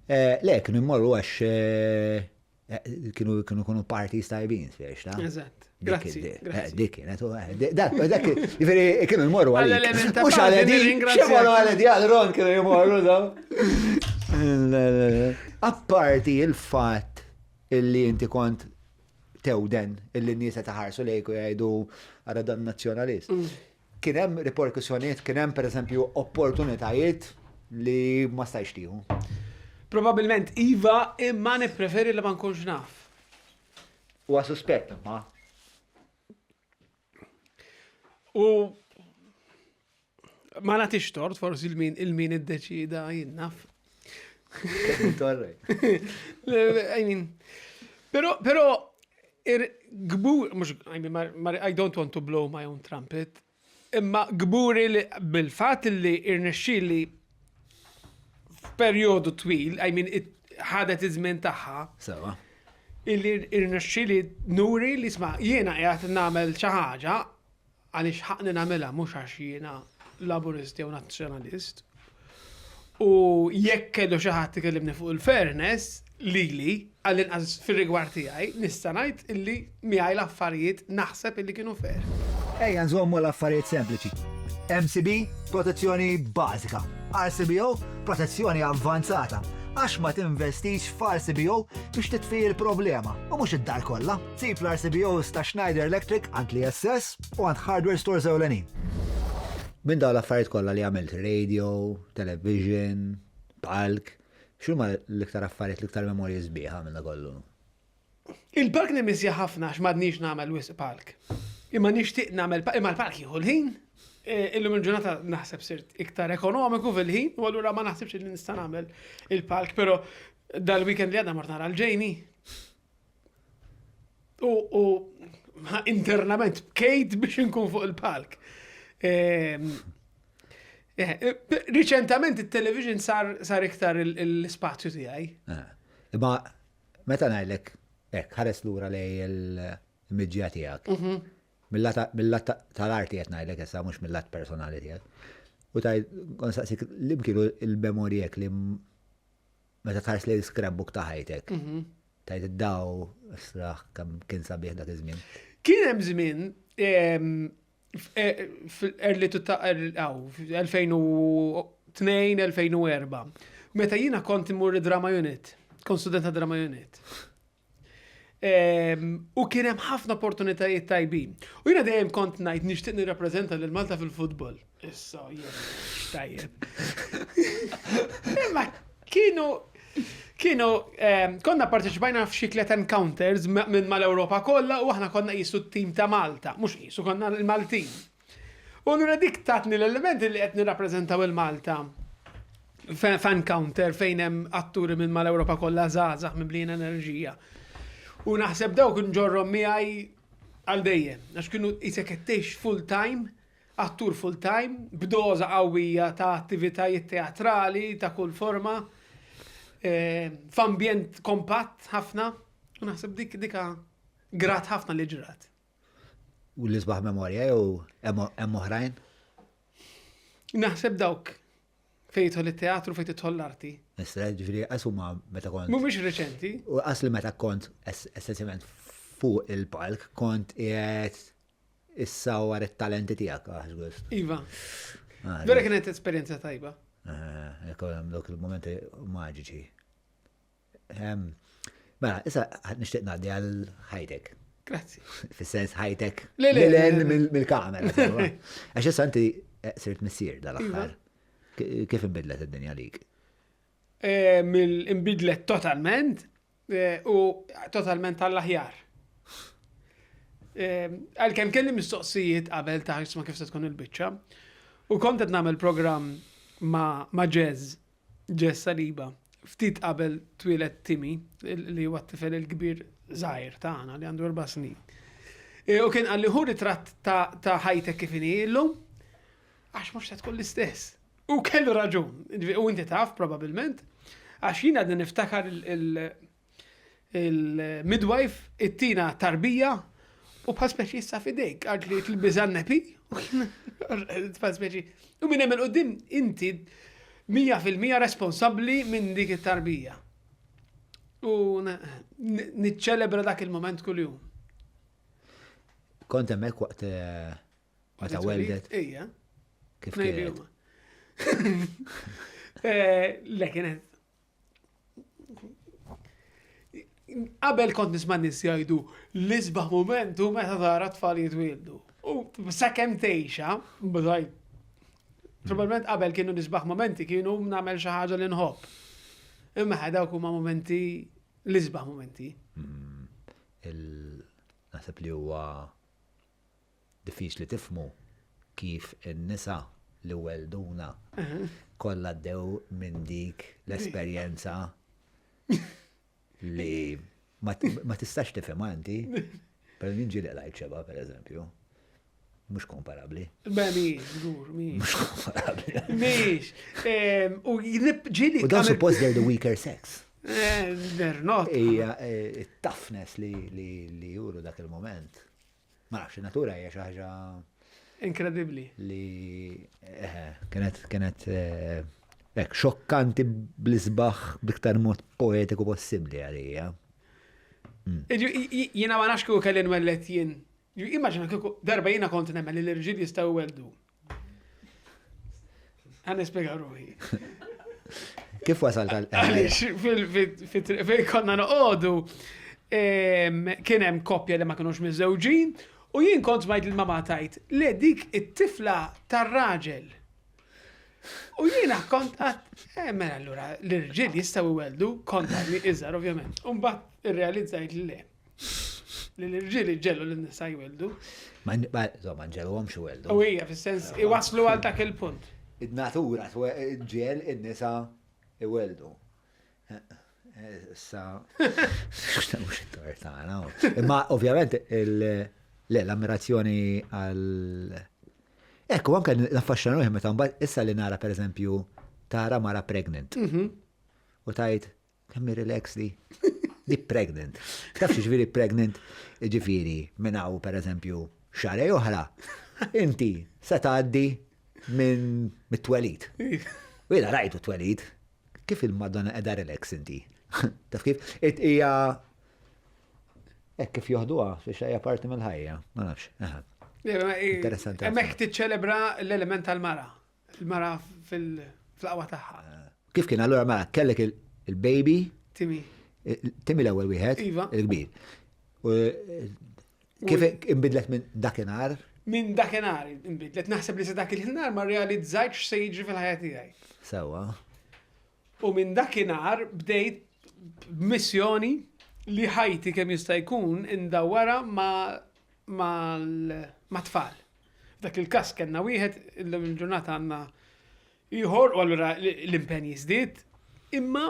Speaker 2: Eh, le, kienu jmorru għax eh, eh, kienu kienu kienu parties tajbin, spiex, ta'
Speaker 1: Eżatt. Grazzi.
Speaker 2: Eh, dik kienet, eh, dak, dak, jiġifieri kienu jmorru għalik. Mhux għal Edi, x'imorru għal Edi, għal Ron kienu jmorru, da. Apparti il-fatt illi inti kont tewden illi n-nies qed iħarsu lejk u jgħidu ara dan nazzjonalist. Kien hemm riperkussjonijiet, kien hemm pereżempju opportunitajiet li ma stajtx tieħu?
Speaker 1: Probabilment iva, imma nippreferi li ma nkunx naf.
Speaker 2: Huwa suspett imma.
Speaker 1: U ma nagħtix tort forsi il-min il-min iddeċida jien naf.
Speaker 2: Torre.
Speaker 1: I mean, pero, pero, gbur, mux, I mean, I don't want to blow my own trumpet, imma gburi li bil-fat li irnexxili f'perjodu twil, I mean, ħadet iż-żmien tagħha.
Speaker 2: Sewa.
Speaker 1: Illi irnexxili nuri li sma' jiena qiegħed nagħmel xi ħaġa Għaliex ħaqqni nagħmilha mhux għax jiena Laburist jew Nazzjonalist. U jekk kellu xi ħadd ikellimni fuq il-fairness, lili, għall-inqas fir-rigward tiegħi, nista' ngħid illi miegħi l-affarijiet naħseb illi kienu fair.
Speaker 2: Ejja nżommu l-affarijiet sempliċi. MCB, protezzjoni bażika. RCBO, protezzjoni avvanzata. Għax ma tinvestix f'RCBO biex titfi l-problema u mhux id-dar kollha. Sib l-RCBOs ta' Schneider Electric għand l-ISS u għand hardware stores ewlenin. Minn dawn l-affarijiet kollha li għamilt, radio, television, palk, x'huma l-iktar affarijiet, l-iktar memorji sbieħ minn dak kollu?
Speaker 1: Il-palk nimmissja ħafna għax m'għadnix nagħmel wisq palk. Imma nixtieq nagħmel imma l-palk jieħu l-ħin. Illum il-ġurnata naħseb sirt iktar ekonomiku fil-ħin u allura ma naħsibx li nista' nagħmel il-palk, però dal-weekend li għadda mort nara l-Jamie. U internament bkejt biex inkun fuq il-palk. Ehm, eh, riċentament il-television sar, sar iktar l-spazju tiegħi.
Speaker 2: Eh, imma meta ngħidlek hekk ħares lura lej il-miġja tiegħek. Mhm. Mill-lat tal-arti qed ngħidlek issa mhux mill-lat personali tiegħek. U tajt konsaqsik li kienu il-memorji li Meta tħares lejn l-scrapbook ta' ħajtek, tgħid id-daw straħ kemm kien sabiħ dak iż-żmien.
Speaker 1: Kien hemm żmien fl-early 2002, 2004, meta jiena kont immur id-drama unit, kont student ta' drama unit. U kien hemm ħafna opportunitajiet tajbin. U jiena dejjem kont ngħid nixtieq nirrappreżenta lil Malta fil-futbol. Issa jien tajjeb. Imma kienu kienu konna parteċipajna f'xi tliet encounters minn mal-Ewropa kollha u aħna konna qisu t-tim ta' Malta, mhux qisu konna l-Maltin. U allura dik tatni l-element li qed nirrappreżentaw il-Malta fan counter fejn hemm atturi minn mal-Ewropa kollha żgħażagħ mimlijin enerġija. U naħseb dawk nġorrhom miegħi għal dejjem, għax kienu qisek qed tgħix full time, attur full time, b'doża qawwija ta' attivitajiet teatrali ta' kull forma, eh, f'ambjent kompatt ħafna, u naħseb dik dika grat ħafna li ġrat.
Speaker 2: U l-isbaħ memorja jew hemm oħrajn?
Speaker 1: Naħseb dawk fejn jidħol it-teatru fejn tidħol l-arti.
Speaker 2: Issa ġifieri qas huma meta kont.
Speaker 1: Mhumiex reċenti.
Speaker 2: U qas li meta kont essenzjalment fuq il-palk kont qiegħed issawar it-talenti tiegħek għax gost.
Speaker 1: Iva. Ah, Vera kienet esperjenza tajba.
Speaker 2: Eh, hemm dawk il-momenti maġiċi. Mela, issa nixtieq ngħaddi għal ħajtek.
Speaker 1: Grazzi.
Speaker 2: Fis-sens ħajtek. Le, le, mill-kamera. Għax issa inti eh, sirt missier dal-aħħar. Iva. Kif inbidlet id-dinja lik?
Speaker 1: Eh, inbidlet totalment eh, u totalment għall-aħjar. Għalkemm kelli mistoqsijiet qabel ta' ma kif se tkun il-biċċa. U kont qed nagħmel programm ma' Jazz Jess Saliba, ftit qabel twieled Timmy, li huwa t-tifel il-kbir żgħir tagħna li għandu erba' snin. E, u kien qalli ħu ritratt ta' ħajtek kif inhi illum, għax mhux se tkun l-istess. U kellu raġun, u inti taf probabbilment, għax jien għadni niftakar Il-midwife ittina tarbija u bħal speċi issa fidejk, għalt li tilbiża nepi, bħal speċi. U minn hemm il-qudiem inti 100% responsabbli minn dik it-tarbija. U niċċelebra dak il-moment kuljum.
Speaker 2: Kont hemmhekk waqt eh, meta weldet.
Speaker 1: Ejja.
Speaker 2: Kif kienet?
Speaker 1: Eh, le kienet. Qabel kont nisma' nies jgħidu l-isbaħ mument hu meta tara tfal jitwieldu. U sakemm tgħixha, bżajt. Probabilment qabel kienu l-isbaħ momenti kienu nagħmel xi ħaġa li nħobb. Imma dawk huma momenti l-isbaħ momenti.
Speaker 2: Naħseb li huwa diffiċli tifhmu kif in-nisa li wellduna kollha għaddew minn dik l-esperjenza li ma tistax tifhimha inti. Però jien ġieli qlajt xebgħa, pereżempju. Mhux komparabbli.
Speaker 1: Beh, mhijiex, żgur, mhijiex.
Speaker 2: Mhux komparabbli.
Speaker 1: Mhijiex. U ġieli.
Speaker 2: U dawn suppost they're the weaker sex.
Speaker 1: They're not.
Speaker 2: Hija t-toughness li juru dak il-moment. Ma nafx, in-natura hija xi ħaġa.
Speaker 1: Inkredibbli.
Speaker 2: Li kienet kienet hekk xokkanti bl-isbaħ bl-iktar mod poetiku possibbli għalija.
Speaker 1: Jiena ma nafx kieku kelli nwelled jien. Immaġina kieku darba jiena kont nemmen li l-irġiel jistgħu jwelldu. Għan nispjega ruħi.
Speaker 2: Kif wasalt għal?
Speaker 1: Għaliex fil konna noqogħdu kien hemm koppja li ma kinux miżżewġin u jien kont smajt il-mama tajt le dik it-tifla tar-raġel. U jiena kont għat, eh, mela allura l-irġiel jistgħu jwelldu, kont għadni iżgħar ovvjament. U mbagħad irrealizzajt li le. Li l-irġiel iġġegħlu lin-nisa jwelldu.
Speaker 2: Ma insomma, nġegħluhomx iwelldu.
Speaker 1: U hija fis-sens iwasslu għal dak il-punt.
Speaker 2: In-natura ġġiegħel in-nisa iwelldu. Issa, mhux it-tort tagħna. Imma ovvjament l-ammirazzjoni għal Ekku, anke naffaxxina ruħi meta mbagħad issa li nara pereżempju tara mara pregnant. U tajt, Kemm hi relax di? Di pregnant. Taf x'ġifieri pregnant? Ġifieri minn hawn pereżempju xarej oħra, inti se tgħaddi minn mit-twelid. U jiena rajtu t-twelid. Kif il-Madonna qiegħda relax inti? Taf kif? Hija hekk kif joħduha biex hija parti mill-ħajja, ma nafx.
Speaker 1: Interessanti. Hemmhekk tiċċelebra l-element tal-mara. Il-mara fil-aqwa tagħha.
Speaker 2: Kif kien allura mela kellek il-baby?
Speaker 1: Timi.
Speaker 2: Timi l-ewwel wieħed.
Speaker 1: Iva.
Speaker 2: Il-kbir. Kif inbidlet minn dakinhar?
Speaker 1: Minn dakinhar inbidlet. Naħseb li sa dak il-ħinar ma realizzajtx se jiġri fil-ħajja tiegħi.
Speaker 2: Sewwa.
Speaker 1: U minn dakinhar bdejt b'missjoni li ħajti kemm jista' jkun indawwarha ma' ma' tfal. F'dak il-każ kellna wieħed, illum il-ġurnata għandna ieħor u allura l-impenn jiżdied. Imma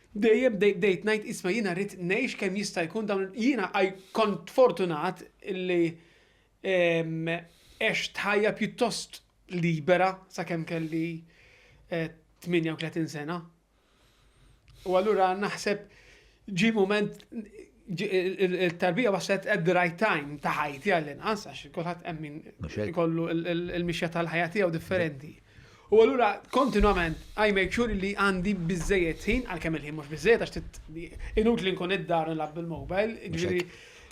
Speaker 1: dejjem bdejt ngħid isma' jiena rrid ngħix kemm jista' jkun dawn jiena kont fortunat li għext ħajja pjuttost libera sakemm kelli 38 sena. U allura naħseb ġi moment il-tarbija waslet at the right time ta' ħajti għall-inqas, għax kulħadd hemm min ikollu il-mixja tal-ħajja tiegħu differenti. U allura kontinwament I make sure li għandi biżejjed ħin, għalkemm il-ħin mhux biżejjed għax inutli nkun id-dar nilgħab bil-mobile, jiġifieri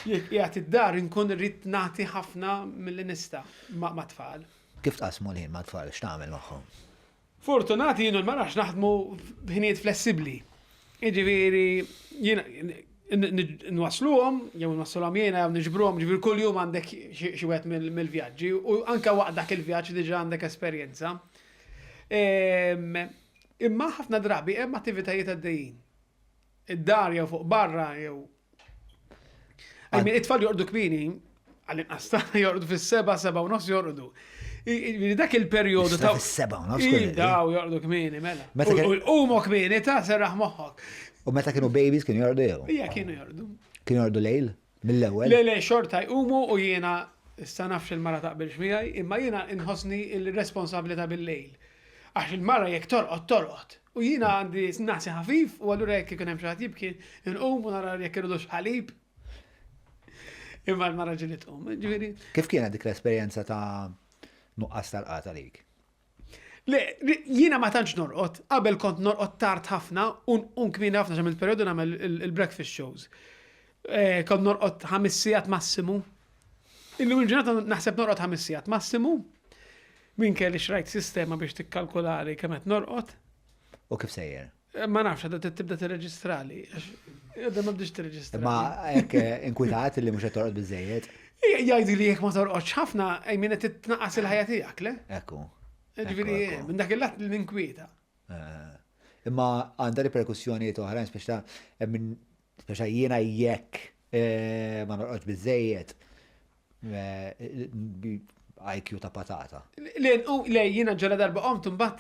Speaker 1: jekk qiegħed id-dar inkun irrid nagħti ħafna milli nista' ma' tfal.
Speaker 2: Kif tqassmu l-ħin mat-tfal, x'tagħmel magħhom?
Speaker 1: Fortunati jien u l-mara għax naħdmu b'ħinijiet flessibbli. Jiġifieri jiena nwassluhom, jew nwassalhom jiena jew niġbruhom, jiġifieri kuljum għandek xi wieħed mill-vjaġġi u anke waqt dak il-vjaġġ diġà għandek esperjenza. Imma ħafna drabi hemm attivitajiet għaddejjin. Id-dar jew fuq barra jew. I mean, it-tfal jorqdu kmieni, għall-inqas tagħna jorqdu fis-seba, 7:30 jorqdu. Dak il-perjodu
Speaker 2: ta' 7:30.
Speaker 1: Daw jorqdu kmieni, mela. U kmieni ta' serraħ moħħok.
Speaker 2: U meta kienu babies kienu jorqdu jew?
Speaker 1: Ija kienu jorqdu.
Speaker 2: Kienu jorqdu lejl? Mill-ewwel?
Speaker 1: Le, le, xorta jqumu u jiena issa nafx il-mara taqbilx miegħi, imma jiena inħossni l-responsabilità bil-lejl. Għax il-mara jekk torqod, torqod. U jiena għandi nasi ħafif u allura jekk ikun hemm xi ħadd jibki, inqum u nara jekk iridux ħalib. Imma l-mara ġieli tqum, ġifieri.
Speaker 2: Kif kienet dik l-esperjenza ta' nuqqas ta' rqad għalik?
Speaker 1: Le, jiena ma tantx norqod. Qabel kont norqod tard ħafna u nqum kmieni ħafna x'għamilt perjodu nagħmel il-breakfast shows. Eh, kont norqod ħames sigħat massimu. Illum il-ġurnata naħseb norqod ħames sigħat massimu. Min kelli xrajt sistema biex tikkalkulali kemm qed norqod.
Speaker 2: U kif sejjer?
Speaker 1: Ma nafx, għadha tibda tirreġistrali. Għadha ma bdiex tirreġistrali.
Speaker 2: Ma hekk inkwitat li mhux qed torqod biżejjed.
Speaker 1: Jgħidu li jekk ma torqodx ħafna, I mean qed tnaqqas il-ħajja tiegħek, le?
Speaker 2: Ekku.
Speaker 1: Ġifieri, minn dak il-lat li ninkwieta.
Speaker 2: Imma għandha riperkussjonijiet oħrajn, speċa minn speċa jiena jekk ma norqodx biżejjed IQ ta' patata.
Speaker 1: Le, le, jiena ġala darba qomt imbagħad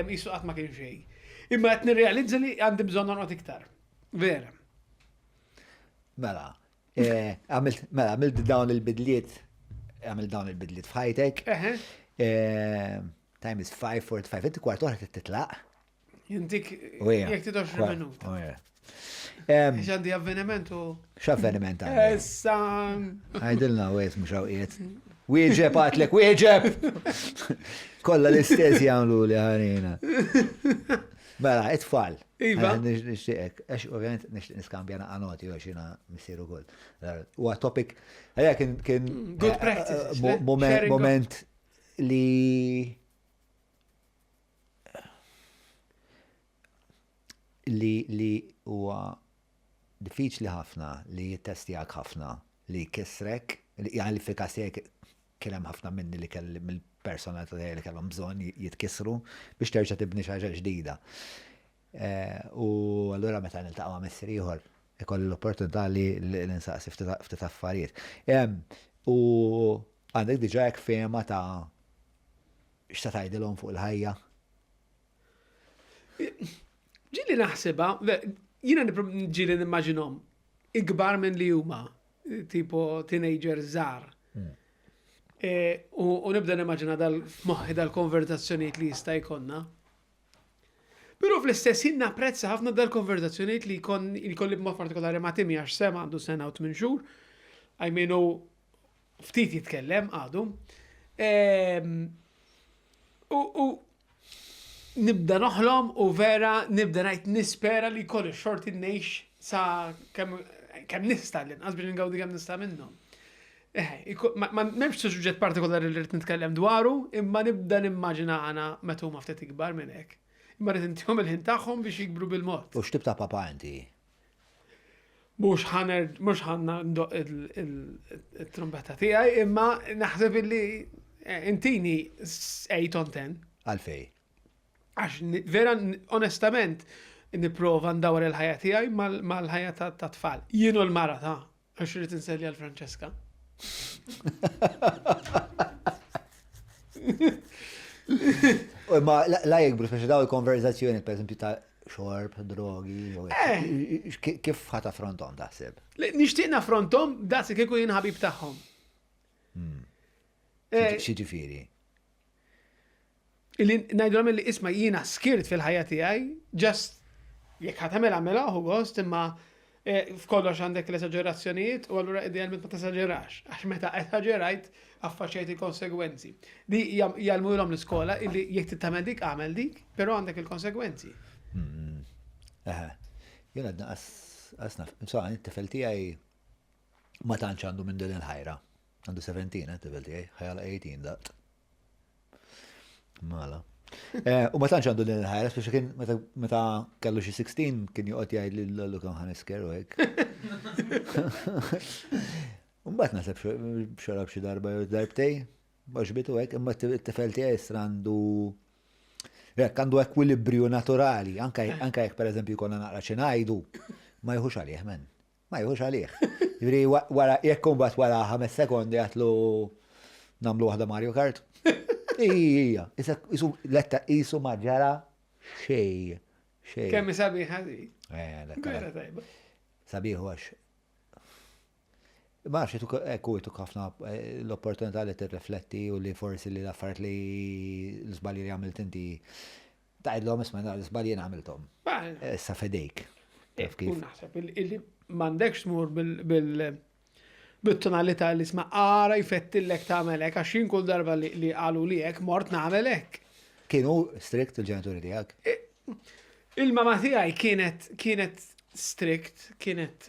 Speaker 1: qisu qatt ma kien xejn. Imma qed nirrealizza li għandi bżonn norqod iktar. Vera.
Speaker 2: Mela, għamilt, mela, għamilt dawn il-bidliet, għamilt dawn il-bidliet f'ħajtek. Time is 5:45, inti kwart oħra titlaq.
Speaker 1: Jintik, jek ti 20 minuta. Għandi avveniment u.
Speaker 2: X'avveniment għandi?
Speaker 1: Issa.
Speaker 2: Għajdilna u għes mux għawqiet. Wieġeb għatlek, wieġeb! Kolla l-istess jagħmlu li ħanina. Mela, it-tfal.
Speaker 1: Iva.
Speaker 2: Nixtieqek, għax ovvjament nixtieq niskambja naqa' noti għax jiena missier ukoll. Huwa topic, għalija kien kien
Speaker 1: Good practice.
Speaker 2: Moment li li li huwa diffiċli ħafna li jittestjak ħafna li jkissrek, li fil-każ tiegħek kien hemm ħafna minni li kelli mill-personalità tiegħi li kellhom bżonn jitkissru biex terġa' tibni xi ħaġa ġdida. U allura meta niltaqa' ma' missier ieħor ikolli l-opportunità li nsaqsi ftit affarijiet. U għandek diġà hekk fehma ta' x'se tgħidilhom fuq il-ħajja?
Speaker 1: Ġieli naħsibha, jiena ġieli nimmaġinhom ikbar minn li huma, tipo teenager żgħar. U nibda nimmaġina dal-moħħi dal-konverzazzjonijiet li jista' jkollna. Però fl-istess ħin napprezza ħafna dal-konverzazzjonijiet li jkolli b'mod partikolari ma' Timmy għax Sam għandu sena u tmien xhur. I mean, u ftit jitkellem għadu. U nibda noħlom u vera nibda ngħid nispera li jkolli xorti ngħix sa kemm nista' l-inqas biex ngawdi kemm nista' minnhom. Ma m'hemmx suġġett partikolari li rrid nitkellem dwaru, imma nibda nimmaġina għana meta huma ftit ikbar minn hekk. Imma rrid intihom il-ħin tagħhom biex jikbru bil-mod.
Speaker 2: U x'tip ta' papa inti?
Speaker 1: Mhux ħaner, mhux ħanna ndoq il-trumbetta tiegħi, imma naħseb illi intini 8 on 10.
Speaker 2: Għalfej?
Speaker 1: Għax vera, onestament, nipprova ndawar il-ħajja tiegħi mal-ħajja ta' tfal. Jien u l-mara ta' għax rrid inselli għal Francesca.
Speaker 2: Ma la jikbru, speċi daw il-konverzazzjoni, per esempio, ta' xorb, drogi, kif ħat affrontom taħseb?
Speaker 1: Nixtieq naffrontom daqs kieku jien ħabib tagħhom.
Speaker 2: Xi ġifieri?
Speaker 1: Illi ngħidulhom illi isma' jiena skirt fil-ħajja tiegħi, just jekk ħa tagħmel għamilha ħu gost, imma f'kollox għandek l-esaġerazzjonijiet u allura idealment ma tesaġerax, għax meta esaġerajt affaċċjajt il-konsegwenzi. Di jgħallmulhom l-iskola illi jekk tagħmel dik għamel dik, però għandek il-konsegwenzi.
Speaker 2: Jiena għadna qas naf, insomma, it-tifel tiegħi ma tantx għandu minn din il-ħajra. Għandu 17, it-tifel tiegħi, ħa jagħlaq 18 daqt. Mala. U ma tantx għandu din il-ħajra, speċi kien meta kellu xi 16 kien joqgħod jgħid li l kemm ħa nisker u hekk. Mbagħad naħseb xorab xi darba jew darbtej, għoġbitu hekk, imma t-tifel tiegħi issa għandu hekk għandu ekwilibrju naturali, anke jekk pereżempju jkollna naqra xi ngħidu, ma jieħux għalih men. Ma jieħux għalih. Jiġifieri wara jekk imbagħad wara 5 sekondi għatlu nagħmlu waħda Mario Kart. Ija, isu letta isu ma ġara xej. Xej.
Speaker 1: Kemm sabiħa di.
Speaker 2: Vera
Speaker 1: tajba.
Speaker 2: Sabiħ għax. Ma nafx, ekku jtuk ħafna l-opportunità li tirrifletti u li forsi li l-affarijiet li l-żbalji li għamilt inti tgħidlhom isma' l-żbalji jien għamilthom. Issa f'idejk. Taf kif?
Speaker 1: U naħseb illi m'għandekx tmur bil-tonalità li isma' ara jfettillek tagħmel hekk għax jien kull darba li qalu li hekk mort nagħmel hekk.
Speaker 2: Kienu strict il-ġenituri tiegħek?
Speaker 1: Il-mama tiegħi kienet kienet strict, kienet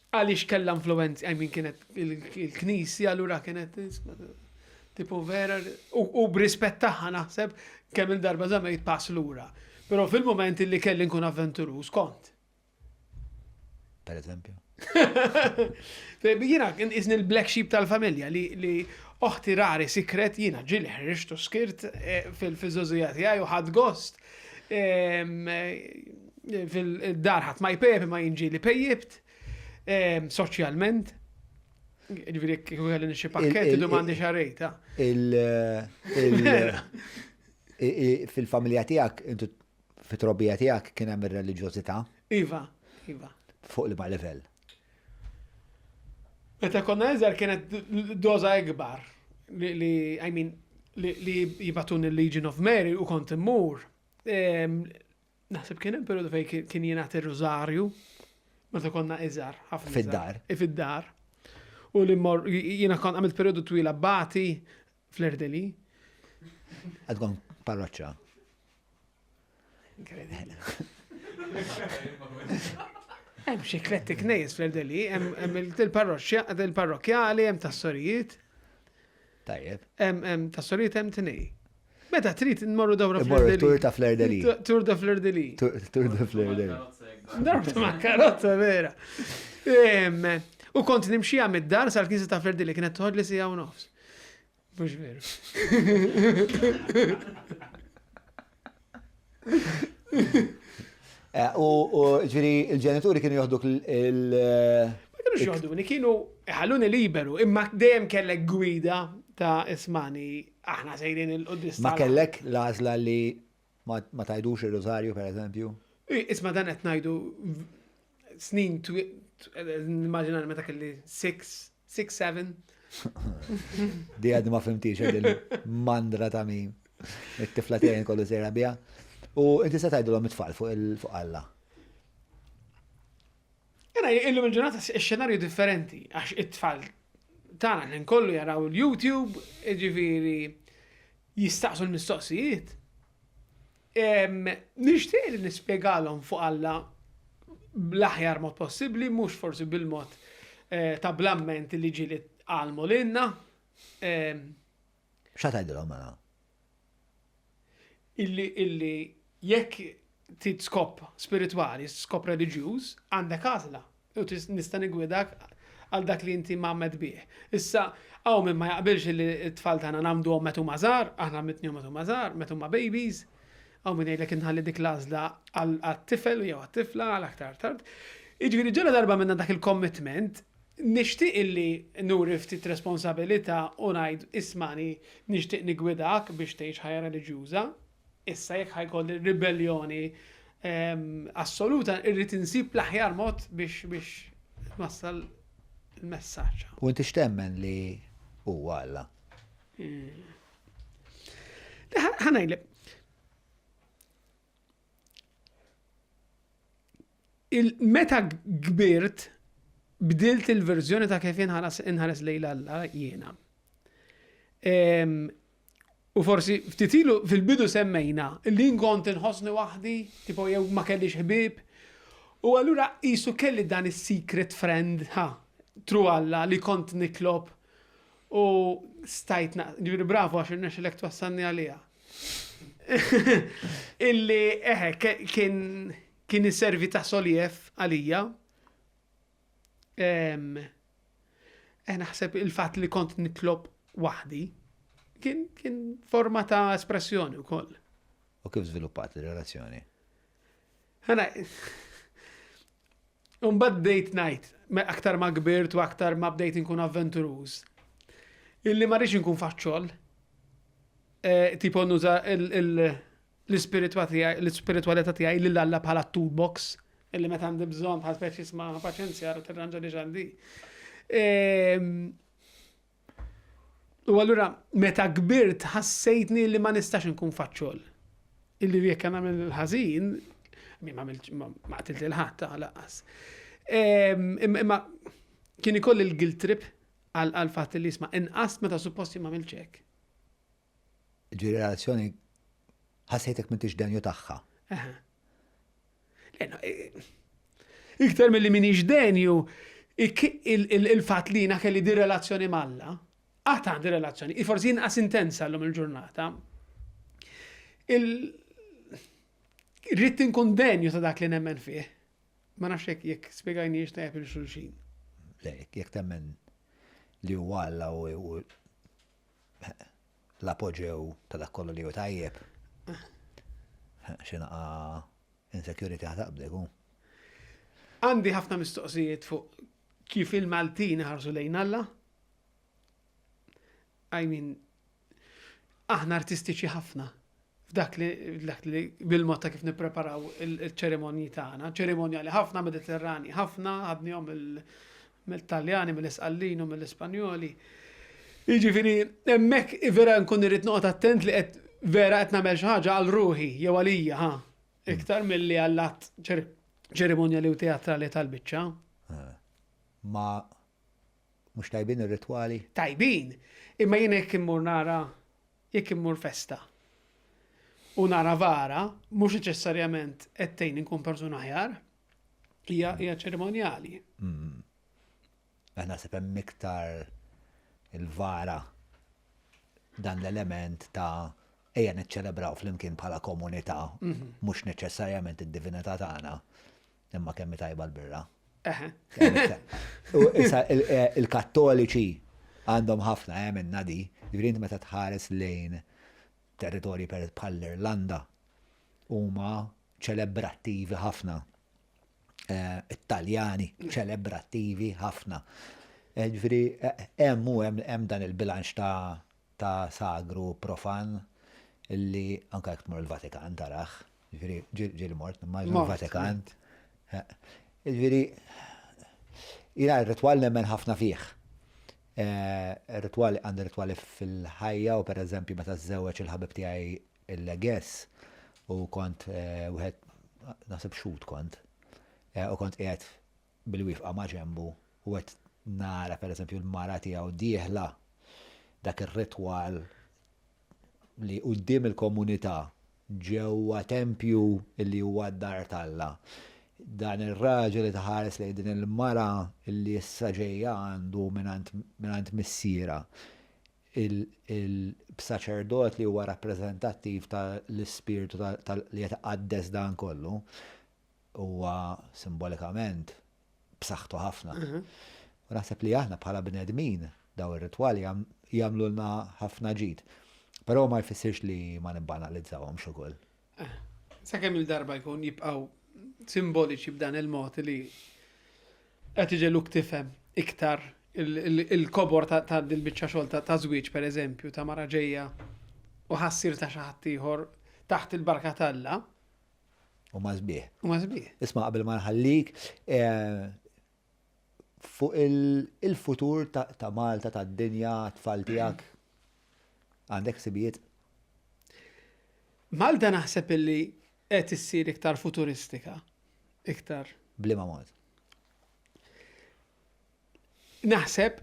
Speaker 1: għaliex kellha influenzi, I mean kienet il-knisja allura kienet tipo vera u b'rispett tagħha naħseb kemm il-darba żammejt pass lura. Però fil-mument li kelli nkun avventuruż kont.
Speaker 2: Per eżempju.
Speaker 1: Jiena isni l-black sheep tal-familja li, li oħti rari sikret jiena ġili ħriġt u skirt eh, fil-żożija tiegħi u ħadd gost. Eh, fil-dar ħadd ma jpejjep ma jien ġieli pejjipt soċjalment. Ġifieri kieku kelli nixxi pakket idu m'għandi xarejta.
Speaker 2: Fil-familja tiegħek intu fit-trobbija tiegħek kien hemm ir-reliġjożità?
Speaker 1: Iva, iva.
Speaker 2: Fuq liema livell?
Speaker 1: Meta konna iżgħar kienet doża ikbar li, I mean, li jibatuni l-Legion of Mary u kont immur. Naħseb kien hemm periodu fejn kien jingħad ir-rużarju meta konna iżgħar
Speaker 2: ħafna. Fid-dar.
Speaker 1: Fid-dar. U li mor jiena kont għamilt periodu twila bati fl-Erdeli.
Speaker 2: Għadkom parroċċa.
Speaker 1: Hemm xi kletti knejjes fl-Erdeli, hemm il-parroċċa, il-parrokkjali, hemm tas-sorijiet.
Speaker 2: Tajjeb.
Speaker 1: Hemm tas-sorijiet hemm tnej. Meta trid nmorru dawra
Speaker 2: fl-Erdeli. Tour ta' Fleur-de-Lis.
Speaker 1: Tour ta' Fleur-de-Lis.
Speaker 2: Tour ta' Fleur-de-Lis.
Speaker 1: Darba ma' karozza vera. U kont nimxija mid-dar sal-knisja ta' Fleur-de-Lis kienet toħodli sija u nofs. Mhux veru.
Speaker 2: Eh, u ġifieri il-ġenituri kienu joħduk il-
Speaker 1: Ma kienux joħduni, kienu ħalluni liberu, imma dejjem kellek gwida ta' ismani aħna sejrin il-quddis.
Speaker 2: Ma kellek l-għażla li ma tajdux ir-rożarju per eżempju?
Speaker 1: Isma' dan qed ngħidu snin nimmaġina meta kelli 6, 6, 7.
Speaker 2: Di għadni ma fimtix il-mandra ta' min. It-tifla tiegħi kollu sejra biha. U inti se tgħidulhom it-tfal fuq il-fuq Alla.
Speaker 1: Jena illum il-ġurnata x-xenarju differenti għax it-tfal tagħna l kollu jaraw il-YouTube, ġifieri jistaqsu l-mistoqsijiet. Nixtieq li nispjegalhom fuq Alla bl-aħjar mod possibbli, mhux forsi bil-mod eh, ta' blamment li ġieli għalmu lilna.
Speaker 2: X'ha tgħidilhom mela?
Speaker 1: Illi illi jekk trid skop spiritwali, skop reliġjuż, għandek għażla. U nista' nigwidak għal dak li inti mgħammed bih. Issa, hawn min ma jaqbilx li t-tfal tagħna nagħmduhom meta huma żgħar, aħna għammitnihom meta huma żgħar, meta huma babies. Hawn min jgħidlek inħalli dik l-għażla għat-tifel jew għat-tifla għal aktar tard. Jiġifieri ġala darba minna dak il-commitment, nixtieq illi nuri ftit responsabilità u ngħid ismani nixtieq nigwidak biex tgħix ħajja reliġjuża. Issa jekk ħa jkolli ribelljoni assoluta irrid insib l-aħjar mod biex biex nwassal il-messaġġ.
Speaker 2: U inti x'temmen li huwa Alla?
Speaker 1: Ħa ngħidlek. Meta kbirt bdilt il-verżjoni ta' kif inħares lejn Alla jiena. U forsi ftit ilu fil-bidu semmejna li kont inħossni waħdi, tipo jew ma kellix ħbieb. U allura qisu kelli dan is-secret friend, ha, true Alla li kont nitlob u stajt ġifieri bravo għax irnexxilek twassalni għaliha. Illi eħe kien kien iservi ta' soljev għalija. Eh naħseb il-fatt li kont nitlob waħdi kien, kien forma ta' espressjoni wkoll.
Speaker 2: U kif żviluppat ir-relazzjoni?
Speaker 1: Ħana, Umbad bdejt ngħid, aktar ma kbirt u aktar ma bdejt inkun avventuruż. Illi ma rridx inkun faċċol. Eh, tipo nuża l-ispiritwalità tiegħi lil Alla bħala toolbox illi meta għandi bżonn bħal speċi sma paċenzja ra tirranġa li ġandi. Ehm, u allura meta kbirt ħassejtni li ma nistax inkun faċċol. Illi jekk nagħmel il-ħażin, mi ma ma qtilt il-ħadd ta' laqqas. Ehm, imma kien ikolli l-guilt trip għal fatt li jisma' inqas meta supposti ma għamilx hekk.
Speaker 2: Ġifieri relazzjoni ħassejtek m'intix denju tagħha.
Speaker 1: Iktar milli minix denju, il-fatt li jiena kelli di relazzjoni m'Alla, għad għandi relazzjoni, forsi inqas intensa llum il-ġurnata. Rrid inkun denju ta' dak li nemmen fih. Ma nafx jekk jekk spjegajniex tajjeb il xulxin.
Speaker 2: Le, jekk temmen li huwa Alla u l-apoġew ta' dak kollu li hu tajjeb. Xi naqa' insecurity ħa taqbdek hu.
Speaker 1: Għandi ħafna mistoqsijiet fuq kif il-Maltin iħarsu lejn Alla. I mean, aħna artistiċi ħafna f'dak li dak li bil-mod ta' kif nippreparaw il-ċerimonji tagħna, ċerimonjali ħafna, Mediterrani ħafna, ħadnihom mill-Taljani, mill-Isqallin u mill-Ispanjoli. Jiġifieri hemmhekk vera nkun irrid noqgħod attent li qed vera qed nagħmel xi ħaġa għal ruħi jew għalija ħa. Iktar milli għall-att ċerimonjali u teatrali tal-biċċa.
Speaker 2: Ma Mhux tajbin ir-ritwali?
Speaker 1: Tajbin! Imma jien jekk immur nara, jekk immur festa u nara vara, mhux neċessarjament qed tgħinni nkun persuna aħjar. Hija hija ċerimonjali.
Speaker 2: Mm. Naħseb hemm iktar il-vara dan l-element ta' ejja niċċelebraw flimkien bħala komunità, mhm. mhux neċessarjament id-divinità tagħna. Imma kemm hi tajba l-birra. U issa eh, il-Kattoliċi għandhom ħafna eh, minna di, ġifieri inti meta tħares lejn territorji per bħall-Irlanda huma ċelebrattivi ħafna. Eh, It-Taljani ċelebrattivi ħafna. Ġifieri hemm u hemm dan il-bilanċ ta' ta' sagru profan illi anke jekk tmur il-Vatikan tarah. Ġifieri, ġieli mort, nimmaġina l-Vatikan. Ġifieri, jiena r-ritwal nemmen ħafna fih. Eh, ritwali għandi ritwali fil-ħajja u pereżempju meta żewweġ il-ħabib tiegħi il-leges u kont eh, wieħed naħseb xut kont eh, u kont qiegħed bil-wifqa ma' ġenbu u qed nara pereżempju l-mara tiegħu dieħla dak ir-ritwal li quddiem il-komunità ġewwa tempju li huwa d-dar t'Alla. Dan ir-raġel li tħares lejn din il-mara li issa ġejja għandu mingħand missierha. Il-saċerdot li huwa rappreżentattiv tal-ispirtu li qed iqaddes dan kollu huwa simbolikament b'saħħtu ħafna. U naħseb li aħna bħala bnedmin daw ir-ritwali jagħmlulna ħafna ġid. Però ma jfissirx li ma nibbanalizzawhomx ukoll.
Speaker 1: Eh, sakemm il-darba jkun jibqgħu simboliċi b'dan il-mod li qed iġeluk tifhem iktar il-kobor ta' dil-biċċa xogħol ta' żwieġ pereżempju ta' mara ġejja u ħassir ta' xi ħadd ieħor taħt il-barka t'Alla.
Speaker 2: U ma sbieħ.
Speaker 1: U ma sbieħ.
Speaker 2: Isma' qabel ma nħallik, eh, fuq il-futur ta' Malta, ta' dinja, tfal tiegħek, għandek sibijiet?
Speaker 1: Malta naħseb illi qed issir iktar futuristika, iktar.
Speaker 2: Bliema mod?
Speaker 1: Naħseb,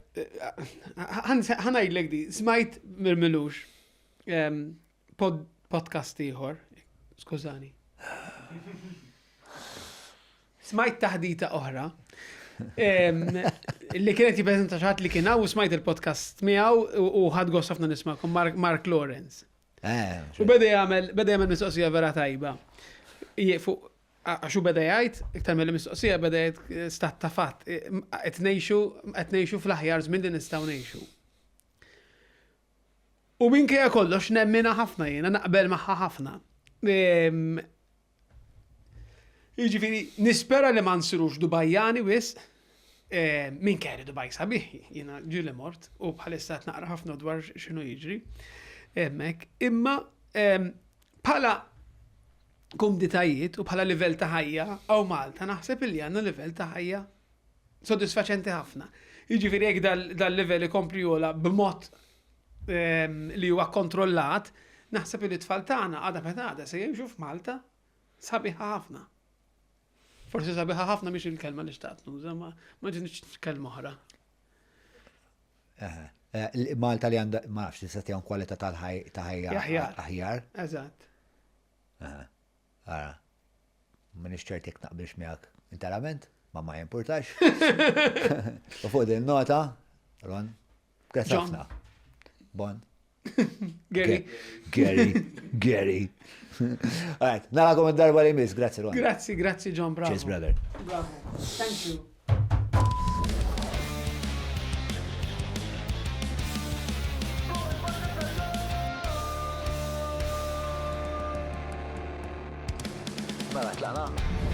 Speaker 1: ħa ngħidlek di, smajt mirmilux podcast ieħor, skużani. Smajt taħdita oħra li kienet jippreżenta xi ħadd li kien hawn u smajt il-podcast miegħu u ħadd gost ħafna nismakom Mark Lawrence.
Speaker 2: Eh,
Speaker 1: u beda jagħmel beda jagħmel mistoqsija vera tajba. Fuq għax u beda jgħid, iktar mill mistoqsija beda jgħid eh, stat ta' fatt, eh, qed ngħixu qed ngħixu fl-aħjar żmien li nistgħu ngħixu. U minkejja kollox nemminha ħafna jiena, naqbel magħha ħafna. Ehm, jiġifieri nispera li ma nsirux Dubajjani wisq, ehm, minkejja li Dubaj sabiħ, jiena ġieli mort u bħalissa qed naqra ħafna dwar x'inhu jiġri hemmhekk, imma ehm, bħala kumditajiet u bħala livell ta' ħajja hawn Malta naħseb illi għandna livell ta' ħajja sodisfaċenti ħafna. Jiġifieri jekk dal-livell ikompli jogħla b'mod ehm, li huwa kontrollat, naħseb li t-tfal tagħna għada petgħada se jgħixu f'Malta sabiħa ħafna. Forsi sabiħa ħafna mhix il-kelma li xtaqt nuża, ma ma ġinix kelma oħra.
Speaker 2: Eh, Malta li għandha, ma nafx, tista' tagħhom kwalità tal-ħajja aħjar.
Speaker 1: Eżatt.
Speaker 2: Ara, m'iniex ċert jekk naqbilx miegħek interament, ma ma jimpurtax. U fuq din nota, Ron, grazzi ħafna. Bon.
Speaker 1: Gary.
Speaker 2: Gary. Gary. Alright, narakom id-darba li jmiss. Grazzi, Ron.
Speaker 1: Grazzi, grazzi, John, bravo.
Speaker 2: Cheers, brother.
Speaker 1: Bravo. Thank you.
Speaker 2: Mela, tlaqna?